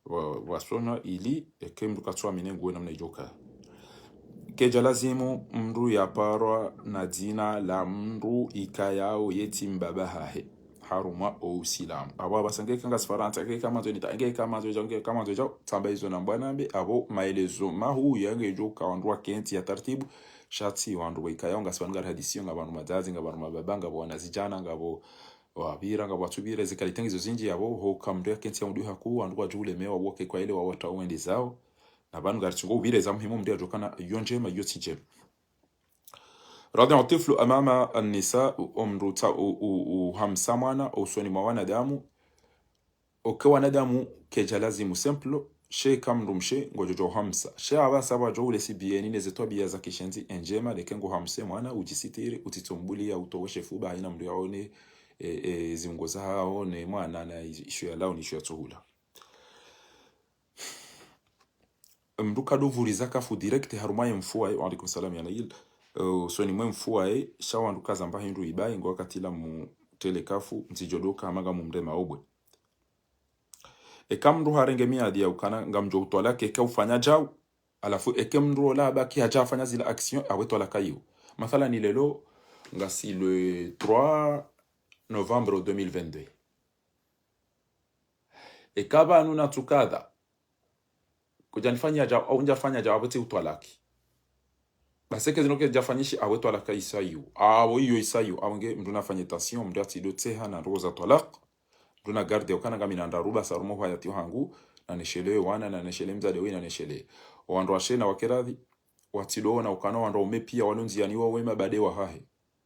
pva, pvasonywa ili, eka mndru katsuamini nguwo namna idjoka. Kedja lazimu mndru yaparwa na dzina la mndru ikayao yetsi mbaba hahe. Harumwa o Usilamu. Apvo apvasa nge kanga Sifarantsa, nge kamandzo nita, nge kamandzo djau, nge kamandzo djau, tsamba izo na mbwana mbe, apvo maelezo mahuu ya ngedjo ka wandru wakentsi ya taratibu, sha tsi wandru waikayao ngasi pvanu ngari hadisiyo, ngapvo wandru madzadze, ngapvo wandru mababa, ngapvo wanazidjana, ngapvo wapvira, ngapvo watsupvira, ezi qualité ngizo zindji yapvo, hoka mndru yakentsi ya mndru hakuu, wandru wadjo ulemewa, woke kwa ile wawatra wende zao. Na pvanu ngari tsungo upvira eza muhimu mndru yadjokana, iyo ndjema, iyo tsi ndjema. رضع الطفل أمام النساء, o mndru ta-, u, u, uhamsa mwana, usoni mwa wanadamu, oke wanadamu kedja lazimu simple, she eka mndru mshe, ngodjo djo uhamsa. She apvasa pvadjo ule sibieni ne ze twabiya za kishenzi, endjema, nde eka ngo hamse mwana, udjisitiri, utsitsumbulia, utoweshe fuba, haina mndru yaone, e, e, ziungo zahao, ne mwana, na isho yalao, ne isho yatsuhula. Mndru kadjo vuriza kafu direct harumwa ye mfuwa ye, wa alaikum salam ya Nail. Eh, usoni mwe mfuwa ye, sha wandru kazamba hindru ibaye, ngo wakati la mutrele kafu, mtsidjo doka hama ngamumrema obwe. Eka mndru harenge miadi ya ukana ngamdjo utwalaki, eka ufanya djau, halafu eke mndru ola abaki hadja hafanya zila action, awe twalaka iyo. Mathalani lelo, ngasi le trois novembre deux mille vingt-deux. Eka pvanu natsukadha, kudja nifanya djau, au ndjafanya djau, apvo tsi utwalaki. Basi eke zinu kedjafanyishi, awe twalaka isa iyo. Awe iyo isa iyo, awe nge mndru nafanye attention, mndru yatsidotseha na ndrongo za twalak. Mndru na garde ukana ngami na ndraru basi harumwa uhayati wahangu, na neshelee wana, na neshelee mdzadze we, na neshelee. Owandru washe na wake radhi, Watsidowona ukana wandru waume piya walo ndziani wawe mabade wahahe.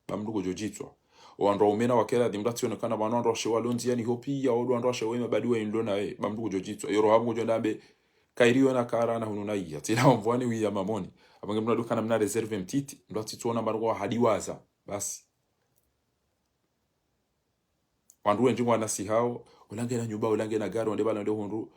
Ba mndru kudjo djitswa. Owandru waume na wake radhi mndru atsionekana pvanu wandru washe walo ndziani ho piya, odo wandru washe wawe mabade wa indro naye. Ba mndru kudjo djitswa. Yoro habu kudjo nambe, kayiri yona kara na hunu na iya. Tsila wamvwani wiya mamoni. Apvange mndru adokana mna réserve mtiti. Mndru atsitsona mbaruko wahadiwaza. Basi. Wandru wendji ngwanasihao, ulange na nyumba, ulange na gari, wende pvala wende uhundru,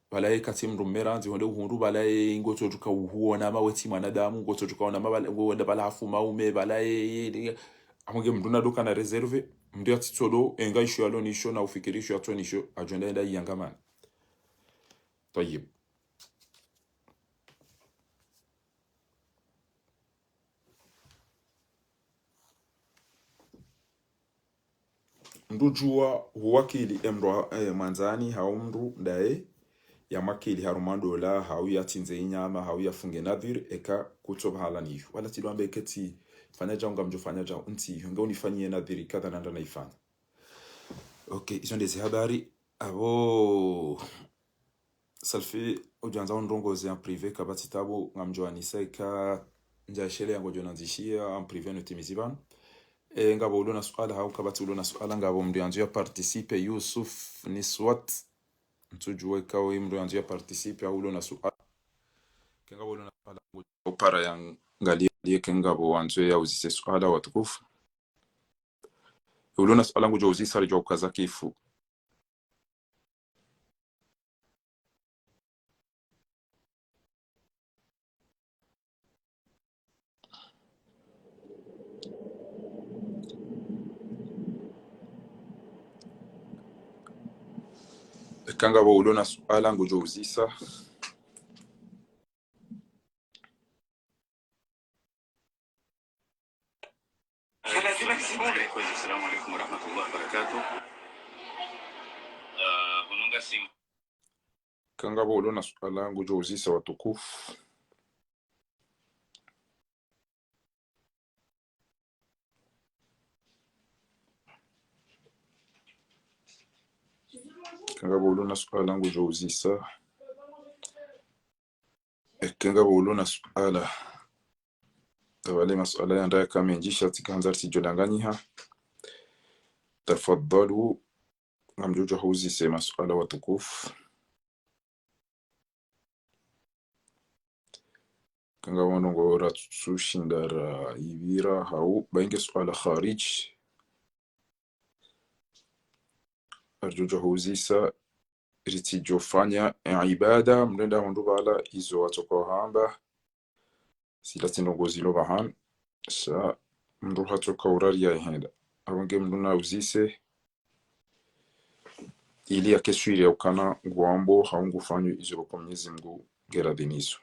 pvala ye katsi mndru mmerandzi, wende uhundru, pvala ye ngotso djuka uhuona, ama wetsi mwanadamu, ngotso djuka ona, ama pvala, wende pvala hafu maume, pvala ye, ye, ye, amunge mndru nadokana réserve, mndru yatsitsodo, enga isho yalo nisho, na ufikiri isho yatso nisho, adjo nda enda iyangamani. Tayib. Ndo djuwa huwakili emndru, eh, mwandzani, hau mndru ndaye, ya mwakili harumwa ndola, hau yatsindze inyama, hau yafunge nadhiri, eka kutso pvahala niyo. Wala tsidjo wambe ketsi, fanya djau ngamdjo fanya djau, ntsi, nge unifanyiye nadhiri, kadha nanda naifanya. Ok, izo nde ze habari, abo, Salfi, udjo andza undrongoze en privé, kapvatsi tabu, ngamdjo wanisa eka ndja shele yangu djo nandzishiya en privé no timizi pvanu. E, ngapvo ulo na suala, hau kapvatsi ulo na suala, ngapvo mndru yandzo ya participe, Yusuf Niswat. Ntsudjuwa eka oyi mndru yandzo ya participe, hau ulo na suala. Ke ngapvo ulo na suala, upara yangaliye, ke ngapvo wandzo ya uzise suala watukufu. Ulo na suala ngudjo uzisa ridjo ukaza kifu. Eka ngapvo ulo na suala ngudjo uzisa. Assalamu alaikum warahmatullahi wabarakatuh. Ah, hununga simu. Eka ngapvo ulo na suala ngudjo uzisa watukufu. Eka ngapvo ulo na suala ngudjo uzisa. Eka ngapvo ulo na suala. Tabale masuala yanda yaka mendji sha tsikandza ritsidjo langanyiha. Tafadhalu, ngamdjo djuwa huzise masuala watukufu. Eka ngapvo ndrongo ratsushinda ra ivira hau, ba inge suala kharij. Ridjo djuwa huzisa, ritsidjo fanya ibada, mndru enda hundru pvala, izo watsoka wahamba, zila tsi ndrongo zilo pvahanu, sha mndru hatsoka urari ya henda. Abo nge mndru na uzise, ili yake swiri ya ukana nguambo, hau ngufanyo izo pvoko Mwenyezi Mungu nge radhi nizo.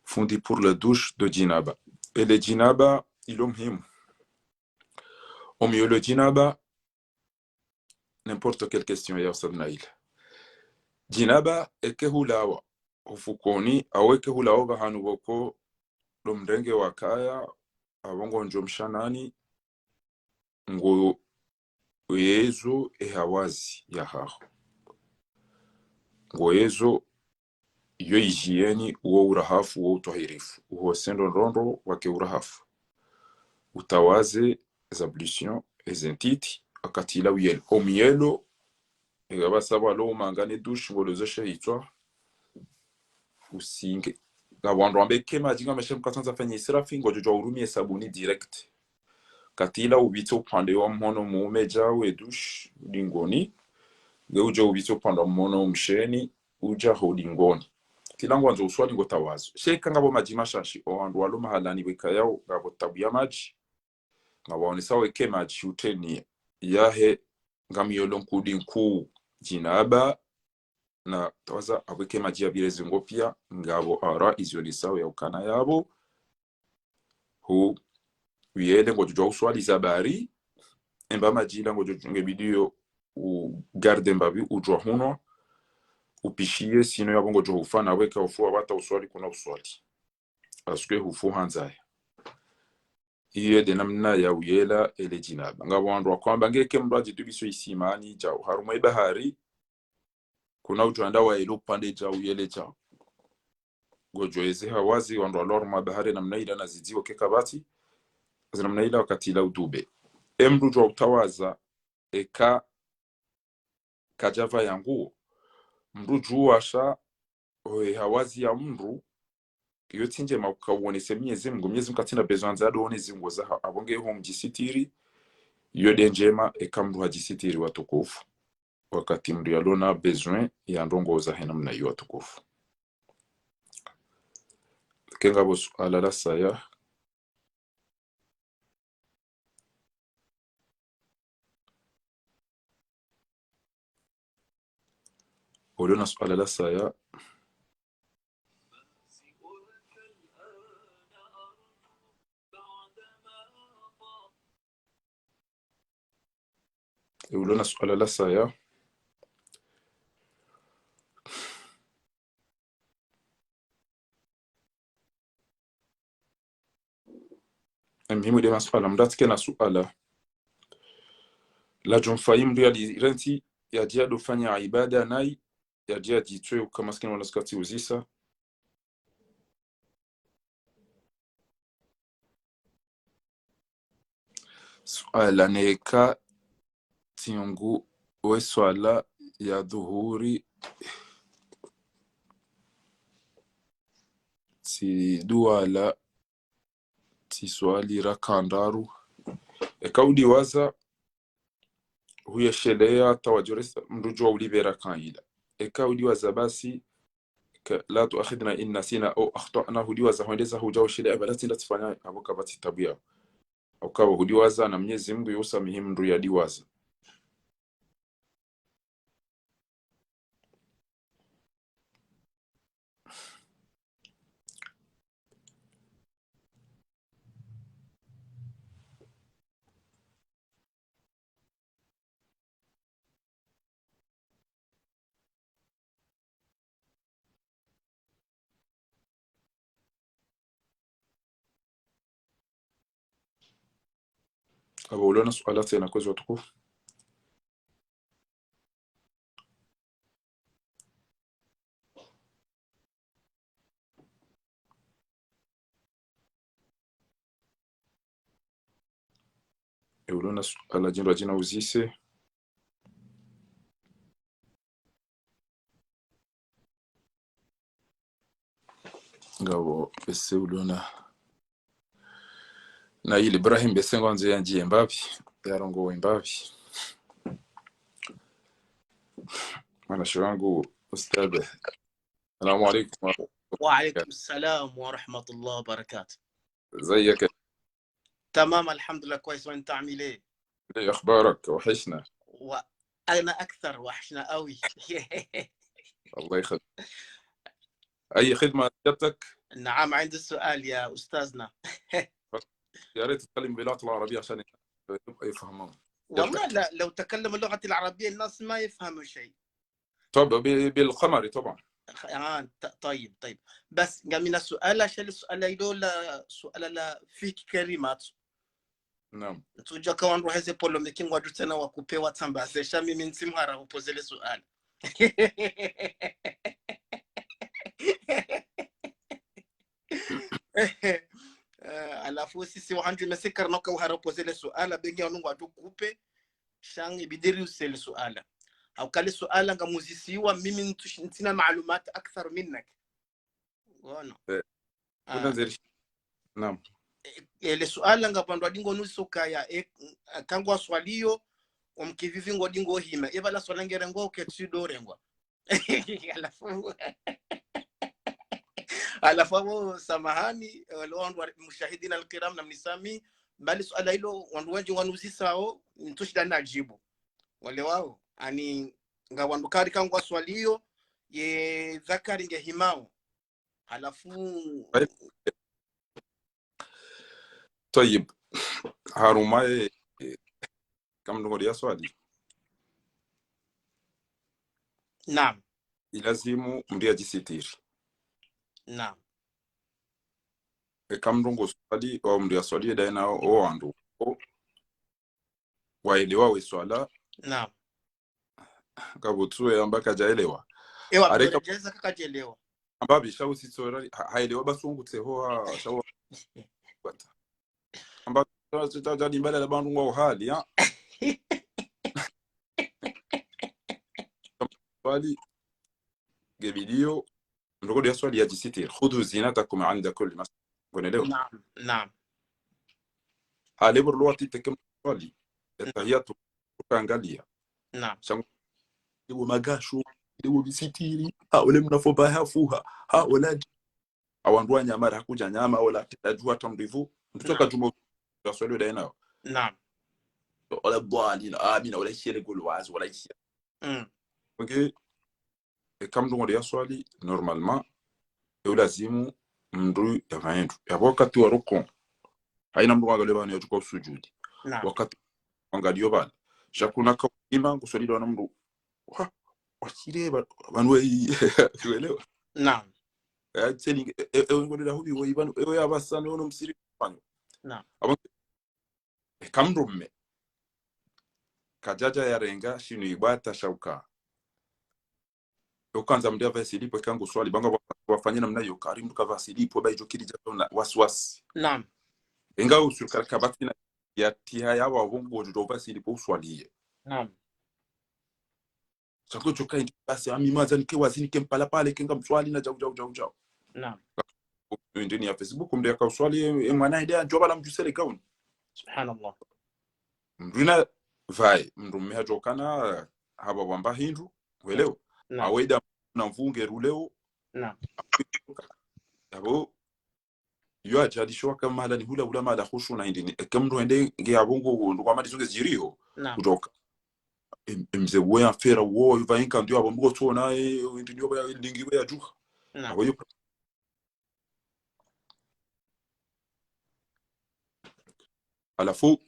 Fundi, pour la douche de djinaba. Ele djinaba, ilo muhimu. Omi olo djinaba, n'importe quelle question ya Ustadh Nail. Djinaba, eke hulawa hufukoni, au eke hulawa pvahanu pvoko ndo mrenge wakaya, abo ngondjo mshanani, ngoyezo ehawazi yahaho. Ngoyezo yo hygiène, uwo urahafu, uwo utwahirifu. Uhose ndrondrondro wake urahafu. Utawaze za ablution, eze ntiti, wakati ila uyele. Omuyelo, eka pvasa pvalo umangane douche, ngolo zoshe hitswa, usinge. Ngapvo wandru wamba eke madji ngameshe mkatsandza fanya israfi, ngodjo djuwa urumie sabuni direct. Wakati ila upvitse upande wa mhono mume dja we douche, udingoni, nge udje upvitse upande wa mhono msheni, udja ho udingoni. Wakati ila ngwandzo uswali ngotawazo. Sha eka ngapvo madji mashashi, owandru walo mahalani wekayao, ngapvo tabu ya madji. Ngapvo waonesao eke madji utreni yahe, ngamiyelo nkudi nkuu djinaba, na tawaza apvo eke madji ya pvire zingo pia, ngapvo ara izionesao ya ukana yapvo. Hu, uyele ngodjo djuwa uswali za bari, emba madji ila ngodjo djuwa nge bidiyo u garde mbapvi udjuwa hunwa, upishiye, sinon yapvo ngodjo hufa, na weka ufu wapvata uswali kuna uswali. Parce que hufu ha ndzaya. Iyo nde namna ya uyela ele djinaba. Ngapvo wandru wakwamba ngeke mndru adjitubiso isimani djau harumwa ibahari, kuna udjo anda wayele upande djau yele djau. Ngodjo eze hawazi wandru walo harumwa bahari namna ila na zidziwo keka bati, zi namna ila wakati ila udube. E mndru djwa utawaza, eka kadjapva ya nguo. Mndru djuwasha, ohe hawazi ya mndru, iyo tsi ndjema uka uonese Mnyezi Mngu. Mnyezi Mngu katsina besoin za ado one zinguo zaha. Apvo nge ho mdjisitiri, iyo nde ndjema, eka mndru hadjisitiri watukufu. Wakati mndru yalona besoin ya ndrongoo zahe namna iyo watukufu. Ke ngapvo suala la saya. Uliona suala la saya. Uliona suala la saya. Muhimu nde masuala, mndru atsi ke na suala. La djomfayi mndru yali renti, yadja ndo fanya ibada nayi, yadja djitwe uka maskini wala sikatsi uzisa. Suala neka tsi ngu we swala ya dhuhuri, tsi duwala, tsi swali raka ndraru. Eka udiwaza, huyesheleya, tawadjoresa, mndru djuwa ulipve raka ila. Eka udiwaza basi, ka, لا تؤاخذنا إن نسينا أو أخطأنا, hudiwaza hwendeza hudja usheleya, bala tsi nda tsifanya, apvo kapvatsi tabu yaho. Ukawa hudiwaza na Mnyezi Mngu yusamihi mndru yadiwaza. Apvo uliona suala tsena kwezi watukufu. E uliona suala djindru adjina uzise. Ngapvo bese uliona. Na ili Ibrahim bese ngwandzo yandjiye mbapvi, yarongowe mbapvi. Mwanashe wangu, ustadh. Salamu alaikum. وعليكم السلام ورحمة الله وبركاته. ازيك؟ تمام، الحمد لله، كويس. وانت عامل ايه؟ ايه اخبارك؟ وحشنا. وانا اكثر، وحشنا قوي. الله يخليك. اي خدمة جاتك؟ نعم، عندي سؤال يا استاذنا. يا ريت تتكلم باللغة العربية عشان يبقى يفهمون. والله لا، لو تكلم اللغة العربية الناس ما يفهموا شيء. طب ب-، بالقمري طبعا. خ-، آه، ط-، طيب، طيب. Basi, ngamina suala, sha le suala ilo la, suala la fiki kerimat. Naam. Ntsudja ka wandru heze polémique ngwadjo tsena wakupe watsambaze, sha mimi ntsi mhara upoze le suala. Eh, halafu sisi wahandju mesi karina uka uhara upoze le suala, bengi wanu ngwadjo kupe, sha nge bidiri use le suala. Hauka le suala ngamuzisiwa, mimi ntsu-, ntsina maalumat akthar minnak. Ngono. Eh, ah, kuna nzeri. Naam. E, e, le suala ngapvo wandru wadingo nuso kaya, e, ka ngwaswaliyo, omkivivi ngodingo hima. E pvala swala ngerengwa, uke tsi ndo rengwa. Halafu, halafu apvo samahani, e, wale wandru wa, mushahidina alkiram na mnisami, bali suala ilo wandru wendji ngwanuzisao, ntsu shinda nadjibu. Wale wao, ani, nga wandru kari ka ngwaswaliyo, ye dhakari nge himao. Halafu. Tayib. Tayib. Harumwa ye, e, kamdungo dia swali. Naam. ilazimu mndru yadjisitiri. Naam. Eka mndru ngoswali, o mndru yaswali ye daye na o wandru. O, waelewa we swala, Naam. Kapvatsi we amba kadjaelewa. Ewa, Areka- pvere djeza kakadjelewa. Amba pvi sha usitsora, ha-, haelewa basi ngutseho ha, sha wa-, bata. Amba, sha, sha, sha, dimbala la bantu ngwa uhali, ha? Swali, nge video, mndru kodjo yaswali yadjisitiri. Khudhu zinatakum inda kulli masjid. Ngonelewa? Naam, naam. Hale buru lo watsi teke swali. Etahiyatu, ukangalia. Naam. Shangu, iwo magasho, iwo bisitiri, ha, ole mna fo ba hafuha, ha, ola dji. Awandru wa nyama, ra kudja nyama, ola teta djuwa tamrivu. Mndru Naam. Toka djuma, ya swali daye nao. Naam. Ola bwali, na, amina, ola ishele gulu wazi, ola ishele. Mm. Ok. Eka mndru ngode yaswali, normalement, e ulazimu mndru yapvae ndru. Yapvo wakati wa rukuu. Haina mndru wangaliyo pvanu yadjuka usujudi. Naam. Wakati wangaliyo pvala. Sha kuna ka ima nguswali wana mndru. Wa, washile pva-, pvanu we-, welewa. Naam. Eh, tseni, e, e, e, ngode la hubi we pvanu, e, we yapvasa ne ono msiri pvanu. Naam. Apvo, eka mndru mme. Kadjadja yarenga, shinu ibwata sha uka. Ukandza mndru yapvae silipo, eka nguswali, banga wa-, wafanye namna yo, kari mndru kapva silipo, ba idjo kiri djatona, wasiwasi. Naam. Inga usurkari kapvatsi na, yatiha ya wa vongo, djo pva silipo uswaliye. Naam. Sha ko djoka indi basi, ami madza nike wazini ke mpala pale, ke ngamswali na djau, djau, djau, djau. Naam. Ndeni ya Facebook, mndru yaka uswali, e, e mwana ende, adjo pvala mdjusele gauni. Subhanallah. Mndru ina pvae, mndru mme hadjokana, hapva wamba hindru, welewa. Naam. Aweda na mvunge ruleo. Naam. Apvo, yo ajali sho waka mahala ni hula, hula mahala khushu na hindri ni. Eke mndru ende nge apvo ngo, ndo kwa mali zonge ziriyo. Naam. Kutoka. Em-, emze wo ya fera wo, yuva inka ndio apvo mndru tsona, e, hindri ndio ya lingi we ya djuha. Naam. Apvo yo. Halafu,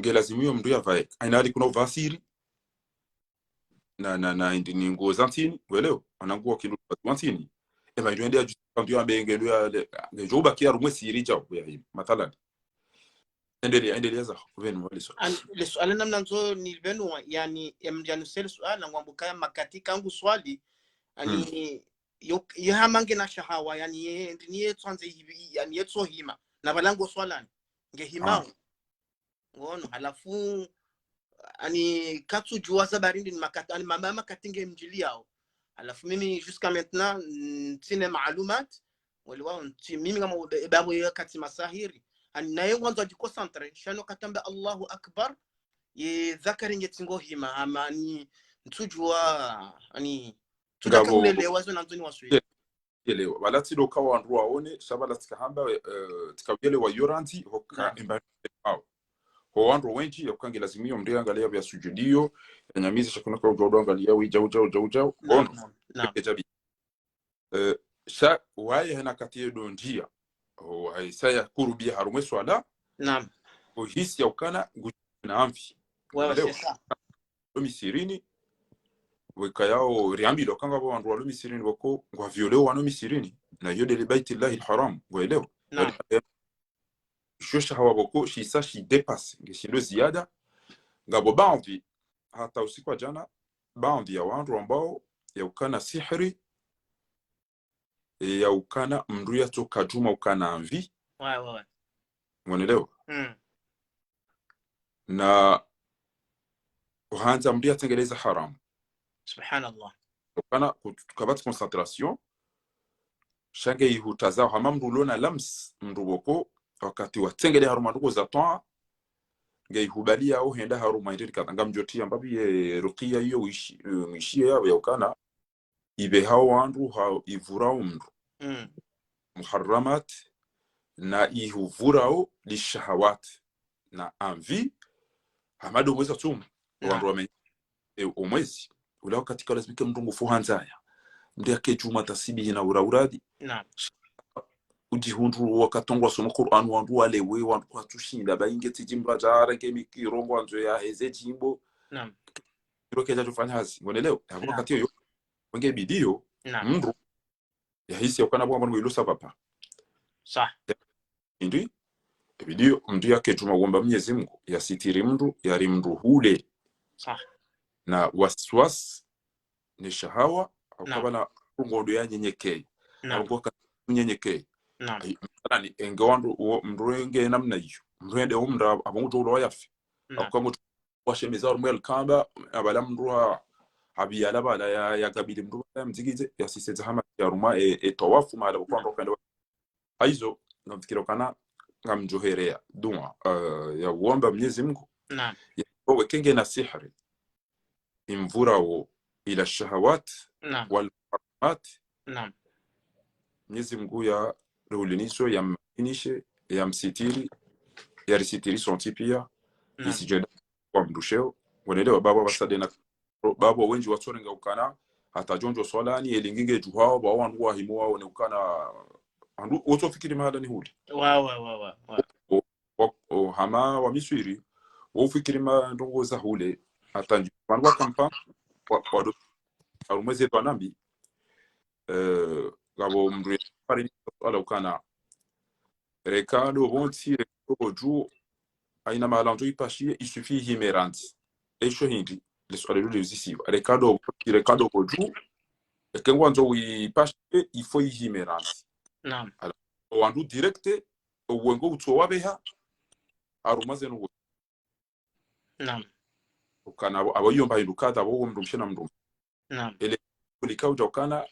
nge lazimu yo mndru yapvae. Haina hali kuna upvasiri. Na, na, na, indi ni nguo za ntsini, welewa. Ana nguo kilu wa ntsini. Ema ndo ende ya dju-, ndio ambe nge ndo ya le, nge djo ubaki ya rumwe siri djau, ya hima. Mathalan. Endelea, endelea za, uveni mwaliso. An-, le suala namna ndzo ni pvenu, yani, em, yani, sele suala, ngwambo kaya makati ka nguswali, yani, yo, ye hama nge na shahawa, yani, ye, ndi ni ye tsandze hivi, yani, ye tso hima. Na pvala ngoswalani. Nge himao. Ngono, halafu, ani, katsudjuwa za barindi ni makati, ani, mama makati nge mdjiliyao. Halafu mimi, jusqu'à maintenant, mm, tsina maalumat, wali wao, ntsi, mimi kama ube-, ebabo ye kati masahiri. Ani, naye ngwandzo adjiconcentre, shano katamba Allahu Akbar, ye dhakari nge tsingo hima, ama ani, ntsudjuwa, ani, tsudaka ulelewa zo nandzoni waswili. Elewa. Pvala tsi ndo ka wandru waone, sha pvala tsika hamba, eh, tsika uyelewa yo randzi, hoka emba hao. Ho wandru wendji, ya uka nge lazimu yo mndru yangalia pvya sujudiyo, ya nyamize sha kuna ka udjua udjua angalia, wi djau, djau, djau, djau. Ngono. Naam. Eke djabi. Eh, sha, waye hena kati ye ndo ndjia. O, waye sa ya kurubia harumwe swala. Naam. Uhisi ya ukana, ngu na amvi. Wewe, c'est ça. Lo misirini, weka yao riambi lo kanga pvo wandru walo misirini pvoko, ngwa violeo wano misirini, na yo ndele Baitillahi l-Haram, ngwelewa. Naam. Sho shahawa pvoko, shisa shi dépasse, nge shindo ziada, ngapvo baadhi, hata usiku wa djana, baadhi ya wandru ambao, ya ukana sihiri, e, ya ukana mndru ya tsoka djuma ukana amvi. Ouais, ouais, ouais. Mwenelewa? Mm. Na uhandza mndru ya tsengeleza haramu. Subhanallah. Ukana kut-, kapvatsi concentration. Sha nge ihutazao hama mndru ulona lams mndru pvoko wakati wa tsengele harumwa ndrongoo za twaa. Nge ihubaliya uhenda harumwa hindri kadha. Ngamdjotiya mbapvi ye rukiya iyo wishi, eh, mwishiye ya, ya ukana ipvehao wandru ha ivurao mndru. Mm. Muharramat, na ihuvurao lishahawat, na amvi, hamado mwezi wa tsumu. Naam. Wandru wamenye, e, omwezi. Ula wakati ka lazimike mndru ngufu handzaya. Mndru yake djuma tasbihi na ura uradi. Naam. Udjihundru wakati ngwa somo Qur'an wandru walewe, wandru kwatsushinda, ba inge tsidji mradja, arenge mikiro ngwandzo ya heze djimbo. Naam. Ilo kedja djofanya hazi. Ngonelewa? Naam. Wakati yo, Nge bidiyo, Naam. mndru, yahisi ya ukana bwa mndru ilo ça va pas. Sah. Indi, bidiyo, mndru yake djuma uomba Mnyezi Mungu, yasitiri mndru, yari mndru hule. Sah. Na waswas, ni shahawa, au Naam. kabana, ngondo ya nyenyekeye. Naam. Au ngoka nyenyekeye. Naam. Ayi, mathalani, enge wandru, uwo, mndru enge namna iyo. Mndru ende umra, abongo djo ulo wayafi. Naam. Au kama washemeza rumwe alkamba, abala mndru wa, abiyala bala ya, ya kabili mndru ya mzigize, ya siseza hama, ya ruma, e, e tawafu, mahala kwa ndo kende. Haizo, ngamfikira ukana, ngamdjohereya, dua, eh, ya uomba Mnyezi Mungu, Naam. ya uwe kenge na sihri. Imvura wo, ila shahawat, Naam. wal muharramat, Naam. Mnyezi Mungu ya rihuliniso, ya mmakinishe, ya msitiri, ya risitiri sontsi pia, Naam. isijeda kwa mndru sheo, wanelewa baba wasadena, baba wendji watsorenga ukana, hata djondjo swalani, elingi nge djuhao, ba wandru wahimu wao ne ukana, wandru, wotsofikiri mahala ni huli. Wa, wa, wa, wa, wa. O, o, o, hama wa Miswiri, wofikiri ma ndrongo za hule, hata ndji, wandru wa kampa, wa, wa do, harumwa ze dua nambi, eh, ngapvo mndru ya pari ni swala ukana, reka do pvontsi, reka do pvo dju, haina mahala ndzo ipashiye, il suffit ihime randzi. Esho hindri, le swala lilo liuzisiwa. Reka do pvontsi, reka do pvo dju, eke ngwandzo uipashiye, il faut ihime randzi. Naam. O wandru direct, o wengo utso wabeha, harumwa zenu we. Naam. Ukana abo, abo iyo mba hindru kadha, abo mndru mshe na mndru. Naam. Ele, kulika udja ukana,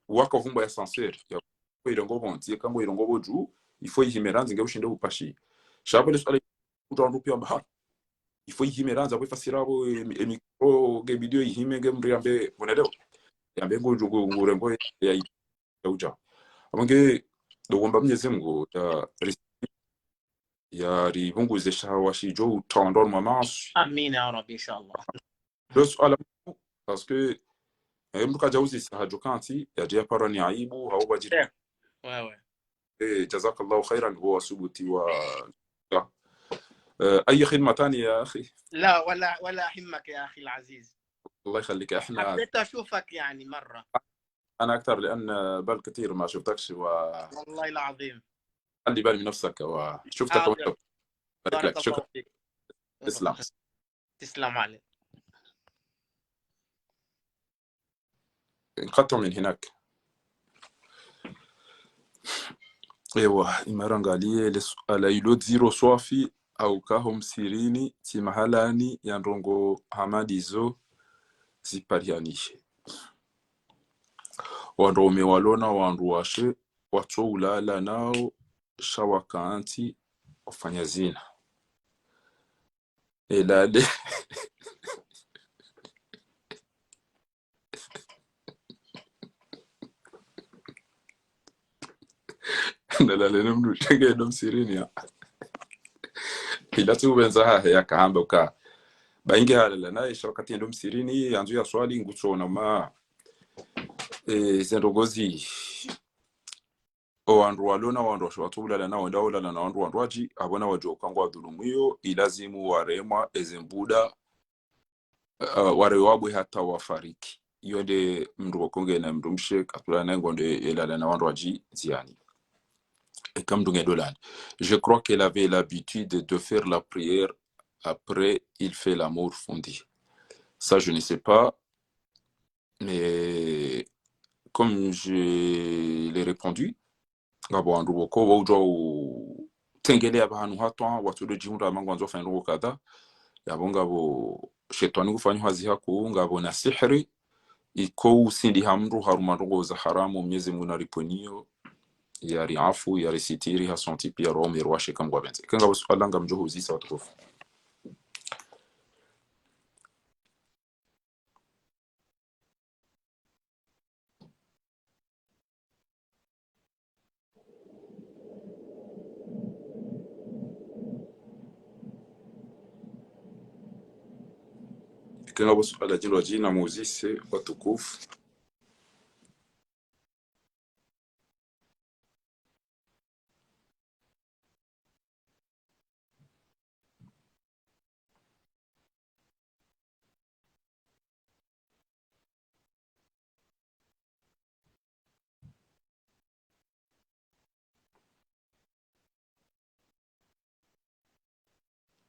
waka vumba ya ascenseur, ya, ko irongo pvontsi, yeka ngo irongo pvo dju, il faut ihime randzi nge ushinde upashi. Sha pvo le swala, udja wandru pia mba, ha, il faut ihime randzi, abo ifasira abo, e, e micro, nge bidiyo ihime, nge mndru yambe, wanelewa. Yambe ngo dju, ngo, ngo rengo, ya, ya udja. Abo nge, do uomba Mnyezi Mungu, ya, ri-, ya ripvunguze shahawa shidjo utawandwa harumwa maaswi. Amina ya Rabbi, inshallah. Lo suala, parce que, eh, mndru kadja uzisa hadjo kantsi, yadje ya parwa ni aibu, hau badjiri. Eh, wewe. Eh, jazakallahu khairan, huwa subuti wa, eh, أي خدمة تانية يا أخي؟ لا، ولا، ولا همك يا أخي العزيز. الله يخليك، احنا حبيت أشوفك يعني مرة. أنا أكثر، لأن بال كثير ما شفتكش، و والله العظيم. خلي بالي من نفسك، وشفتك حاضر. وأنت. بارك لك، بارك شكرا. الله فيك. تسلم. تسلم عليك. انقطعوا من هناك. Ewa, imara ngaliye le suala ilo dziro swafi, au kaho msirini, tsi mahalani, ya ndrongo hama ndizo ziparihanishe. Wandru waume walo na wandru washe, watso ulala nao, sha wakantsi, wafanya zina. Elale. Nalale no mndru shenge ndo msirini ya. Ila tsi uwenza hahe yakahamba uka. Ba inge halala naye sha wakati ndo msirini, yandzo ya swali ngutso na ma. E, ze ndrongo zi. O wandru walo na wandru washe watso ulala nao, wenda ulala na wandru wandru wadji, abo na wadjo uka ngwadhulumu iyo, ilazimu waremwa, eze mbuda, eh, ware wabwe hata wafariki. Iyo nde mndru wa konge na mndru mshe, katula na ngondo elala na wandru wadji ziani. Eka mndru nge ndo lani. Je crois qu'elle avait l'habitude de faire la prière, après il fait l'amour, fundi. Ça, je ne sais pas. Mais comme je l'ai répondu, ngapvo wandru pvoko pvo udjwa utengelea pvahanu hatwa, watsu ndo djihundra mangu wandzo fanya ndrongo kadha. Yapvo ngapvo shetwani kufanya hazi haku, ngapvo na sihri, iko usindiha mndru haruma ndrongo za haramu, Mnyezi Mungu naripveniyo, yariafu, yarisitiri, hasonti pia roho merwashe kamgwa benze. Eka ngapvo suala ngamdjo huzisa watukufu. Eka ngapvo suala djindru djina muzise watukufu.